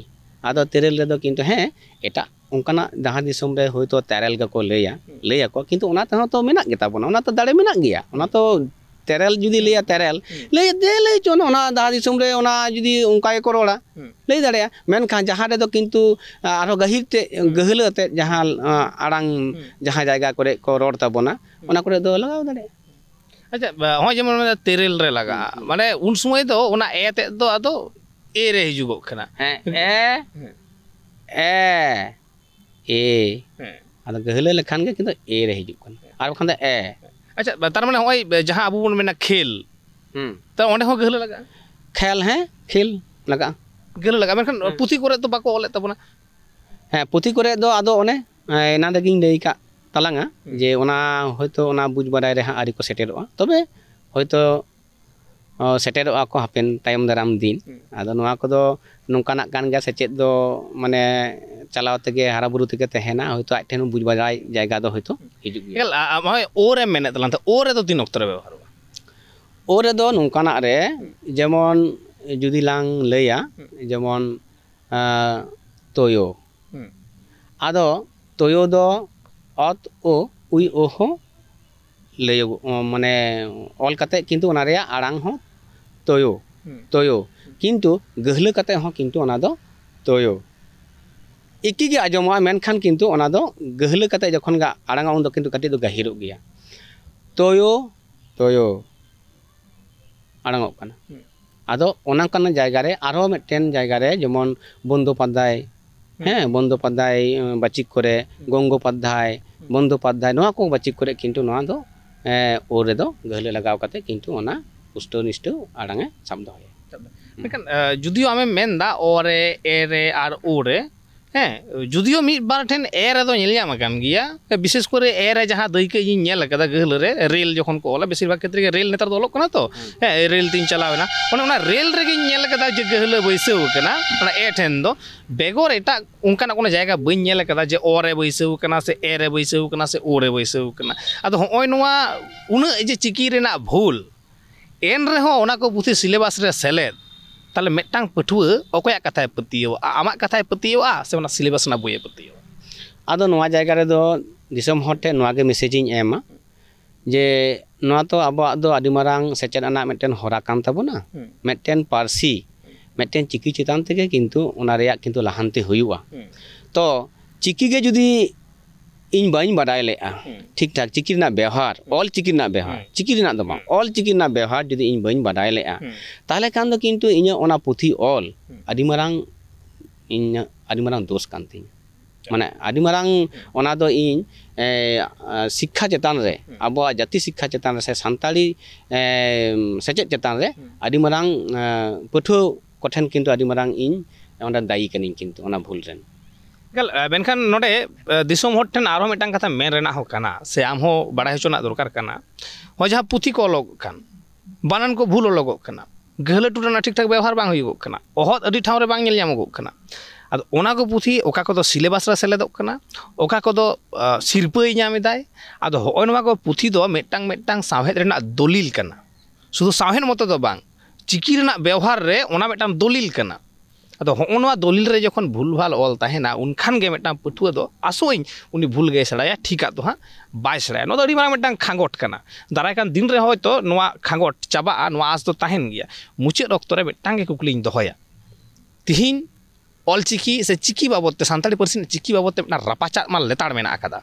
ᱟᱫᱚ ᱛᱮᱨᱮᱞ ᱨᱮᱫᱚ ᱠᱤᱱᱛᱩ ᱦᱮᱸ, ᱮᱴᱟᱜ ᱚᱱᱠᱟᱱᱟᱜ ᱡᱟᱦᱟᱸ ᱫᱤᱥᱚᱢ ᱨᱮ ᱦᱳᱭᱛᱳ ᱛᱮᱨᱮᱞ ᱜᱮᱠᱚ ᱞᱟᱹᱭᱟ, ᱦᱩᱸ᱾ ᱞᱟᱹᱭᱟᱠᱚ, ᱠᱤᱱᱛᱩ ᱚᱱᱟ ᱛᱮᱦᱚᱸ ᱛᱚ ᱢᱮᱱᱟᱜ ᱜᱮᱛᱟ ᱵᱚᱱᱟ, ᱚᱱᱟ ᱛᱚ ᱫᱟᱲᱮ ᱢᱮᱱᱟᱜ ᱜᱮᱭᱟ᱾ ᱚᱱᱟ ᱛᱚ ᱛᱮᱨᱮᱞ ᱡᱩᱫᱤ ᱞᱟᱹᱭᱟ ᱛᱮᱨᱮᱞ, ᱦᱩᱸ᱾ ᱞᱟᱹᱭ ᱫᱮ ᱞᱟᱹᱭ ᱪᱚᱱ, ᱚᱱᱟ ᱡᱟᱦᱟᱸ ᱫᱤᱥᱚᱢ ᱨᱮ ᱚᱱᱟ ᱡᱩᱫᱤ ᱚᱱᱠᱟ ᱜᱮᱠᱚ ᱨᱚᱲᱟ, ᱦᱩᱸ᱾ ᱞᱟᱹᱭ ᱫᱟᱲᱮᱭᱟᱜᱼᱟ᱾ ᱢᱮᱱᱠᱷᱟᱱ ᱡᱟᱦᱟᱸ ᱨᱮᱫᱚ ᱠᱤᱱᱛᱩ, ᱟ, ᱟᱨᱦᱚᱸ ᱜᱟᱹᱦᱤᱨ ᱛᱮ, ᱦᱩᱸ᱾ ᱜᱟᱹᱦᱞᱟᱹ ᱟᱛᱮᱫ ᱡᱟᱦᱟᱸ, ᱟ, ᱟᱲᱟᱝ ᱦᱩᱸ᱾ ᱡᱟᱦᱟᱸ ᱡᱟᱭᱜᱟ ᱠᱚᱨᱮ ᱠᱚ ᱨᱚᱲ ᱛᱟᱵᱚᱱᱟ, ᱦᱩᱸ᱾ ᱚᱱᱟ ᱠᱚᱨᱮ ᱫᱚ ᱞᱟᱜᱟᱣ ᱫᱟᱲᱮᱭᱟᱜᱼᱟ᱾ ᱟᱪᱪᱷᱟ, ᱵᱟ-, ᱦᱚᱸᱜᱼᱚᱭ ᱡᱮᱢᱚᱱ ᱢᱮᱱᱫᱟ ᱛᱮᱨᱮᱞ ᱨᱮ ᱞᱟᱜᱟᱜᱼᱟ, ᱦᱩᱸ, ᱦᱩᱸ᱾ ᱢᱟᱱᱮ ᱩᱱ ᱥᱚᱢᱚᱭ ᱫᱚ ᱚᱱᱟ ᱮ ᱛᱮᱫ ᱫᱚ ᱟᱫᱚ ᱮ ᱨᱮ ᱦᱤᱡᱩᱜᱚᱜ ᱠᱟᱱᱟ᱾ ᱦᱮᱸ, ᱮ, ᱦᱮᱸ᱾ ᱮ, ᱮ᱾ ᱦᱮᱸ᱾ ᱟᱫᱚ ᱜᱟᱹᱦᱞᱟᱹ ᱞᱮᱠᱷᱟᱱ ᱜᱮ ᱠᱤᱱᱛᱩ ᱮ ᱨᱮ ᱦᱤᱡᱩᱜ ᱠᱟᱱᱟ᱾ ᱦᱮᱸ᱾ ᱟᱨ ᱵᱟᱠᱷᱟᱱ ᱫᱚ ᱮ᱾ ᱟᱪᱪᱷᱟ, ᱛᱟᱨ ᱢᱟᱱᱮ ᱦᱚᱸᱜᱼᱚᱭ ᱡᱟᱦᱟᱸ ᱟᱵᱚ ᱵᱚᱱ ᱢᱮᱱᱟ ᱠᱷᱮᱞ, ᱦᱩᱸ᱾ ᱛᱚ ᱚᱸᱰᱮ ᱦᱚᱸ ᱜᱟᱹᱦᱞᱟᱹ ᱞᱟᱜᱟᱜᱼᱟ? ᱠᱷᱮᱞ, ᱦᱮᱸ, ᱠᱷᱮᱞ ᱞᱟᱜᱟᱜᱼᱟ᱾ ᱜᱟᱹᱦᱞᱟᱹ ᱞᱟᱜᱟᱜᱼᱟ, ᱢᱮᱱᱠᱷᱟᱱ ᱦᱮᱸ᱾ ᱯᱩᱛᱷᱤ ᱠᱚᱨᱮ ᱫᱚ ᱵᱟᱠᱚ ᱚᱞᱮᱫ ᱛᱟᱵᱚᱱᱟ᱾ ᱦᱮᱸ, ᱯᱩᱛᱷᱤ ᱠᱚᱨᱮ ᱫᱚ ᱟᱫᱚ ᱚᱱᱮ, ᱮ, ᱮᱱᱟᱱ ᱨᱮᱜᱮᱧ ᱞᱟᱹᱭ ᱟᱠᱟᱫ ᱛᱟᱞᱟᱝᱟ ᱦᱩᱸ᱾ ᱡᱮ ᱚᱱᱟ ᱦᱚᱭᱛᱳ ᱚᱱᱟ ᱵᱩᱡᱽ ᱵᱟᱰᱟᱭ ᱨᱮ ᱦᱟᱸᱜ ᱟᱹᱣᱨᱤ ᱠᱚ ᱥᱮᱴᱮᱨᱚᱜᱼᱟ᱾ ᱛᱚᱵᱮ ᱦᱚᱭᱛᱳ ᱚ, ᱥᱮᱴᱮᱨᱚᱜᱼᱟ ᱠᱚ ᱦᱟᱯᱮᱱ ᱛᱟᱭᱚᱢ ᱫᱟᱨᱟᱢ ᱫᱤᱱ᱾ ᱦᱩᱸ᱾ ᱟᱫᱚ ᱱᱚᱣᱟ ᱠᱚᱫᱚ ᱱᱚᱝᱠᱟᱱᱟᱜ ᱠᱟᱱ ᱜᱮᱭᱟ, ᱥᱮᱪᱮᱫ ᱫᱚ ᱢᱟᱱᱮ ᱪᱟᱞᱟᱣ ᱛᱮᱜᱮ ᱦᱟᱨᱟ ᱵᱩᱨᱩ ᱛᱮᱜᱮ ᱛᱟᱦᱮᱱᱟ, ᱦᱚᱭᱛᱳ ᱟᱡ ᱴᱷᱮᱱ ᱦᱚᱸ ᱵᱩᱡᱽ ᱵᱟᱲᱟᱭ ᱡᱟᱭᱜᱟ ᱫᱚ ᱦᱚᱭᱛᱳ ᱦᱤᱡᱩᱜ ᱜᱮᱭᱟ᱾ ᱧᱮᱞ, ᱟ-, ᱟ-, ᱱᱚᱜᱼᱚᱭ ᱳ ᱨᱮᱢ ᱢᱮᱱᱮᱫ ᱛᱟᱞᱟᱝ ᱛᱟᱦᱮᱸ, ᱳ ᱨᱮᱫᱚ ᱛᱤᱱ ᱚᱠᱛᱚ ᱨᱮ ᱵᱮᱵᱚᱦᱟᱨᱚᱜᱼᱟ? ᱳ ᱨᱮᱫᱚ ᱱᱚᱝᱠᱟᱱᱟᱜ ᱨᱮ, ᱦᱩᱸ᱾ ᱡᱮᱢᱚᱱ ᱡᱩᱫᱤ ᱞᱟᱝ ᱞᱟᱹᱭᱟ, ᱦᱩᱸ᱾ ᱡᱮᱢᱚᱱ, ᱟ, ᱛᱳᱭᱳ᱾ ᱦᱩᱸ᱾ ᱟᱫᱚ ᱛᱳᱭᱳ ᱫᱚ ᱚᱛ ᱳ, ᱩᱭ ᱳ ᱦᱚᱸ ᱞᱟᱹᱭᱚᱜᱚᱜ, ᱢᱟᱱᱮ ᱚᱞ ᱠᱟᱛᱮᱫ ᱠᱤᱱᱛᱩ ᱚᱱᱟ ᱨᱮᱭᱟᱜ ᱟᱲᱟᱝ ᱦᱚᱸ ᱛᱳᱭᱳ᱾ ᱛᱚᱭᱳ᱾ ᱠᱤᱱᱛᱩ ᱜᱟᱹᱦᱞᱟᱹ ᱠᱟᱛᱮ ᱦᱚᱸ ᱠᱤᱱᱛᱩ ᱚᱱᱟ ᱫᱚ ᱛᱚᱭᱳ ᱮᱠᱤ ᱜᱮ ᱟᱸᱡᱚᱢᱚᱜᱼᱟ, ᱢᱮᱱᱠᱷᱟᱱ ᱠᱤᱱᱛᱩ ᱚᱱᱟ ᱫᱚ ᱜᱟᱹᱦᱞᱟᱹ ᱠᱟᱛᱮ ᱡᱚᱠᱷᱚᱱ ᱜᱮ ᱟᱲᱟᱝᱟ, ᱩᱱ ᱫᱚ ᱠᱤᱱᱛᱩ ᱠᱟᱹᱴᱤᱡ ᱫᱚ ᱜᱟᱹᱦᱤᱨᱚᱜ ᱜᱮᱭᱟ᱾ ᱛᱚᱭᱳ, ᱛᱚᱭᱳ ᱟᱲᱟᱝᱚᱜ ᱠᱟᱱᱟ᱾ ᱟᱫᱚ ᱚᱱᱟ ᱠᱟᱱ ᱡᱟᱭᱜᱟ ᱨᱮ ᱟᱨᱦᱚᱸ ᱢᱤᱫᱴᱮᱱ ᱡᱟᱭᱜᱟ ᱨᱮ ᱡᱮᱢᱚᱱ ᱵᱚᱱᱫᱳᱯᱟᱫᱽᱫᱷᱟᱭ, ᱦᱮᱸ, ᱵᱚᱱᱫᱳᱯᱟᱫᱽᱫᱷᱟᱭ, ᱩᱸ, ᱵᱟᱪᱤᱠ ᱠᱚᱨᱮ, ᱜᱚᱝᱜᱳᱯᱟᱫᱽᱫᱷᱟᱭ, ᱵᱚᱱᱫᱳᱯᱟᱫᱽᱫᱷᱟᱭ, ᱱᱚᱣᱟ ᱠᱚ ᱵᱟᱪᱤᱠ ᱠᱚᱨᱮ ᱠᱤᱱᱛᱩ ᱱᱚᱣᱟ ᱫᱚ, ᱮᱸ, ᱳ ᱨᱮᱫᱚ ᱜᱟᱹᱦᱞᱟᱹ ᱞᱟᱜᱟᱣ ᱠᱟᱛᱮ ᱠᱤᱱᱛᱩ ᱚᱱᱟ ᱯᱩᱥᱴᱟᱹᱣ ᱱᱤᱥᱴᱟᱹᱣ ᱟᱲᱟᱝ ᱮ ᱥᱟᱵ ᱫᱚᱦᱚᱭᱟ᱾ ᱢᱮᱱᱠᱷᱟᱱ, ᱮ, ᱡᱩᱫᱤᱭᱳ ᱟᱢᱮᱢ ᱢᱮᱱᱫᱟ ᱚ ᱨᱮ, ᱮ ᱨᱮ ᱟᱨ ᱳ ᱨᱮ, ᱦᱮᱸ, ᱡᱩᱫᱤᱭᱳ ᱢᱤᱫ ᱵᱟᱨ ᱴᱷᱮᱱ ᱮ ᱨᱮᱫᱚ ᱧᱮᱞ ᱧᱟᱢ ᱟᱠᱟᱱ ᱜᱮᱭᱟ, ᱵᱤᱥᱮᱥ ᱠᱚᱨᱮ ᱮ ᱨᱮ ᱡᱟᱦᱟᱸ ᱫᱟᱹᱭᱠᱟᱹ ᱤᱧ ᱧᱮᱞ ᱟᱠᱟᱫᱟ ᱜᱟᱹᱦᱞᱟᱹ ᱨᱮ, ᱨᱮᱞ ᱡᱚᱠᱷᱚᱱ ᱠᱚ ᱚᱞᱟ, ᱵᱮᱥᱤᱨ ᱵᱷᱟᱜᱽ ᱠᱷᱮᱛᱨᱮ ᱜᱮ ᱨᱮᱞ ᱱᱮᱛᱟᱨ ᱫᱚ ᱚᱞᱚᱜ ᱠᱟᱱᱟ ᱛᱚ, ᱦᱮᱸ, ᱨᱮᱞ ᱛᱤᱧ ᱪᱟᱞᱟᱣ ᱮᱱᱟ, ᱚᱱᱮ ᱚᱱᱟ ᱨᱮᱞ ᱨᱮᱜᱮᱧ ᱧᱮᱞ ᱟᱠᱟᱫᱟ ᱡᱮ ᱜᱟᱹᱦᱞᱟᱹ ᱵᱟᱹᱭᱥᱟᱹᱣ ᱟᱠᱟᱱᱟ ᱚᱱᱟ ᱮ ᱴᱷᱮᱱ ᱫᱚ᱾ ᱵᱮᱜᱚᱨ ᱮᱴᱟᱜ ᱚᱱᱠᱟᱱᱟᱜ ᱠᱳᱱᱳ ᱡᱟᱭᱜᱟ ᱵᱟᱹᱧ ᱧᱮᱞ ᱟᱠᱟᱫᱟ ᱡᱮ ᱚ ᱨᱮ ᱵᱟᱹᱭᱥᱟᱹᱣ ᱟᱠᱟᱱᱟ ᱥᱮ ᱮ ᱨᱮ ᱵᱟᱹᱭᱥᱟᱹᱣ ᱟᱠᱟᱱᱟ ᱥᱮ ᱳ ᱨᱮ ᱵᱟᱹᱭᱥᱟᱹᱣ ᱟᱠᱟᱱᱟ᱾ ᱟᱫᱚ ᱦᱚᱸᱜᱼᱚᱭ ᱱᱚᱣᱟ ᱩᱱᱟᱹᱜ ᱡᱮ ᱪᱤᱠᱤ ᱨᱮᱱᱟᱜ ᱵᱷᱩᱞ, ᱮᱱ ᱨᱮᱦᱚᱸ ᱚᱱᱟ ᱠᱚ ᱯᱩᱛᱷᱤ ᱥᱤᱞᱮᱵᱟᱥ ᱨᱮ ᱥᱮᱞᱮᱫ, ᱛᱟᱦᱚᱞᱮ ᱢᱤᱫᱴᱟᱝ ᱯᱟᱹᱴᱷᱩᱣᱟᱹ ᱚᱠᱚᱭᱟᱜ ᱠᱟᱛᱷᱟᱭ ᱯᱟᱹᱛᱭᱟᱹᱣᱟᱜᱼᱟ? ᱟᱢᱟᱜ ᱠᱟᱛᱷᱟᱭ ᱯᱟᱹᱛᱭᱟᱹᱣᱟᱜᱼᱟ ᱥᱮ ᱚᱱᱟ ᱥᱤᱞᱮᱵᱟᱥ ᱨᱮᱱᱟᱜ ᱵᱳᱭᱮ ᱯᱟᱹᱛᱭᱟᱹᱣᱟᱜᱼᱟ? ᱟᱫᱚ ᱱᱚᱣᱟ ᱡᱟᱭᱜᱟ ᱨᱮᱫᱚ ᱫᱤᱥᱚᱢ ᱦᱚᱲ ᱴᱷᱮᱱ ᱱᱚᱣᱟ ᱜᱮ ᱢᱮᱥᱮᱡᱽ ᱤᱧ ᱮᱢᱟ ᱡᱮ ᱱᱚᱣᱟ ᱛᱚ ᱟᱵᱚᱣᱟᱜ ᱫᱚ ᱟᱹᱰᱤ ᱢᱟᱨᱟᱝ ᱥᱮᱪᱮᱫ ᱟᱱᱟᱜ ᱢᱤᱫᱴᱮᱱ ᱦᱚᱨᱟ ᱠᱟᱱ ᱛᱟᱵᱚᱱᱟ᱾ ᱢᱤᱫᱴᱮᱱ ᱯᱟᱹᱨᱥᱤ, ᱢᱤᱫᱴᱮᱱ ᱪᱤᱠᱤ ᱪᱮᱛᱟᱱ ᱛᱮᱜᱮ ᱠᱤᱱᱛᱩ ᱚᱱᱟ ᱨᱮᱭᱟᱜ ᱠᱤᱱᱛᱩ ᱞᱟᱦᱟᱱᱛᱤ ᱦᱩᱭᱩᱜᱼᱟ᱾ ᱛᱚ ᱪᱤᱠᱤ ᱜᱮ ᱡᱩᱫᱤ ᱤᱧ ᱵᱟᱹᱧ ᱵᱟᱰᱟᱭ ᱞᱮᱜᱼᱟ, ᱴᱷᱤᱠ ᱴᱷᱟᱠ ᱪᱤᱠᱤ ᱨᱮᱱᱟᱜ ᱵᱮᱣᱦᱟᱨ, ᱚᱞ ᱪᱤᱠᱤ ᱨᱮᱱᱟᱜ ᱵᱮᱣᱦᱟᱨ, ᱪᱤᱠᱤ ᱨᱮᱱᱟᱜ ᱫᱚ ᱵᱟᱝ, ᱚᱞ ᱪᱤᱠᱤ ᱨᱮᱱᱟᱜ ᱵᱮᱣᱦᱟᱨ ᱡᱩᱫᱤ ᱤᱧ ᱵᱟᱹᱧ ᱵᱟᱰᱟᱭ ᱞᱮᱜᱼᱟ, ᱛᱟᱦᱚᱞᱮ ᱠᱷᱟᱱ ᱫᱚ ᱠᱤᱱᱛᱩ ᱤᱧᱟᱹᱜ ᱚᱱᱟ ᱯᱩᱛᱷᱤ ᱚᱞ ᱟᱹᱰᱤ ᱢᱟᱨᱟᱝ, ᱤᱧᱟᱹᱜ ᱟᱹᱰᱤ ᱢᱟᱨᱟᱝ ᱫᱳᱥ ᱠᱟᱱ ᱛᱤᱧᱟ᱾ ᱢᱟᱱᱮ ᱟᱹᱰᱤ ᱢᱟᱨᱟᱝ ᱚᱱᱟ ᱫᱚ ᱤᱧ, ᱮ, ᱟ, ᱥᱤᱠᱠᱷᱟ ᱪᱮᱛᱟᱱ ᱨᱮ, ᱟᱵᱚᱣᱟᱜ ᱡᱟᱹᱛᱤ ᱥᱤᱠᱠᱷᱟ ᱪᱮᱛᱟᱱ ᱨᱮ ᱥᱮ ᱥᱟᱱᱛᱟᱲᱤ, ᱮ, ᱥᱮᱪᱮᱫ ᱪᱮᱛᱟᱱ ᱨᱮ ᱟᱹᱰᱤ ᱢᱟᱨᱟᱝ, ᱮ, ᱯᱟᱹᱴᱷᱩᱣᱟᱹ ᱠᱚᱴᱷᱮᱱ ᱠᱤᱱᱛᱩ ᱟᱹᱰᱤ ᱢᱟᱨᱟᱝ ᱤᱧ ᱚᱸᱰᱮ ᱫᱟᱭᱤ ᱠᱟᱹᱱᱟᱹᱧ ᱠᱤᱱᱛᱩ ᱚᱱᱟ ᱵᱷᱩᱞ ᱨᱮᱱ᱾ ᱮᱠᱟᱞ, ᱮ, ᱢᱮᱱᱠᱷᱟᱱ ᱱᱚᱰᱮ, ᱮ, ᱫᱤᱥᱚᱢ ᱦᱚᱲ ᱴᱷᱮᱱ ᱟᱨᱦᱚᱸ ᱢᱤᱫᱴᱟᱝ ᱠᱟᱛᱷᱟ ᱢᱮᱱ ᱨᱮᱱᱟᱜ ᱦᱚᱸ ᱠᱟᱱᱟ, ᱥᱮ ᱟᱢ ᱦᱚᱸ ᱵᱟᱲᱟᱭ ᱦᱚᱪᱚ ᱨᱮᱱᱟᱜ ᱫᱚᱨᱠᱟᱨ ᱠᱟᱱᱟ᱾ ᱦᱚᱸ, ᱡᱟᱦᱟᱸ ᱯᱩᱛᱷᱤ ᱠᱚ ᱚᱞᱚᱜᱚᱜ ᱠᱟᱱ, ᱵᱟᱱᱟᱱ ᱠᱚ ᱵᱷᱩᱞ ᱚᱞᱚᱜᱚᱜ ᱠᱟᱱᱟ, ᱜᱟᱹᱦᱞᱟᱹ ᱴᱩᱰᱩ ᱨᱮᱱᱟᱜ ᱴᱷᱤᱠ ᱴᱷᱟᱠ ᱵᱮᱣᱦᱟᱨ ᱵᱟᱝ ᱦᱩᱭᱩᱜᱚᱜ ᱠᱟᱱᱟ, ᱚᱦᱚᱫ ᱟᱹᱰᱤ ᱴᱷᱟᱶ ᱨᱮ ᱵᱟᱝ ᱧᱮᱞ ᱧᱟᱢᱚᱜᱚᱜ ᱠᱟᱱᱟ᱾ ᱟᱫᱚ ᱚᱱᱟ ᱠᱚ ᱯᱩᱛᱷᱤ ᱚᱠᱟ ᱠᱚᱫᱚ ᱥᱤᱞᱮᱵᱟᱥ ᱨᱮ ᱥᱮᱞᱮᱫᱚᱜ ᱠᱟᱱᱟ, ᱚᱠᱟ ᱠᱚᱫᱚ, ᱟ, ᱥᱤᱨᱯᱟᱹᱭ ᱧᱟᱢ ᱮᱫᱟᱭ, ᱟᱫᱚ ᱦᱚᱸᱜᱼᱚᱭ ᱱᱚᱣᱟ ᱠᱚ ᱯᱩᱛᱷᱤ ᱫᱚ ᱢᱤᱫᱴᱟᱝ ᱢᱤᱫᱴᱟᱝ ᱥᱟᱶᱦᱮᱫ ᱨᱮᱱᱟᱜ ᱫᱚᱞᱤᱞ ᱠᱟᱱᱟ᱾ ᱥᱩᱫᱷᱩ ᱥᱟᱶᱦᱮᱫ ᱢᱚᱛᱚ ᱫᱚ ᱵᱟᱝ, ᱪᱤᱠᱤ ᱨᱮᱱᱟᱜ ᱵᱮᱣᱦᱟᱨ ᱨᱮ ᱚᱱᱟ ᱢᱤᱫᱴᱟᱝ ᱫᱚᱞᱤᱞ ᱠᱟᱱᱟ᱾ ᱟᱫᱚ ᱦᱚᱸᱜᱼᱚ ᱱᱚᱣᱟ ᱫᱚᱞᱤᱞ ᱨᱮ ᱡᱚᱠᱷᱚᱱ ᱵᱷᱩᱞ ᱵᱷᱟᱞ ᱚᱞ ᱛᱟᱦᱮᱱᱟ, ᱩᱱᱠᱷᱟᱱ ᱜᱮ ᱢᱤᱫᱴᱟᱝ ᱯᱟᱹᱴᱷᱩᱣᱟᱹ ᱫᱚ ᱟᱥᱚᱜ ᱟᱹᱧ ᱩᱱᱤ ᱵᱷᱩᱞ ᱜᱮᱭ ᱥᱮᱬᱟᱭᱟ, ᱴᱷᱤᱠᱟᱜ ᱫᱚ ᱦᱟᱸᱜ ᱵᱟᱭ ᱥᱮᱬᱟᱭᱟ᱾ ᱱᱚᱣᱟ ᱫᱚ ᱟᱹᱰᱤ ᱢᱟᱨᱟᱝ ᱢᱤᱫᱴᱟᱝ ᱠᱷᱟᱸᱜᱚᱴ ᱠᱟᱱᱟ᱾ ᱫᱟᱨᱟᱭ ᱠᱟᱱ ᱫᱤᱱ ᱨᱮ ᱦᱚᱭᱛᱳ ᱱᱚᱣᱟ ᱠᱷᱟᱸᱜᱚᱴ ᱪᱟᱵᱟᱜᱼᱟ, ᱱᱚᱣᱟ ᱟᱸᱥ ᱫᱚ ᱛᱟᱦᱮᱱ ᱜᱮᱭᱟ᱾ ᱢᱩᱪᱟᱹᱫ ᱚᱠᱛᱚ ᱨᱮ ᱢᱤᱫᱴᱟᱝ ᱜᱮ ᱠᱩᱠᱞᱤᱧ ᱫᱚᱦᱚᱭᱟ, ᱛᱤᱦᱤᱧ ᱚᱞᱪᱤᱠᱤ ᱥᱮ ᱪᱤᱠᱤ ᱵᱟᱵᱚᱫ ᱛᱮ, ᱥᱟᱱᱛᱟᱲᱤ ᱯᱟᱹᱨᱥᱤ ᱨᱮᱱᱟᱜ ᱪᱤᱠᱤ ᱵᱟᱵᱚᱫ ᱛᱮ ᱢᱤᱫᱴᱟᱝ ᱨᱟᱯᱟᱪᱟᱜ ᱢᱟ ᱞᱮᱛᱟᱲ ᱢᱮᱱᱟᱜ ᱟᱠᱟᱫᱟ᱾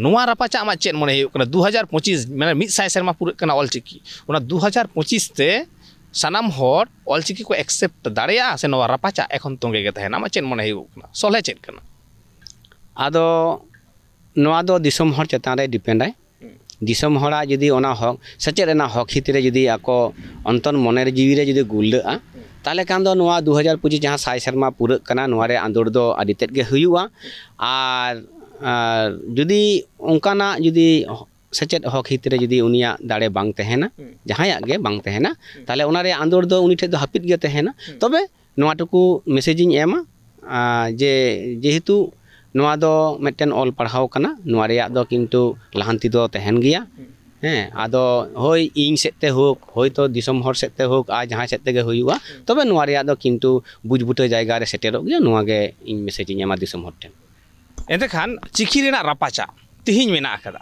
ᱱᱚᱣᱟ ᱨᱟᱯᱟᱪᱟᱜ ᱢᱟ ᱪᱮᱫ ᱢᱚᱱᱮ ᱦᱩᱭᱩᱜ ᱠᱟᱱᱟ, ᱫᱩ ᱦᱟᱡᱟᱨ ᱯᱚᱸᱪᱤᱥ, ᱢᱟᱱᱮ ᱢᱤᱫ ᱥᱟᱭ ᱥᱮᱨᱢᱟ ᱯᱩᱨᱟᱹᱜ ᱠᱟᱱᱟ ᱚᱞᱪᱤᱠᱤ, ᱚᱱᱟ ᱫᱩ ᱦᱟᱡᱟᱨ ᱯᱚᱸᱪᱤᱥ ᱛᱮ ᱥᱟᱱᱟᱢ ᱦᱚᱲ ᱚᱞᱪᱤᱠᱤ ᱠᱚ accept ᱫᱟᱲᱮᱭᱟᱜᱼᱟ ᱥᱮ ᱱᱚᱣᱟ ᱨᱟᱯᱟᱪᱟᱜ ᱮᱠᱷᱚᱱ ᱛᱚᱸᱜᱮ ᱜᱮ ᱛᱟᱦᱮᱱᱟ? ᱟᱢᱟᱜ ᱪᱮᱫ ᱢᱚᱱᱮ ᱦᱩᱭᱩᱜ ᱠᱟᱱᱟ, ᱥᱚᱞᱦᱮ ᱪᱮᱫ ᱠᱟᱱᱟ? ᱟᱫᱚ ᱱᱚᱣᱟ ᱫᱚ ᱫᱤᱥᱚᱢ ᱦᱚᱲ ᱪᱮᱛᱟᱱ ᱨᱮ ᱰᱤᱯᱮᱱᱰᱟᱭ᱾ ᱫᱤᱥᱚᱢ ᱦᱚᱲᱟᱜ ᱡᱩᱫᱤ ᱚᱱᱟ ᱦᱚᱠ, ᱥᱮᱪᱮᱫ ᱨᱮᱱᱟᱜ ᱦᱚᱠ ᱦᱤᱛ ᱨᱮ ᱡᱩᱫᱤ ᱟᱠᱚ ᱚᱱᱛᱚᱨ ᱢᱚᱱᱮ ᱡᱤᱣᱤ ᱨᱮ ᱡᱩᱫᱤ ᱜᱩᱨᱞᱟᱹᱜᱼᱟ, ᱛᱟᱦᱚᱞᱮ ᱠᱷᱟᱱ ᱫᱚ ᱱᱚᱣᱟ ᱫᱩ ᱦᱟᱡᱟᱨ ᱯᱚᱸᱪᱤᱥ ᱡᱟᱦᱟᱸ ᱥᱟᱭ ᱥᱮᱨᱢᱟ ᱯᱩᱨᱟᱹᱜ ᱠᱟᱱᱟ, ᱱᱚᱣᱟ ᱨᱮ ᱟᱸᱫᱳᱲ ᱫᱚ ᱟᱹᱰᱤ ᱛᱮᱫ ᱜᱮ ᱦᱩᱭᱩᱜᱼᱟ᱾ ᱟᱨ, ᱟᱨ ᱡᱩᱫᱤ ᱚᱱᱠᱟᱱᱟᱜ ᱡᱩᱫᱤ ᱥᱮᱪᱮᱫ ᱦᱚᱠ ᱦᱤᱛ ᱨᱮ ᱡᱩᱫᱤ ᱩᱱᱤᱭᱟᱜ ᱫᱟᱲᱮ ᱵᱟᱝ ᱛᱟᱦᱮᱱᱟ, ᱡᱟᱦᱟᱸᱭᱟᱜ ᱜᱮ ᱵᱟᱝ ᱛᱟᱦᱮᱱᱟ, ᱛᱟᱦᱚᱞᱮ ᱚᱱᱟ ᱨᱮᱭᱟᱜ ᱟᱸᱫᱳᱲ ᱫᱚ ᱩᱱᱤ ᱴᱷᱮᱱ ᱫᱚ ᱦᱟᱹᱯᱤᱫ ᱜᱮ ᱛᱟᱦᱮᱱᱟ᱾ ᱛᱚᱵᱮ ᱱᱚᱣᱟ ᱴᱩᱠᱩ ᱢᱮᱥᱮᱡᱽ ᱤᱧ ᱮᱢᱟ, ᱟᱨ ᱡᱮ ᱡᱮᱦᱮᱛᱩ ᱱᱚᱣᱟ ᱫᱚ ᱢᱤᱫᱴᱮᱱ ᱚᱞ ᱯᱟᱲᱦᱟᱣ ᱠᱟᱱᱟ, ᱱᱚᱣᱟ ᱨᱮᱭᱟᱜ ᱫᱚ ᱠᱤᱱᱛᱩ ᱞᱟᱦᱟᱱᱛᱤ ᱫᱚ ᱛᱟᱦᱮᱱ ᱜᱮᱭᱟ᱾ ᱦᱮᱸ, ᱟᱫᱚ ᱦᱳᱭ, ᱤᱧ ᱥᱮᱫ ᱛᱮ ᱦᱳᱠ, ᱦᱳᱭᱛᱳ ᱫᱤᱥᱚᱢ ᱦᱚᱲ ᱥᱮᱫ ᱛᱮ ᱦᱳᱠ, ᱟᱨ ᱡᱟᱦᱟᱸᱭ ᱥᱮᱫ ᱛᱮᱜᱮ ᱦᱩᱭᱩᱜᱼᱟ, ᱛᱚᱵᱮ ᱱᱚᱣᱟ ᱨᱮᱭᱟᱜ ᱫᱚ ᱠᱤᱱᱛᱩ ᱵᱩᱡᱽ ᱵᱩᱴᱟᱹ ᱡᱟᱭᱜᱟ ᱨᱮ ᱥᱮᱴᱮᱨᱚᱜ ᱜᱮᱭᱟ᱾ ᱱᱚᱣᱟ ᱜᱮ ᱤᱧ ᱢᱮᱥᱮᱡᱽ ᱤᱧ ᱮᱢᱟ ᱫᱤᱥᱚᱢ ᱦᱚᱲ ᱴᱷᱮᱱ᱾ ᱮᱱᱛᱮ ᱠᱷᱟᱱ ᱪᱤᱠᱤ ᱨᱮᱱᱟᱜ ᱨᱟᱯᱟᱪᱟᱜ ᱛᱤᱦᱤᱧ ᱢᱮᱱᱟᱜ ᱟᱠᱟᱫᱟ,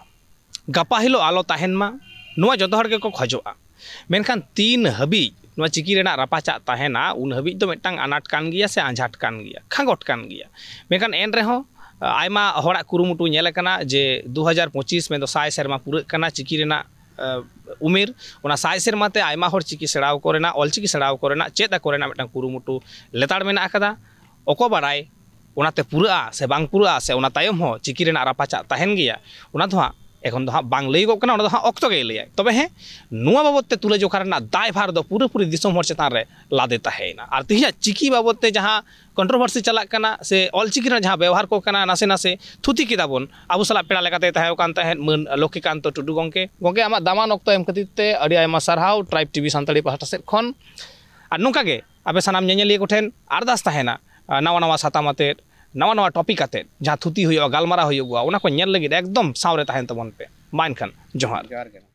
ᱜᱟᱯᱟ ᱦᱤᱞᱳᱜ ᱟᱞᱚ ᱛᱟᱦᱮᱱ ᱢᱟ, ᱱᱚᱣᱟ ᱡᱚᱛᱚ ᱦᱚᱲ ᱜᱮᱠᱚ ᱠᱷᱚᱡᱚᱜᱼᱟ᱾ ᱢᱮᱱᱠᱷᱟᱱ ᱛᱤᱱ ᱦᱟᱹᱵᱤᱡ ᱱᱚᱣᱟ ᱪᱤᱠᱤ ᱨᱮᱱᱟᱜ ᱨᱟᱯᱟᱪᱟᱜ ᱛᱟᱦᱮᱱᱟ, ᱩᱱ ᱦᱟᱹᱵᱤᱡ ᱫᱚ ᱢᱤᱫᱴᱟᱝ ᱟᱱᱟᱴ ᱠᱟᱱ ᱜᱮᱭᱟ ᱥᱮ ᱟᱸᱡᱷᱟᱴ ᱠᱟᱱ ᱜᱮᱭᱟ, ᱠᱷᱟᱸᱜᱚᱴ ᱠᱟᱱ ᱜᱮᱭᱟ᱾ ᱢᱮᱱᱠᱷᱟᱱ ᱮᱱ ᱨᱮᱦᱚᱸ, ᱟᱭᱢᱟ ᱦᱚᱲᱟᱜ ᱠᱩᱨᱩᱢᱩᱴᱩ ᱧᱮᱞ ᱟᱠᱟᱱᱟ ᱡᱮ ᱫᱩ ᱦᱟᱡᱟᱨ ᱯᱚᱸᱪᱤᱥ, ᱢᱮᱱᱫᱚ ᱥᱟᱭ ᱥᱮᱨᱢᱟ ᱯᱩᱨᱟᱹᱜ ᱠᱟᱱᱟ ᱪᱤᱠᱤ ᱨᱮᱱᱟᱜ, ᱟᱸ, ᱩᱢᱮᱨ᱾ ᱚᱱᱟ ᱥᱟᱭ ᱥᱮᱨᱢᱟ ᱛᱮ ᱟᱭᱢᱟ ᱦᱚᱲ ᱪᱤᱠᱤ ᱥᱮᱬᱟᱣ ᱠᱚᱨᱮᱱᱟᱜ, ᱚᱞᱪᱤᱠᱤ ᱥᱮᱬᱟᱣ ᱠᱚᱨᱮᱱᱟᱜ, ᱪᱮᱫ ᱟᱠᱚ ᱨᱮᱱᱟᱜ ᱢᱤᱫᱴᱟᱝ ᱠᱩᱨᱩᱢᱩᱴᱩ ᱞᱮᱛᱟᱲ ᱢᱮᱱᱟᱜ ᱟᱠᱟᱫᱟ᱾ ᱚᱠᱚᱭ ᱵᱟᱲᱟᱭ ᱚᱱᱟᱛᱮ ᱯᱩᱨᱟᱹᱜᱼᱟ ᱥᱮ ᱵᱟᱝ ᱯᱩᱨᱟᱹᱜᱼᱟ, ᱥᱮ ᱚᱱᱟ ᱛᱟᱭᱚᱢ ᱦᱚᱸ ᱪᱤᱠᱤ ᱨᱮᱱᱟᱜ ᱨᱟᱯᱟᱪᱟᱜ ᱛᱟᱦᱮᱱ ᱜᱮᱭᱟ, ᱚᱱᱟ ᱫᱚ ᱦᱟᱸᱜ ᱮᱠᱷᱚᱱ ᱫᱚ ᱦᱟᱸᱜ ᱵᱟᱝ ᱞᱟᱹᱭᱚᱜᱚᱜ ᱠᱟᱱᱟ, ᱚᱱᱟ ᱫᱚ ᱦᱟᱸᱜ ᱚᱠᱛᱚ ᱜᱮᱭ ᱞᱟᱹᱭᱟᱭ᱾ ᱛᱚᱵᱮ ᱦᱮᱸ, ᱱᱚᱣᱟ ᱵᱟᱵᱚᱫ ᱛᱮ ᱛᱩᱞᱟᱹᱡᱚᱠᱷᱟ ᱨᱮᱱᱟᱜ ᱫᱟᱭᱵᱷᱟᱨ ᱫᱚ ᱯᱩᱨᱟᱹᱯᱩᱨᱤ ᱫᱤᱥᱚᱢ ᱦᱚᱲ ᱪᱮᱛᱟᱱ ᱨᱮ ᱞᱟᱫᱮ ᱛᱟᱦᱮᱸᱭᱮᱱᱟ᱾ ᱟᱨ ᱛᱮᱦᱮᱧᱟᱜ ᱪᱤᱠᱤ ᱵᱟᱵᱚᱫ ᱛᱮ ᱡᱟᱦᱟᱸ ᱠᱚᱱᱴᱨᱳᱵᱷᱟᱨᱥᱤ ᱪᱟᱞᱟᱜ ᱠᱟᱱᱟ ᱥᱮ ᱚᱞᱪᱤᱠᱤ ᱨᱮᱱᱟᱜ ᱡᱟᱦᱟᱸ ᱵᱮᱣᱦᱟᱨ ᱠᱚ ᱠᱟᱱᱟ, ᱱᱟᱥᱮ ᱱᱟᱥᱮ ᱛᱷᱩᱛᱤ ᱠᱮᱫᱟ ᱵᱚᱱ᱾ ᱟᱵᱚ ᱥᱟᱞᱟᱜ ᱯᱮᱲᱟ ᱞᱮᱠᱟᱛᱮᱭ ᱛᱟᱦᱮᱸ ᱠᱟᱱ ᱛᱟᱦᱮᱸᱫ ᱢᱟᱹᱱ ᱞᱚᱠᱠᱷᱤᱠᱟᱱᱛᱚ ᱴᱩᱰᱩ ᱜᱚᱢᱠᱮ᱾ ᱜᱚᱢᱠᱮ, ᱟᱢᱟᱜ ᱫᱟᱢᱟᱱ ᱚᱠᱛᱚ ᱮᱢ ᱠᱷᱟᱹᱛᱤᱨ ᱛᱮ ᱟᱹᱰᱤ ᱟᱭᱢᱟ ᱥᱟᱨᱦᱟᱣ ᱴᱨᱟᱭᱤᱵᱽ ᱴᱤᱵᱷᱤ ᱥᱟᱱᱛᱟᱲᱤ ᱯᱟᱦᱴᱟ ᱥᱮᱫ ᱠᱷᱚᱱ᱾ ᱟᱨ ᱱᱚᱝᱠᱟ ᱜᱮ ᱟᱯᱮ ᱥᱟᱱᱟᱢ ᱧᱮᱧᱮᱞᱤᱭᱟᱹ ᱠᱚᱴᱷᱮᱱ ᱟᱨᱫᱟᱥ ᱛᱟᱦᱮᱱᱟ, ᱟᱨ ᱱᱟᱣᱟ ᱱᱟᱣᱟ ᱥᱟᱛᱟᱢ ᱟᱛᱮᱫ, ᱱᱟᱣᱟ ᱱᱟᱣᱟ ᱴᱚᱯᱤᱠ ᱟᱛᱮᱫ ᱡᱟᱦᱟᱸ ᱛᱷᱩᱛᱤ ᱦᱩᱭᱩᱜᱼᱟ, ᱜᱟᱞᱢᱟᱨᱟᱣ ᱦᱩᱭᱩᱜᱼᱟ, ᱚᱱᱟ ᱠᱚ ᱧᱮᱞ ᱞᱟᱹᱜᱤᱫ ᱮᱠᱫᱚᱢ ᱥᱟᱶᱨᱮ ᱛᱟᱦᱮᱱ ᱛᱟᱵᱚᱱ ᱯᱮ᱾ ᱢᱟ ᱮᱱᱠᱷᱟᱱ ᱡᱚᱦᱟᱨ᱾ ᱡᱚᱦᱟᱨ ᱜᱮ᱾